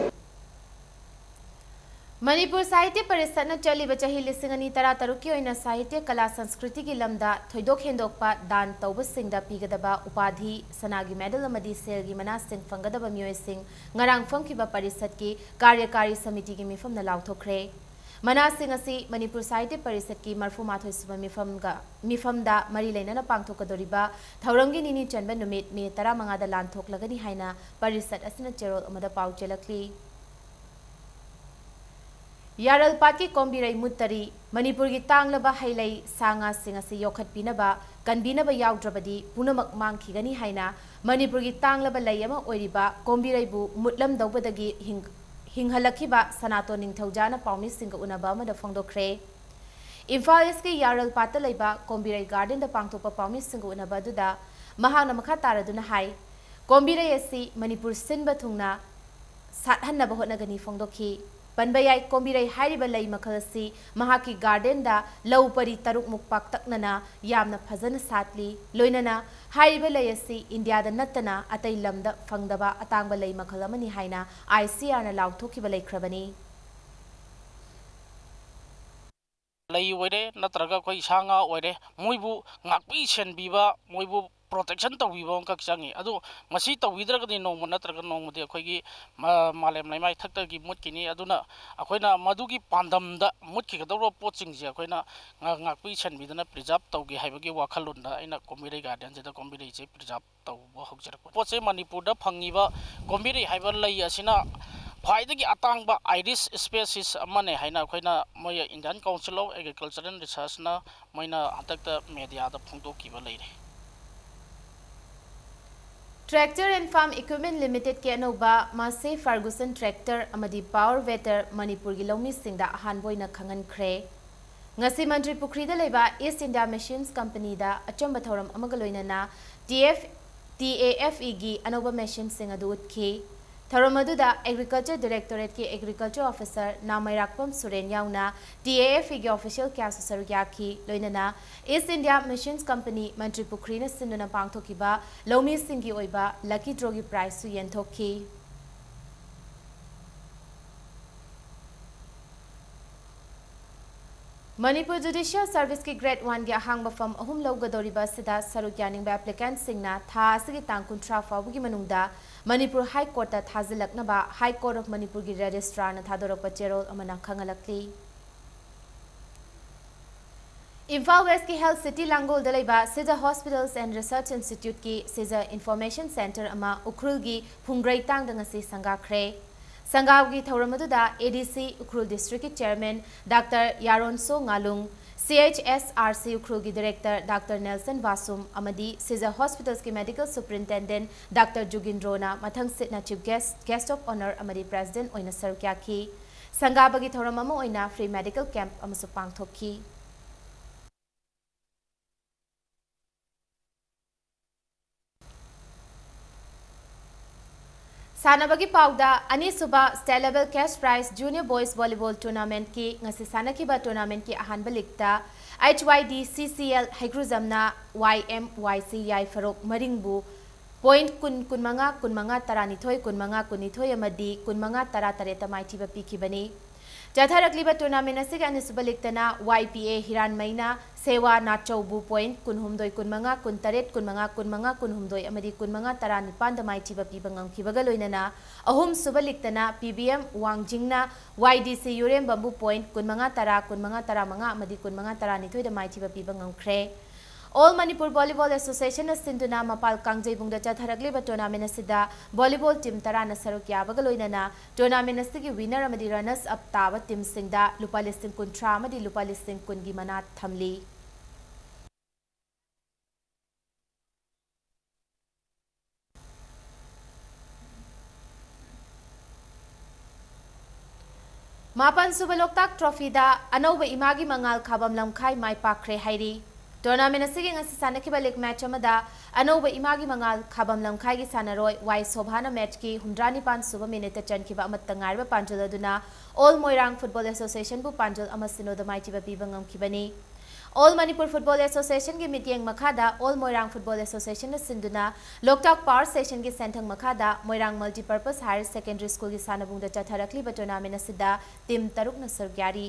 ꯃꯅꯤꯄꯨꯔ ꯁꯥꯍꯤꯇ꯭ꯌ ꯄꯔꯤꯁꯠꯅ ꯆꯠꯂꯤꯕ ꯆꯍꯤ ꯂꯤꯁꯤꯡ ꯑꯅꯤ ꯇꯔꯥ ꯇꯔꯨꯛꯀꯤ ꯑꯣꯏꯅ ꯁꯥꯍꯤꯇ꯭ꯌ, ꯀꯂꯥ, ꯁꯪꯁꯀ꯭ꯔꯤꯇꯤꯒꯤ ꯂꯝꯗ ꯊꯣꯏꯗꯣꯛ ꯍꯦꯟꯗꯣꯛꯄ ꯗꯥꯟ ꯇꯧꯕꯁꯤꯡꯗ ꯄꯤꯒꯗꯕ ꯎꯄꯥꯙꯤ, ꯁꯅꯥꯒꯤ ꯃꯦꯗꯜ ꯑꯃꯗꯤ ꯁꯦꯜꯒꯤ ꯃꯅꯥꯁꯤꯡ ꯐꯪꯒꯗꯕ ꯃꯤꯑꯣꯏꯁꯤꯡ ꯉꯔꯥꯡ ꯐꯝꯈꯤꯕ ꯄꯔꯤꯁꯠꯀꯤ ꯀꯥꯔꯌꯀꯥꯔꯤ ꯁꯃꯤꯇꯤꯒꯤ ꯃꯤꯐꯝꯅ ꯂꯥꯎꯊꯣꯛꯈ꯭ꯔꯦ꯫ ꯃꯅꯥꯁꯤꯡ ꯑꯁꯤ ꯃꯅꯤꯄꯨꯔ ꯁꯥꯍꯤꯇ꯭ꯌ ꯄꯔꯤꯁꯠꯀꯤ ꯃꯔꯐꯨ ꯃꯥꯊꯣꯏ ꯁꯨꯕ ꯃꯤꯐꯝꯒ, ꯃꯤꯐꯝꯗ ꯃꯔꯤ ꯂꯩꯅꯅ ꯄꯥꯡꯊꯣꯛꯀꯗꯧꯔꯤꯕ ꯊꯧꯔꯝꯒꯤ ꯅꯤꯅꯤ ꯆꯟꯕ ꯅꯨꯃꯤꯠ ꯃꯦ ꯇꯔꯥꯃꯉꯥꯗ ꯂꯥꯟꯊꯣꯛꯂꯒꯅꯤ ꯍꯥꯏꯅ ꯄꯔꯤꯁꯠ ꯑꯁꯤꯅ ꯆꯦꯔꯣꯜ ꯑꯃꯗ ꯄꯥꯎ ꯆꯦꯜꯂꯛꯂꯤ꯫ ꯌꯥꯔꯜꯄꯥꯠꯀꯤ ꯀꯣꯝꯕꯤꯔꯩ ꯃꯨꯠꯇꯔꯤ꯫ ꯃꯅꯤꯄꯨꯔꯒꯤ ꯇꯥꯡꯂꯕ ꯍꯩ ꯂꯩ, ꯁꯥ ꯉꯥꯁꯤꯡ ꯑꯁꯤ ꯌꯣꯛꯈꯠꯄꯤꯅꯕ, ꯀꯟꯕꯤꯅꯕ ꯌꯥꯎꯗ꯭ꯔꯕꯗꯤ ꯄꯨꯝꯅꯃꯛ ꯃꯥꯡꯈꯤꯒꯅꯤ ꯍꯥꯏꯅ ꯃꯅꯤꯄꯨꯔꯒꯤ ꯇꯥꯡꯂꯕ ꯂꯩ ꯑꯃ ꯑꯣꯏꯔꯤꯕ ꯀꯣꯝꯕꯤꯔꯩꯕꯨ ꯃꯨꯠꯂꯝꯗꯧꯕꯗꯒꯤ ꯍꯤꯡ-, ꯍꯤꯡꯍꯜꯂꯛꯈꯤꯕ ꯁꯅꯥꯇꯣꯟ ꯅꯤꯡꯊꯧꯖꯥꯅ ꯄꯥꯎꯃꯤꯁꯤꯡꯒ ꯎꯅꯕ ꯑꯃꯗ ꯐꯣꯡꯗꯣꯛꯈ꯭ꯔꯦ꯫ ꯏꯝꯐꯥꯜ ꯏꯁꯀꯤ ꯌꯥꯔꯜꯄꯥꯠꯇ ꯂꯩꯕ ꯀꯣꯝꯕꯤꯔꯩ ꯒꯥꯔꯗꯦꯟꯗ ꯄꯥꯡꯊꯣꯛꯄ ꯄꯥꯎꯃꯤꯁꯤꯡꯒ ꯎꯅꯕ ꯑꯗꯨꯗ ꯃꯍꯥꯛꯅ ꯃꯈꯥ ꯇꯥꯔꯗꯨꯅ ꯍꯥꯏ, ꯀꯣꯝꯕꯤꯔꯩ ꯑꯁꯤ ꯃꯅꯤꯄꯨꯔ ꯁꯤꯟꯕ ꯊꯨꯡꯅ ꯁꯥꯠꯍꯟꯅꯕ ꯍꯣꯠꯅꯒꯅꯤ ꯐꯣꯡꯗꯣꯛꯈꯤ꯫ ꯄꯟꯕ ꯌꯥꯏ, ꯀꯣꯝꯕꯤꯔꯩ ꯍꯥꯏꯔꯤꯕ ꯂꯩ ꯃꯈꯜ ꯑꯁꯤ ꯃꯍꯥꯛꯀꯤ ꯒꯥꯔꯗꯦꯟꯗ ꯂꯧ ꯄꯔꯤ ꯇꯔꯨꯛꯃꯨꯛ ꯄꯥꯛꯇꯛꯅꯅ ꯌꯥꯝꯅ ꯐꯖꯅ ꯁꯥꯠꯂꯤ꯫ ꯂꯣꯏꯅꯅ ꯍꯥꯏꯔꯤꯕ ꯂꯩ ꯑꯁꯤ ꯏꯟꯗꯤꯌꯥꯗ ꯅꯠꯇꯅ ꯑꯇꯩ ꯂꯝꯗ ꯐꯪꯗꯕ ꯑꯇꯥꯡꯕ ꯂꯩ ꯃꯈꯜ ꯑꯃꯅꯤ ꯍꯥꯏꯅ ꯑꯥꯏ ꯁꯤ ꯑꯥꯔꯅ ꯂꯥꯎꯊꯣꯛꯈꯤꯕ ꯂꯩꯈ꯭ꯔꯕꯅꯤ꯫ ꯂꯩ ꯑꯣꯏꯔꯦ ꯅꯠꯇ꯭ꯔꯒ ꯑꯩꯈꯣꯏ ꯁꯥ ꯉꯥ ꯑꯣꯏꯔꯦ, ꯃꯣꯏꯕꯨ ꯉꯥꯛꯄꯤ ꯁꯦꯟꯕꯤꯕ, ꯃꯣꯏꯕꯨ ꯄ꯭ꯔꯣꯇꯦꯛꯁꯟ ꯇꯧꯕꯤꯕ ꯑꯃꯈꯛ ꯆꯪꯉꯤ꯫ ꯑꯗꯨ ꯃꯁꯤ ꯇꯧꯕꯤꯗ꯭ꯔꯒꯗꯤ ꯅꯣꯡꯃ ꯅꯠꯇ꯭ꯔꯒ ꯅꯣꯡꯃꯗꯤ ꯑꯩꯈꯣꯏꯒꯤ ꯃꯥ-, ꯃꯥꯂꯦꯝ ꯂꯩꯃꯥꯏ ꯊꯛꯇꯒꯤ ꯃꯨꯠꯈꯤꯅꯤ꯫ ꯑꯗꯨꯅ ꯑꯩꯈꯣꯏꯅ ꯃꯗꯨꯒꯤ ꯄꯥꯟꯗꯝꯗ ꯃꯨꯠꯈꯤꯒꯗꯧꯔꯕ ꯄꯣꯠꯁꯤꯡꯁꯦ ꯑꯩꯈꯣꯏꯅ ꯉꯥ-, ꯉꯥꯛꯄꯤ ꯁꯦꯟꯕꯤꯗꯅ ꯄ꯭ꯔꯤꯖꯥꯔꯕ ꯇꯧꯒꯦ ꯍꯥꯏꯕꯒꯤ ꯋꯥꯈꯜꯂꯣꯟꯗ ꯑꯩꯅ ꯀꯣꯝꯕꯤꯔꯩ ꯒꯥꯔꯗꯦꯟꯁꯤꯗ ꯀꯣꯝꯕꯤꯔꯩꯁꯦ ꯄ꯭ꯔꯤꯖꯥꯔꯕ ꯇꯧꯕ ꯍꯧꯖꯔꯛꯄꯅꯤ꯫ ꯄꯣꯠꯁꯦ ꯃꯅꯤꯄꯨꯔꯗ ꯐꯪꯉꯤꯕ ꯀꯣꯝꯕꯤꯔꯩ ꯍꯥꯏꯕ ꯂꯩ ꯑꯁꯤꯅ ꯈ꯭ꯋꯥꯏꯗꯒꯤ ꯑꯇꯥꯡꯕ ꯑꯥꯏꯔꯤꯁ ꯁ꯭ꯄꯦꯁꯤꯁ ꯑꯃꯅꯦ ꯍꯥꯏꯅ ꯑꯩꯈꯣꯏꯅ ꯃꯣꯏ Indian Council of Agriculture and Researchꯅ ꯃꯣꯏꯅ ꯍꯟꯗꯛꯇ ꯃꯦꯗꯤꯌꯥꯗ ꯐꯣꯡꯗꯣꯛꯈꯤꯕ ꯂꯩꯔꯦ꯫ Tractor and Farm Equipment Limitedꯀꯤ ꯑꯅꯧꯕ Massey Ferguson tractor ꯑꯃꯗꯤ power weeder ꯃꯅꯤꯄꯨꯔꯒꯤ ꯂꯧꯃꯤꯁꯤꯡꯗ ꯑꯍꯥꯟꯕ ꯑꯣꯏꯅ ꯈꯪꯍꯟꯈ꯭ꯔꯦ꯫ ꯉꯁꯤ ꯃꯟꯇ꯭ꯔꯤ ꯄꯨꯈ꯭ꯔꯤꯗ ꯂꯩꯕ East India Machines Companyꯗ ꯑꯆꯝꯕ ꯊꯧꯔꯝ ꯑꯃꯒ ꯂꯣꯏꯅꯅ T F, T A F ꯏꯒꯤ ꯑꯅꯧꯕ machineꯁꯤꯡ ꯑꯗꯨ ꯎꯠꯈꯤ꯫ ꯊꯧꯔꯝ ꯑꯗꯨꯗ Agriculture Directorateꯀꯤ Agriculture Officer ꯅꯥꯃꯩꯔꯥꯛꯄꯝ ꯁꯨꯔꯦꯟ ꯌꯥꯎꯅ ꯇꯤ ꯑꯦ ꯑꯦꯐ ꯏꯒꯤ official ꯀꯌꯥꯁꯨ ꯁꯔꯨꯛ ꯌꯥꯈꯤ꯫ ꯂꯣꯏꯅꯅ East India Machines Company ꯃꯟꯇ꯭ꯔꯤ ꯄꯨꯈ꯭ꯔꯤꯅ ꯁꯤꯟꯗꯨꯅ ꯄꯥꯡꯊꯣꯛꯈꯤꯕ ꯂꯧꯃꯤꯁꯤꯡꯒꯤ ꯑꯣꯏꯕ lucky drawꯒꯤ prizeꯁꯨ ꯌꯦꯟꯊꯣꯛꯈꯤ꯫ ꯃꯅꯤꯄꯨꯔ ꯖꯨꯗꯤꯁꯤꯌꯦꯜ ꯁꯔꯚꯤꯁꯀꯤ ꯒ꯭ꯔꯦꯗ ꯋꯥꯟꯒꯤ ꯑꯍꯥꯡꯕ ꯐꯝ ꯑꯍꯨꯝ ꯂꯧꯒꯗꯧꯔꯤꯕ ꯑꯁꯤꯗ ꯁꯔꯨꯛ ꯌꯥꯅꯤꯡꯕ ꯑꯦꯄ꯭ꯂꯤꯀꯦꯟꯠꯁꯤꯡꯅ ꯊꯥ ꯑꯁꯤꯒꯤ ꯇꯥꯡ ꯀꯨꯟꯊ꯭ꯔꯥ ꯐꯥꯎꯕꯒꯤ ꯃꯅꯨꯡꯗ ꯃꯅꯤꯄꯨꯔ ꯍꯥꯏ ꯀꯣꯔꯠꯇ ꯊꯥꯖꯤꯜꯂꯛꯅꯕ ꯍꯥꯏ ꯀꯣꯔꯠ ꯑꯣꯐ ꯃꯅꯤꯄꯨꯔꯒꯤ ꯔꯦꯖꯤꯁꯇ꯭ꯔꯥꯔꯅ ꯊꯥꯗꯣꯔꯛꯄ ꯆꯦꯔꯣꯜ ꯑꯃꯅ ꯈꯪꯍꯜꯂꯛꯂꯤ꯫ ꯏꯝꯐꯥꯜ ꯋꯦꯁꯀꯤ ꯍꯦꯜꯊ ꯁꯤꯇꯤ ꯂꯥꯡꯒꯣꯜꯗ ꯂꯩꯕ ꯁꯤꯖ ꯍꯣꯁꯄꯤꯇꯥꯜꯁ ꯑꯦꯟ ꯔꯤꯁꯔꯆ ꯏꯟꯁꯇꯤꯇ꯭ꯌꯨꯠꯀꯤ ꯁꯤꯖ ꯏꯟꯐꯣꯔꯃꯦꯁꯟ ꯁꯦꯟꯇꯔ ꯑꯃ ꯎꯈ꯭ꯔꯨꯜꯒꯤ ꯐꯨꯡꯒ꯭ꯔꯩꯇꯥꯡꯗ ꯉꯁꯤ ꯁꯪꯒꯥꯈ꯭ꯔꯦ꯫ ꯁꯪꯒꯥꯕꯒꯤ ꯊꯧꯔꯝ ꯑꯗꯨꯗ ꯑꯦ ꯗꯤ ꯁꯤ ꯎꯈ꯭ꯔꯨꯜ ꯗꯤꯁꯇ꯭ꯔꯤꯛꯀꯤ ꯆꯦꯌꯔꯃꯦꯟ ꯗꯥꯛꯇꯔ ꯌꯥꯔꯣꯟꯁꯣ ꯉꯥꯂꯨꯡ, ꯁꯤ ꯑꯩꯆ ꯑꯦꯁ ꯑꯥꯔ ꯁꯤ ꯎꯈ꯭ꯔꯨꯜꯒꯤ ꯗꯤꯔꯦꯛꯇꯔ ꯗꯥꯛꯇꯔ ꯅꯦꯜꯁꯟ ꯕꯥꯁꯨꯝ ꯑꯃꯗꯤ ꯁꯤꯖ ꯍꯣꯁꯄꯤꯇꯥꯜꯁꯀꯤ ꯃꯦꯗꯤꯀꯦꯜ ꯁꯨꯄꯔꯤꯟꯇꯦꯟꯗꯦꯟꯠ ꯗꯥꯛꯇꯔ ꯖꯨꯒꯤꯟꯗ꯭ꯔꯣꯅ ꯃꯊꯪ ꯁꯤꯠꯅ chief guest, guest of honour ꯑꯃꯗꯤ ꯄ꯭ꯔꯦꯁꯤꯗꯦꯟꯠ ꯑꯣꯏꯅ ꯁꯔꯨꯛ ꯌꯥꯈꯤ꯫ ꯁꯪꯒꯥꯕꯒꯤ ꯊꯧꯔꯝ ꯑꯃ ꯑꯣꯏꯅ ꯐ꯭ꯔꯤ ꯃꯦꯗꯤꯀꯦꯜ ꯀꯦꯝꯞ ꯑꯃꯁꯨ ꯄꯥꯡꯊꯣꯛꯈꯤ꯫ ꯁꯥꯟꯅꯕꯒꯤ ꯄꯥꯎꯗ, ꯑꯅꯤꯁꯨꯕ state level cash prize junior boys volleyball ꯇꯣꯔꯅꯥꯃꯦꯟꯠꯀꯤ ꯉꯁꯤ ꯁꯥꯟꯅꯈꯤꯕ ꯇꯣꯔꯅꯥꯃꯦꯟꯠꯀꯤ ꯑꯍꯥꯟꯕ ꯂꯤꯒꯇ ꯑꯩꯆ ꯋꯥꯏ ꯗꯤ ꯁꯤ ꯁꯤ ꯑꯦꯜ ꯍꯩꯒ꯭ꯔꯨꯖꯝꯅ ꯋꯥꯏ ꯑꯦꯝ ꯋꯥꯏ ꯁꯤ ꯌꯥꯏꯐꯔꯣꯛ ꯃꯔꯤꯡꯕꯨ ꯄꯣꯏꯟꯠ ꯀꯨꯟ, ꯀꯨꯟꯃꯉꯥ, ꯀꯨꯟꯃꯉꯥ, ꯇꯔꯥꯅꯤꯊꯣꯏ, ꯀꯨꯟꯃꯉꯥ, ꯀꯨꯟꯅꯤꯊꯣꯏ ꯑꯃꯗꯤ ꯀꯨꯟꯃꯉꯥ, ꯇꯔꯥ ꯇꯔꯦꯠꯇ ꯃꯥꯏꯊꯤꯕ ꯄꯤꯈꯤꯕꯅꯤ꯫ ꯆꯠꯊꯔꯛꯂꯤꯕ ꯇꯣꯔꯅꯥꯃꯦꯟꯠ ꯑꯁꯤꯒꯤ ꯑꯅꯤꯁꯨꯕ ꯂꯤꯒꯇꯅ ꯋꯥꯏ ꯄꯤ ꯑꯦ ꯍꯤꯔꯥꯟꯃꯩꯅ ꯁꯦꯋꯥ ꯅꯥꯆꯧꯕꯨ ꯄꯣꯏꯟꯠ ꯀꯨꯟꯍꯨꯝꯗꯣꯏ, ꯀꯨꯟꯃꯉꯥ, ꯀꯨꯟꯇꯔꯦꯠ, ꯀꯨꯟꯃꯉꯥ, ꯀꯨꯟꯃꯉꯥ, ꯀꯨꯟꯍꯨꯝꯗꯣꯏ ꯑꯃꯗꯤ ꯀꯨꯟꯃꯉꯥ, ꯇꯔꯥꯅꯤꯄꯥꯟꯗ ꯃꯥꯏꯊꯤꯕ ꯄꯤꯕ ꯉꯝꯈꯤꯕꯒ ꯂꯣꯏꯅꯅ ꯑꯍꯨꯝꯁꯨꯕ ꯂꯤꯒꯇꯅ ꯄꯤ ꯕꯤ ꯑꯦꯝ ꯋꯥꯡꯖꯤꯡꯅ ꯋꯥꯏ ꯗꯤ ꯁꯤ ꯌꯨꯔꯦꯝꯕꯝꯕꯨ ꯄꯣꯏꯟꯠ ꯀꯨꯟꯃꯉꯥ, ꯇꯔꯥ, ꯀꯨꯟꯃꯉꯥ, ꯇꯔꯥꯃꯉꯥ ꯑꯃꯗꯤ ꯀꯨꯟꯃꯉꯥ, ꯇꯔꯥꯅꯤꯊꯣꯏꯗ ꯃꯥꯏꯊꯤꯕ ꯄꯤꯕ ꯉꯝꯈ꯭ꯔꯦ꯫ ꯑꯣꯜ ꯃꯅꯤꯄꯨꯔ ꯚꯣꯂꯤꯕꯣꯜ ꯑꯦꯁꯣꯁꯤꯌꯦꯁꯟꯅ ꯁꯤꯟꯗꯨꯅ ꯃꯄꯥꯜ ꯀꯥꯡꯖꯩꯕꯨꯡꯗ ꯆꯠꯊꯔꯛꯂꯤꯕ ꯇꯣꯔꯅꯥꯃꯦꯟꯠ ꯑꯁꯤꯗ ꯚꯣꯂꯤꯕꯣꯜ ꯇꯤꯝ ꯇꯔꯥꯅ ꯁꯔꯨꯛ ꯌꯥꯕꯒ ꯂꯣꯏꯅꯅ ꯇꯣꯔꯅꯥꯃꯦꯟꯠ ꯑꯁꯤꯒꯤ ꯋꯤꯟꯅꯔ ꯑꯃꯗꯤ ꯔꯅꯔꯁ ꯑꯞ ꯇꯥꯕ ꯇꯤꯝꯁꯤꯡꯗ ꯂꯨꯄꯥ ꯂꯤꯁꯤꯡ ꯀꯨꯟꯊ꯭ꯔꯥ ꯑꯃꯗꯤ ꯂꯨꯄꯥ ꯂꯤꯁꯤꯡ ꯀꯨꯟꯒꯤ ꯃꯅꯥ ꯊꯝꯂꯤ꯫ ꯃꯥꯄꯟꯁꯨꯕ ꯂꯣꯛꯇꯥꯛ ꯇ꯭ꯔꯣꯐꯤꯗ ꯑꯅꯧꯕ ꯏꯃꯥꯒꯤ ꯃꯉꯥꯜ ꯈꯥꯕꯝ ꯂꯝꯈꯥꯏ ꯃꯥꯏ ꯄꯥꯛꯈ꯭ꯔꯦ ꯍꯥꯏꯔꯤ꯫ ꯇꯣꯔꯅꯥꯃꯦꯟꯠ ꯑꯁꯤꯒꯤ ꯉꯁꯤ ꯁꯥꯟꯅꯈꯤꯕ ꯂꯤꯒ ꯃꯦꯆ ꯑꯃꯗ ꯑꯅꯧꯕ ꯏꯃꯥꯒꯤ ꯃꯉꯥꯜ ꯈꯥꯕꯝ ꯂꯝꯈꯥꯏꯒꯤ ꯁꯥꯟꯅꯔꯣꯏ ꯋꯥꯏ ꯁꯣꯚꯥꯅ ꯃꯦꯆꯀꯤ ꯍꯨꯝꯗ꯭ꯔꯥꯅꯤꯄꯥꯟ ꯁꯨꯕ ꯃꯤꯅꯤꯠꯇ ꯆꯟꯈꯤꯕ ꯑꯃꯠꯇ ꯉꯥꯏꯔꯕ ꯄꯥꯟꯖꯜ ꯑꯗꯨꯅ ꯑꯣꯜ ꯃꯣꯏꯔꯥꯡ ꯐꯨꯠꯕꯣꯜ ꯑꯦꯁꯣꯁꯤꯌꯦꯁꯟꯕꯨ ꯄꯥꯟꯖꯜ ꯑꯃ ꯁꯤꯅꯣꯗ ꯃꯥꯏꯊꯤꯕ ꯄꯤꯕ ꯉꯝꯈꯤꯕꯅꯤ꯫ ꯑꯣꯜ ꯃꯅꯤꯄꯨꯔ ꯐꯨꯠꯕꯣꯜ ꯑꯦꯁꯣꯁꯤꯌꯦꯁꯟꯒꯤ ꯃꯤꯠꯌꯦꯡ ꯃꯈꯥꯗ ꯑꯣꯜ ꯃꯣꯏꯔꯥꯡ ꯐꯨꯠꯕꯣꯜ ꯑꯦꯁꯣꯁꯤꯌꯦꯁꯟꯅ ꯁꯤꯟꯗꯨꯅ ꯂꯣꯛꯇꯥꯛ ꯄꯥꯋꯔ ꯁ꯭ꯇꯦꯁꯟꯒꯤ ꯁꯦꯟꯊꯪ ꯃꯈꯥꯗ ꯃꯣꯏꯔꯥꯡ ꯃꯜꯇꯤꯄꯔꯄꯁ ꯍꯥꯌꯔ ꯁꯦꯀꯦꯟꯗꯔꯤ ꯁ꯭ꯀꯨꯜꯒꯤ ꯁꯥꯟꯅꯕꯨꯡꯗ ꯆꯠꯊꯔꯛꯂꯤꯕ ꯇꯣꯔꯅꯥꯃꯦꯟꯠ ꯑꯁꯤꯗ ꯇꯤꯝ ꯇꯔꯨꯛꯅ ꯁꯔꯨꯛ ꯌꯥꯔꯤ꯫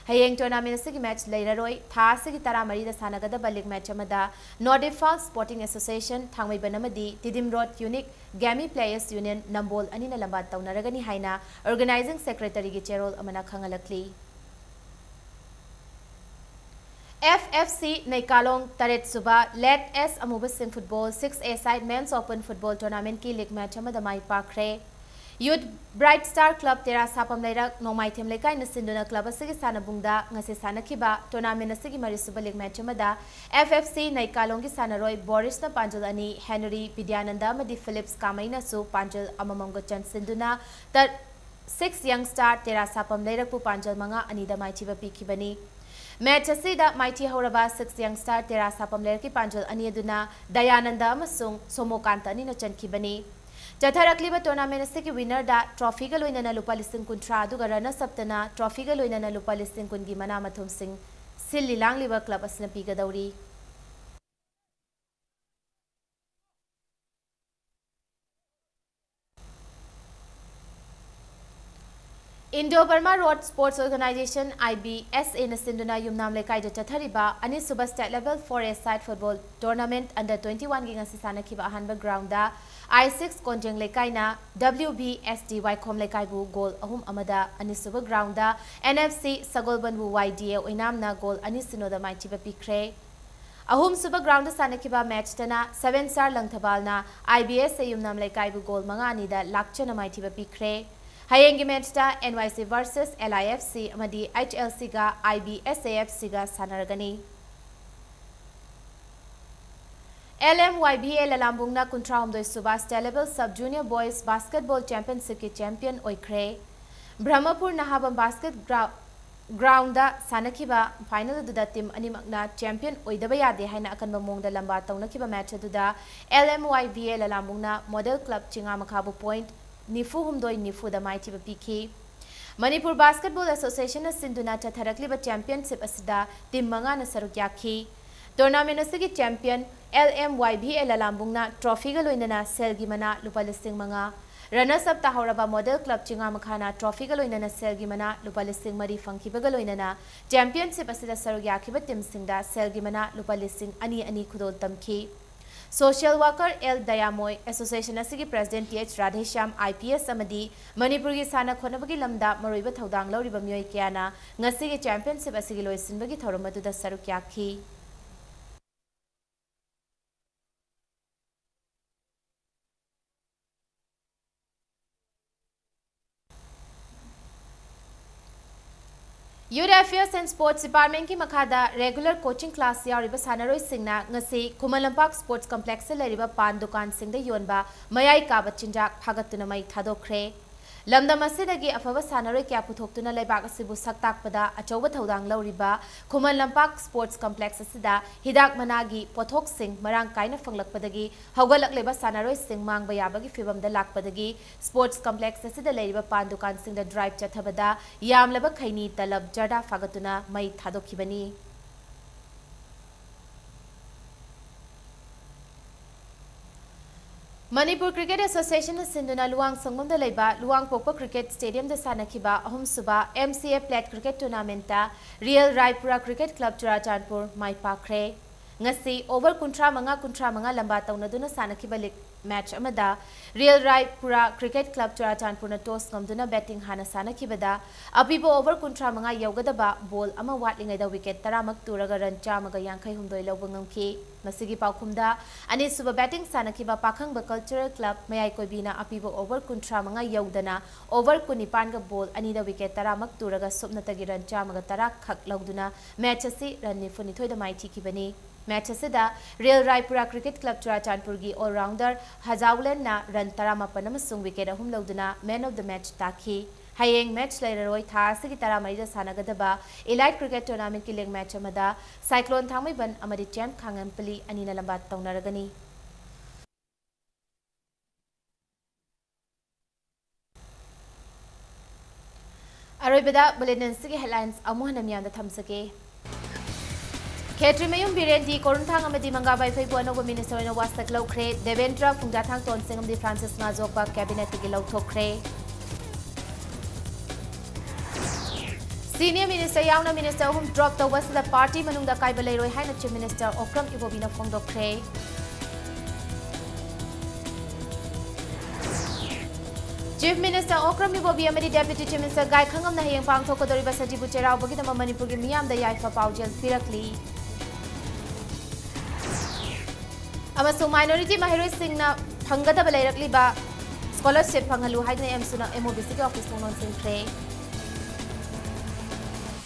ꯍꯌꯦꯡ tournament ꯑꯁꯤꯒꯤ match ꯂꯩꯔꯔꯣꯏ꯫ ꯊꯥ ꯑꯁꯤꯒꯤ ꯇꯔꯥꯃꯔꯤꯗ ꯁꯥꯟꯅꯒꯗꯕ league match ꯑꯃꯗ North Imphal Sporting Association ꯊꯥꯡꯃꯩꯕꯟ ꯑꯃꯗꯤ Tidim Road Unique Gammy Players Union ꯅꯝꯕꯣꯜ ꯑꯅꯤꯅ ꯂꯝꯕꯥ ꯇꯧꯅꯔꯒꯅꯤ ꯍꯥꯏꯅ organizing secretaryꯒꯤ ꯆꯦꯔꯣꯜ ꯑꯃꯅ ꯈꯪꯍꯜꯂꯛꯂꯤ꯫ F F C ꯅꯩꯀꯥꯂꯣꯡ ꯇꯔꯦꯠ ꯁꯨꯕ Late S ꯑꯃꯨꯕꯁꯤꯡ football six A side men's open football tournamentꯀꯤ league match ꯑꯃꯗ ꯃꯥꯏ ꯄꯥꯛꯈ꯭ꯔꯦ꯫ Youth Bright Star Club ꯇꯦꯔꯥ ꯁꯥꯄꯝ ꯂꯩꯔꯛ ꯅꯣꯡꯃꯥꯏꯊꯦꯝ ꯂꯩꯀꯥꯏꯅ ꯁꯤꯟꯗꯨꯅ club ꯑꯁꯤꯒꯤ ꯁꯥꯟꯅꯕꯨꯡꯗ ꯉꯁꯤ ꯁꯥꯟꯅꯈꯤꯕ tournament ꯑꯁꯤꯒꯤ ꯃꯔꯤꯁꯨꯕ league match ꯑꯃꯗ F F C ꯅꯩꯀꯥꯂꯣꯡꯒꯤ ꯁꯥꯟꯅꯔꯣꯏ ꯕꯣꯔꯤꯁꯅ ꯄꯥꯟꯖꯜ ꯑꯅꯤ, ꯍꯦꯅꯔꯤ ꯕꯤꯗ꯭ꯌꯥꯅꯟꯗ ꯑꯃꯗꯤ ꯐꯤꯂꯤꯞꯁ ꯀꯥꯃꯩꯅꯁꯨ ꯄꯥꯟꯖꯜ ꯑꯃꯃꯝꯒ ꯆꯟꯁꯤꯟꯗꯨꯅ ꯇ-, six Young Star ꯇꯦꯔꯥ ꯁꯥꯄꯝ ꯂꯩꯔꯛꯄꯨ ꯄꯥꯟꯖꯜ ꯃꯉꯥ ꯑꯅꯤꯗ ꯃꯥꯏꯊꯤꯕ ꯄꯤꯈꯤꯕꯅꯤ꯫ Match ꯑꯁꯤꯗ ꯃꯥꯏꯊꯤ ꯍꯧꯔꯕ six Young Star ꯇꯦꯔꯥ ꯁꯥꯄꯝ ꯂꯩꯔꯛꯀꯤ ꯄꯥꯟꯖꯜ ꯑꯅꯤ ꯑꯗꯨꯅ ꯗꯌꯥꯅꯟꯗ ꯑꯃꯁꯨꯡ ꯁꯣꯃꯣꯀꯥꯟꯇ ꯑꯅꯤꯅ ꯆꯟꯈꯤꯕꯅꯤ꯫ ꯆꯠꯊꯔꯛꯂꯤꯕ tournament ꯑꯁꯤꯒꯤ winnerꯗ trophyꯒ ꯂꯣꯏꯅꯅ ꯂꯨꯄꯥ ꯂꯤꯁꯤꯡ ꯀꯨꯟꯊ꯭ꯔꯥ ꯑꯗꯨꯒ runners-upꯇꯅ trophyꯒ ꯂꯣꯏꯅꯅ ꯂꯨꯄꯥ ꯂꯤꯁꯤꯡ ꯀꯨꯟꯒꯤ ꯃꯅꯥ ꯃꯊꯨꯝꯁꯤꯡ ꯁꯤꯜꯂꯤ ꯂꯥꯡꯂꯤꯕ club ꯑꯁꯤꯅ ꯄꯤꯒꯗꯧꯔꯤ꯫ Indo Burma Road Sports Organization, I B S Aꯅ ꯁꯤꯟꯗꯨꯅ ꯌꯨꯝꯅꯥꯝ ꯂꯩꯀꯥꯏꯗ ꯆꯠꯊꯔꯤꯕ ꯑꯅꯤꯁꯨꯕ state level four A side football tournament under twenty-oneꯒꯤ ꯉꯁꯤ ꯁꯥꯟꯅꯈꯤꯕ ꯑꯍꯥꯟꯕ groundꯗ I six ꯀꯣꯟꯖꯦꯡ ꯂꯩꯀꯥꯏꯅ W B S D ꯋꯥꯏꯈꯣꯝ ꯂꯩꯀꯥꯏꯕꯨ goal ꯑꯍꯨꯝ ꯑꯃꯗ, ꯑꯅꯤꯁꯨꯕ groundꯗ N F C ꯁꯒꯣꯜꯕꯟꯕꯨ Y D A ꯑꯣꯏꯅꯥꯝꯅ goal ꯑꯅꯤ ꯁꯤꯅꯣꯗ ꯃꯥꯏꯊꯤꯕ ꯄꯤꯈ꯭ꯔꯦ꯫ ꯑꯍꯨꯝꯁꯨꯕ groundꯗ ꯁꯥꯟꯅꯈꯤꯕ matchꯇꯅ Seven Star ꯂꯪꯊꯕꯥꯜꯅ I B S A Yumnam ꯂꯩꯀꯥꯏꯕꯨ goal ꯃꯉꯥ ꯑꯅꯤꯗ ꯂꯥꯛꯆꯅ ꯃꯥꯏꯊꯤꯕ ꯄꯤꯈ꯭ꯔꯦ꯫ ꯍꯌꯦꯡꯒꯤ matchꯇ N Y C versus L I F C ꯑꯃꯗꯤ H L Cꯒ I B S A F Cꯒ ꯁꯥꯟꯅꯔꯒꯅꯤ꯫ L M Y B A ꯂꯂꯥꯝꯕꯨꯡꯅ ꯀꯨꯟꯊ꯭ꯔꯥꯍꯨꯝꯗꯣꯏ ꯁꯨꯕ state level sub junior boys basketball championshipꯀꯤ champion ꯑꯣꯏꯈ꯭ꯔꯦ꯫ Brahmapur ꯅꯍꯥꯕꯝ basket gra-, groundꯗ ꯁꯥꯟꯅꯈꯤꯕ final ꯑꯗꯨꯗ team ꯑꯅꯤꯃꯛꯅ champion ꯑꯣꯏꯗꯕ ꯌꯥꯗꯦ ꯍꯥꯏꯅ ꯑꯀꯟꯕ ꯃꯑꯣꯡꯗ ꯂꯝꯕꯥ ꯇꯧꯅꯈꯤꯕ match ꯑꯗꯨꯗ L M Y B A ꯂꯂꯥꯝꯕꯨꯡꯅ model club ꯆꯤꯉꯥꯃꯈꯥꯕꯨ point ꯅꯤꯐꯨ ꯍꯨꯝꯗꯣꯏ ꯅꯤꯐꯨꯗ ꯃꯥꯏꯊꯤꯕ ꯄꯤꯈꯤ꯫ ꯃꯅꯤꯄꯨꯔ Basketball Associationꯅ ꯁꯤꯟꯗꯨꯅ ꯆꯠꯊꯔꯛꯂꯤꯕ championship ꯑꯁꯤꯗ team ꯃꯉꯥꯅ ꯁꯔꯨꯛ ꯌꯥꯈꯤ꯫ Tournament ꯑꯁꯤꯒꯤ champion L M Y B A ꯂꯂꯥꯝꯕꯨꯡꯅ trophyꯒ ꯂꯣꯏꯅꯅ ꯁꯦꯜꯒꯤ ꯃꯅꯥ ꯂꯨꯄꯥ ꯂꯤꯁꯤꯡ ꯃꯉꯥ, runners up ꯇꯥꯍꯧꯔꯕ Model Club ꯆꯤꯉꯥꯃꯈꯥꯅ trophyꯒ ꯂꯣꯏꯅꯅ ꯁꯦꯜꯒꯤ ꯃꯅꯥ ꯂꯨꯄꯥ ꯂꯤꯁꯤꯡ ꯃꯔꯤ ꯐꯪꯈꯤꯕꯒ ꯂꯣꯏꯅꯅ championship ꯑꯁꯤꯗ ꯁꯔꯨꯛ ꯌꯥꯈꯤꯕ teamꯁꯤꯡꯗ ꯁꯦꯜꯒꯤ ꯃꯅꯥ ꯂꯨꯄꯥ ꯂꯤꯁꯤꯡ ꯑꯅꯤ ꯑꯅꯤ ꯈꯨꯗꯣꯜ ꯇꯝꯈꯤ꯫ Social worker L ꯗꯌꯥꯃꯣꯏ, association ꯑꯁꯤꯒꯤ president T H Radheshyam, I P S, ꯑꯃꯗꯤ ꯃꯅꯤꯄꯨꯔꯒꯤ ꯁꯥꯟꯅ ꯈꯣꯠꯅꯕꯒꯤ ꯂꯝꯗ ꯃꯔꯨꯑꯣꯏꯕ ꯊꯧꯗꯥꯡ ꯂꯧꯔꯤꯕ ꯃꯤꯑꯣꯏ ꯀꯌꯥꯅ ꯉꯁꯤꯒꯤ championship ꯑꯁꯤꯒꯤ ꯂꯣꯏꯁꯤꯟꯕꯒꯤ ꯊꯧꯔꯝ ꯑꯗꯨꯗ ꯁꯔꯨꯛ ꯌꯥꯈꯤ꯫ Youth Affairs and Sports Departmentꯀꯤ ꯃꯈꯥꯗ regular coaching class ꯌꯥꯎꯔꯤꯕ ꯁꯥꯟꯅꯔꯣꯏꯁꯤꯡꯅ ꯉꯁꯤ ꯈꯨꯃꯟ ꯂꯝꯄꯥꯛ Sports Complexꯇ ꯂꯩꯔꯤꯕ ꯄꯥꯟ ꯗꯨꯀꯥꯟꯁꯤꯡꯗ ꯌꯣꯟꯕ ꯃꯌꯥꯏ ꯀꯥꯕ ꯆꯤꯟꯖꯥꯛ ꯐꯥꯒꯠꯇꯨꯅ ꯃꯩ ꯊꯥꯗꯣꯛꯈ꯭ꯔꯦ꯫ ꯂꯝꯗꯝ ꯑꯁꯤꯗꯒꯤ ꯑꯐꯕ ꯁꯥꯟꯅꯔꯣꯏ ꯀꯌꯥ ꯄꯨꯊꯣꯛꯇꯨꯅ ꯂꯩꯕꯥꯛ ꯑꯁꯤꯕꯨ ꯁꯛ ꯇꯥꯛꯄꯗ ꯑꯆꯧꯕ ꯊꯧꯗꯥꯡ ꯂꯧꯔꯤꯕ ꯈꯨꯃꯟ ꯂꯝꯄꯥꯛ Sports Complex ꯑꯁꯤꯗ ꯍꯤꯗꯥꯛ ꯃꯅꯥꯒꯤ ꯄꯣꯠꯊꯣꯛꯁꯤꯡ ꯃꯔꯥꯡ ꯀꯥꯏꯅ ꯐꯪꯂꯛꯄꯗꯒꯤ ꯍꯧꯒꯠꯂꯛꯂꯤꯕ ꯁꯥꯟꯅꯔꯣꯏꯁꯤꯡ ꯃꯥꯡꯕ ꯌꯥꯕꯒꯤ ꯐꯤꯚꯝꯗ ꯂꯥꯛꯄꯗꯒꯤ Sports Complex ꯑꯁꯤꯗ ꯂꯩꯔꯤꯕ ꯄꯥꯟ ꯗꯨꯀꯥꯟꯁꯤꯡꯗ drive ꯆꯠꯊꯕꯗ ꯌꯥꯝꯂꯕ ꯈꯩꯅꯤ, ꯇꯂꯕ, ꯖꯔꯗꯥ ꯐꯥꯒꯠꯇꯨꯅ ꯃꯩ ꯊꯥꯗꯣꯛꯈꯤꯕꯅꯤ꯫ ꯃꯅꯤꯄꯨꯔ Cricket Associationꯅ ꯁꯤꯟꯗꯨꯅ ꯂꯨꯋꯥꯡꯁꯪꯕꯝꯗ ꯂꯩꯕ ꯂꯨꯋꯥꯡꯄꯣꯛꯄ Cricket Stadiumꯗ ꯁꯥꯟꯅꯈꯤꯕ ꯑꯍꯨꯝꯁꯨꯕ M C A Plate Cricket Tournamentꯇ Real Raipura Cricket Club Churachandpur ꯃꯥꯏ ꯄꯥꯛꯈ꯭ꯔꯦ꯫ ꯉꯁꯤ over ꯀꯨꯟꯊ꯭ꯔꯥ ꯃꯉꯥ ꯀꯨꯟꯊ꯭ꯔꯥ ꯃꯉꯥ ꯂꯝꯕꯥ ꯇꯧꯅꯗꯨꯅ ꯁꯥꯟꯅꯈꯤꯕ league match ꯑꯃꯗ Real Raipura Cricket Club ꯆꯨꯔꯥꯆꯥꯟꯄꯨꯔꯅ toss ꯉꯝꯗꯨꯅ batting ꯍꯥꯟꯅ ꯁꯥꯟꯅꯈꯤꯕꯗ ꯑꯄꯤꯕ over ꯀꯨꯟꯊ꯭ꯔꯥ ꯃꯉꯥ ꯌꯧꯒꯗꯕ ball ꯑꯃ ꯋꯥꯠꯂꯤꯉꯩꯗ wicket ꯇꯔꯥꯃꯛ ꯇꯨꯔꯒ run ꯆꯥꯝꯃꯒ ꯌꯥꯡꯈꯩ ꯍꯨꯝꯗꯣꯏ ꯂꯧꯕ ꯉꯝꯈꯤ꯫ ꯃꯁꯤꯒꯤ ꯄꯥꯎꯈꯨꯝꯗ ꯑꯅꯤꯁꯨꯕ batting ꯁꯥꯟꯅꯈꯤꯕ ꯄꯥꯈꯪꯕ Cultural Club ꯃꯌꯥꯏꯀꯣꯏꯕꯤꯅ ꯑꯄꯤꯕ over ꯀꯨꯟꯊ꯭ꯔꯥ ꯃꯉꯥ ꯌꯧꯗꯅ over ꯀꯨꯟꯅꯤꯄꯥꯟꯒ ball ꯑꯅꯤꯗ wicket ꯇꯔꯥꯃꯛ ꯇꯨꯔꯒ ꯁꯨꯞꯅꯇꯒꯤ run ꯆꯥꯝꯃꯒ ꯇꯔꯥ ꯈꯛ ꯂꯧꯗꯨꯅ match ꯑꯁꯤ run ꯅꯤꯐꯨꯅꯤꯊꯣꯏꯗ ꯃꯥꯏꯊꯤꯈꯤꯕꯅꯤ꯫ Match ꯑꯁꯤꯗ Real Raipura Cricket Club ꯆꯨꯔꯥꯆꯥꯟꯄꯨꯔꯒꯤ all-rounder ꯍꯖꯥꯎꯂꯦꯟꯅ run ꯇꯔꯥꯃꯥꯄꯟ ꯑꯃꯁꯨꯡ wicket ꯑꯍꯨꯝ ꯂꯧꯗꯨꯅ man of the match ꯇꯥꯈꯤ꯫ ꯍꯌꯦꯡ match ꯂꯩꯔꯔꯣꯏ꯫ ꯊꯥ ꯑꯁꯤꯒꯤ ꯇꯔꯥꯃꯔꯤꯗ ꯁꯥꯟꯅꯒꯗꯕ Elite Cricket Tournamentꯀꯤ league match ꯑꯃꯗ Cyclone ꯊꯥꯡꯃꯩꯕꯟ ꯑꯃꯗꯤ Champ ꯈꯥꯉꯦꯝꯄꯂꯤ ꯑꯅꯤꯅ ꯂꯝꯕꯥ ꯇꯧꯅꯔꯒꯅꯤ꯫ ꯑꯔꯣꯏꯕꯗ bulletin ꯑꯁꯤꯒꯤ headlines ꯑꯃꯨꯛ ꯍꯟꯅ ꯃꯤꯌꯥꯝꯗ ꯊꯝꯖꯒꯦ꯫ ꯈꯦꯇ꯭ꯔꯤꯃꯌꯨꯝ ꯕꯤꯔꯦꯟꯗꯤ, ꯀꯣꯔꯨꯟꯊꯥꯡ ꯑꯃꯗꯤ ꯃꯪꯒꯥꯕꯥꯏ ꯐꯩꯕꯨ ꯑꯅꯧꯕ ꯃꯤꯅꯤꯁꯇꯔ ꯑꯣꯏꯅ ꯋꯥꯁꯛ ꯂꯧꯈ꯭ꯔꯦ꯫ ꯗꯦꯕꯦꯟꯗ꯭ꯔ ꯐꯨꯡꯖꯥꯊꯥꯡ ꯇꯣꯟꯁꯤꯡ ꯑꯃꯗꯤ ꯐ꯭ꯔꯥꯟꯁꯤꯁ ꯉꯥꯖꯣꯛꯄ ꯀꯦꯕꯤꯅꯦꯠꯇꯒꯤ ꯂꯧꯊꯣꯛꯈ꯭ꯔꯦ꯫ ꯁꯤꯅꯤꯌꯔ ꯃꯤꯅꯤꯁꯇꯔ ꯌꯥꯎꯅ ꯃꯤꯅꯤꯁꯇꯔ ꯑꯍꯨꯝ ꯗ꯭ꯔꯣꯞ ꯇꯧꯕ ꯑꯁꯤꯗ ꯄꯥꯔꯇꯤ ꯃꯅꯨꯡꯗ ꯑꯀꯥꯏꯕ ꯂꯩꯔꯣꯏ ꯍꯥꯏꯅ ꯆꯤꯐ ꯃꯤꯅꯤꯁꯇꯔ ꯑꯣꯀ꯭ꯔꯝ ꯏꯕꯣꯕꯤꯅ ꯐꯣꯡꯗꯣꯛꯈ꯭ꯔꯦ꯫ ꯆꯤꯐ ꯃꯤꯅꯤꯁꯇꯔ ꯑꯣꯀ꯭ꯔꯝ ꯏꯕꯣꯕꯤ ꯑꯃꯗꯤ ꯗꯦꯄ꯭ꯌꯨꯇꯤ ꯆꯤꯐ ꯃꯤꯅꯤꯁꯇꯔ ꯒꯥꯏ ꯈꯪꯉꯝꯅ ꯍꯌꯦꯡ ꯄꯥꯡꯊꯣꯛꯀꯗꯧꯔꯤꯕ ꯁꯖꯤꯕꯨ ꯆꯩꯔꯥꯎꯕꯒꯤꯗꯃꯛ ꯃꯅꯤꯄꯨꯔꯒꯤ ꯃꯤꯌꯥꯝꯗ ꯌꯥꯏꯐ ꯄꯥꯎꯖꯦꯜ ꯄꯤꯔꯛꯂꯤ꯫ ꯑꯃꯁꯨꯡ ꯃꯥꯏꯅꯣꯔꯤꯇꯤ ꯃꯍꯩꯔꯣꯏꯁꯤꯡꯅ ꯐꯪꯒꯗꯕ ꯂꯩꯔꯛꯂꯤꯕ ꯁ꯭ꯀꯣꯂꯔꯁꯤꯞ ꯐꯪꯍꯜꯂꯨ ꯍꯥꯏꯗꯨꯅ ꯑꯦꯝꯁꯨꯅ ꯑꯦꯝ ꯑꯣ ꯕꯤ ꯁꯤꯒꯤ ꯑꯣꯐꯤꯁ ꯊꯣꯡ ꯂꯣꯟꯁꯤꯟꯈ꯭ꯔꯦ꯫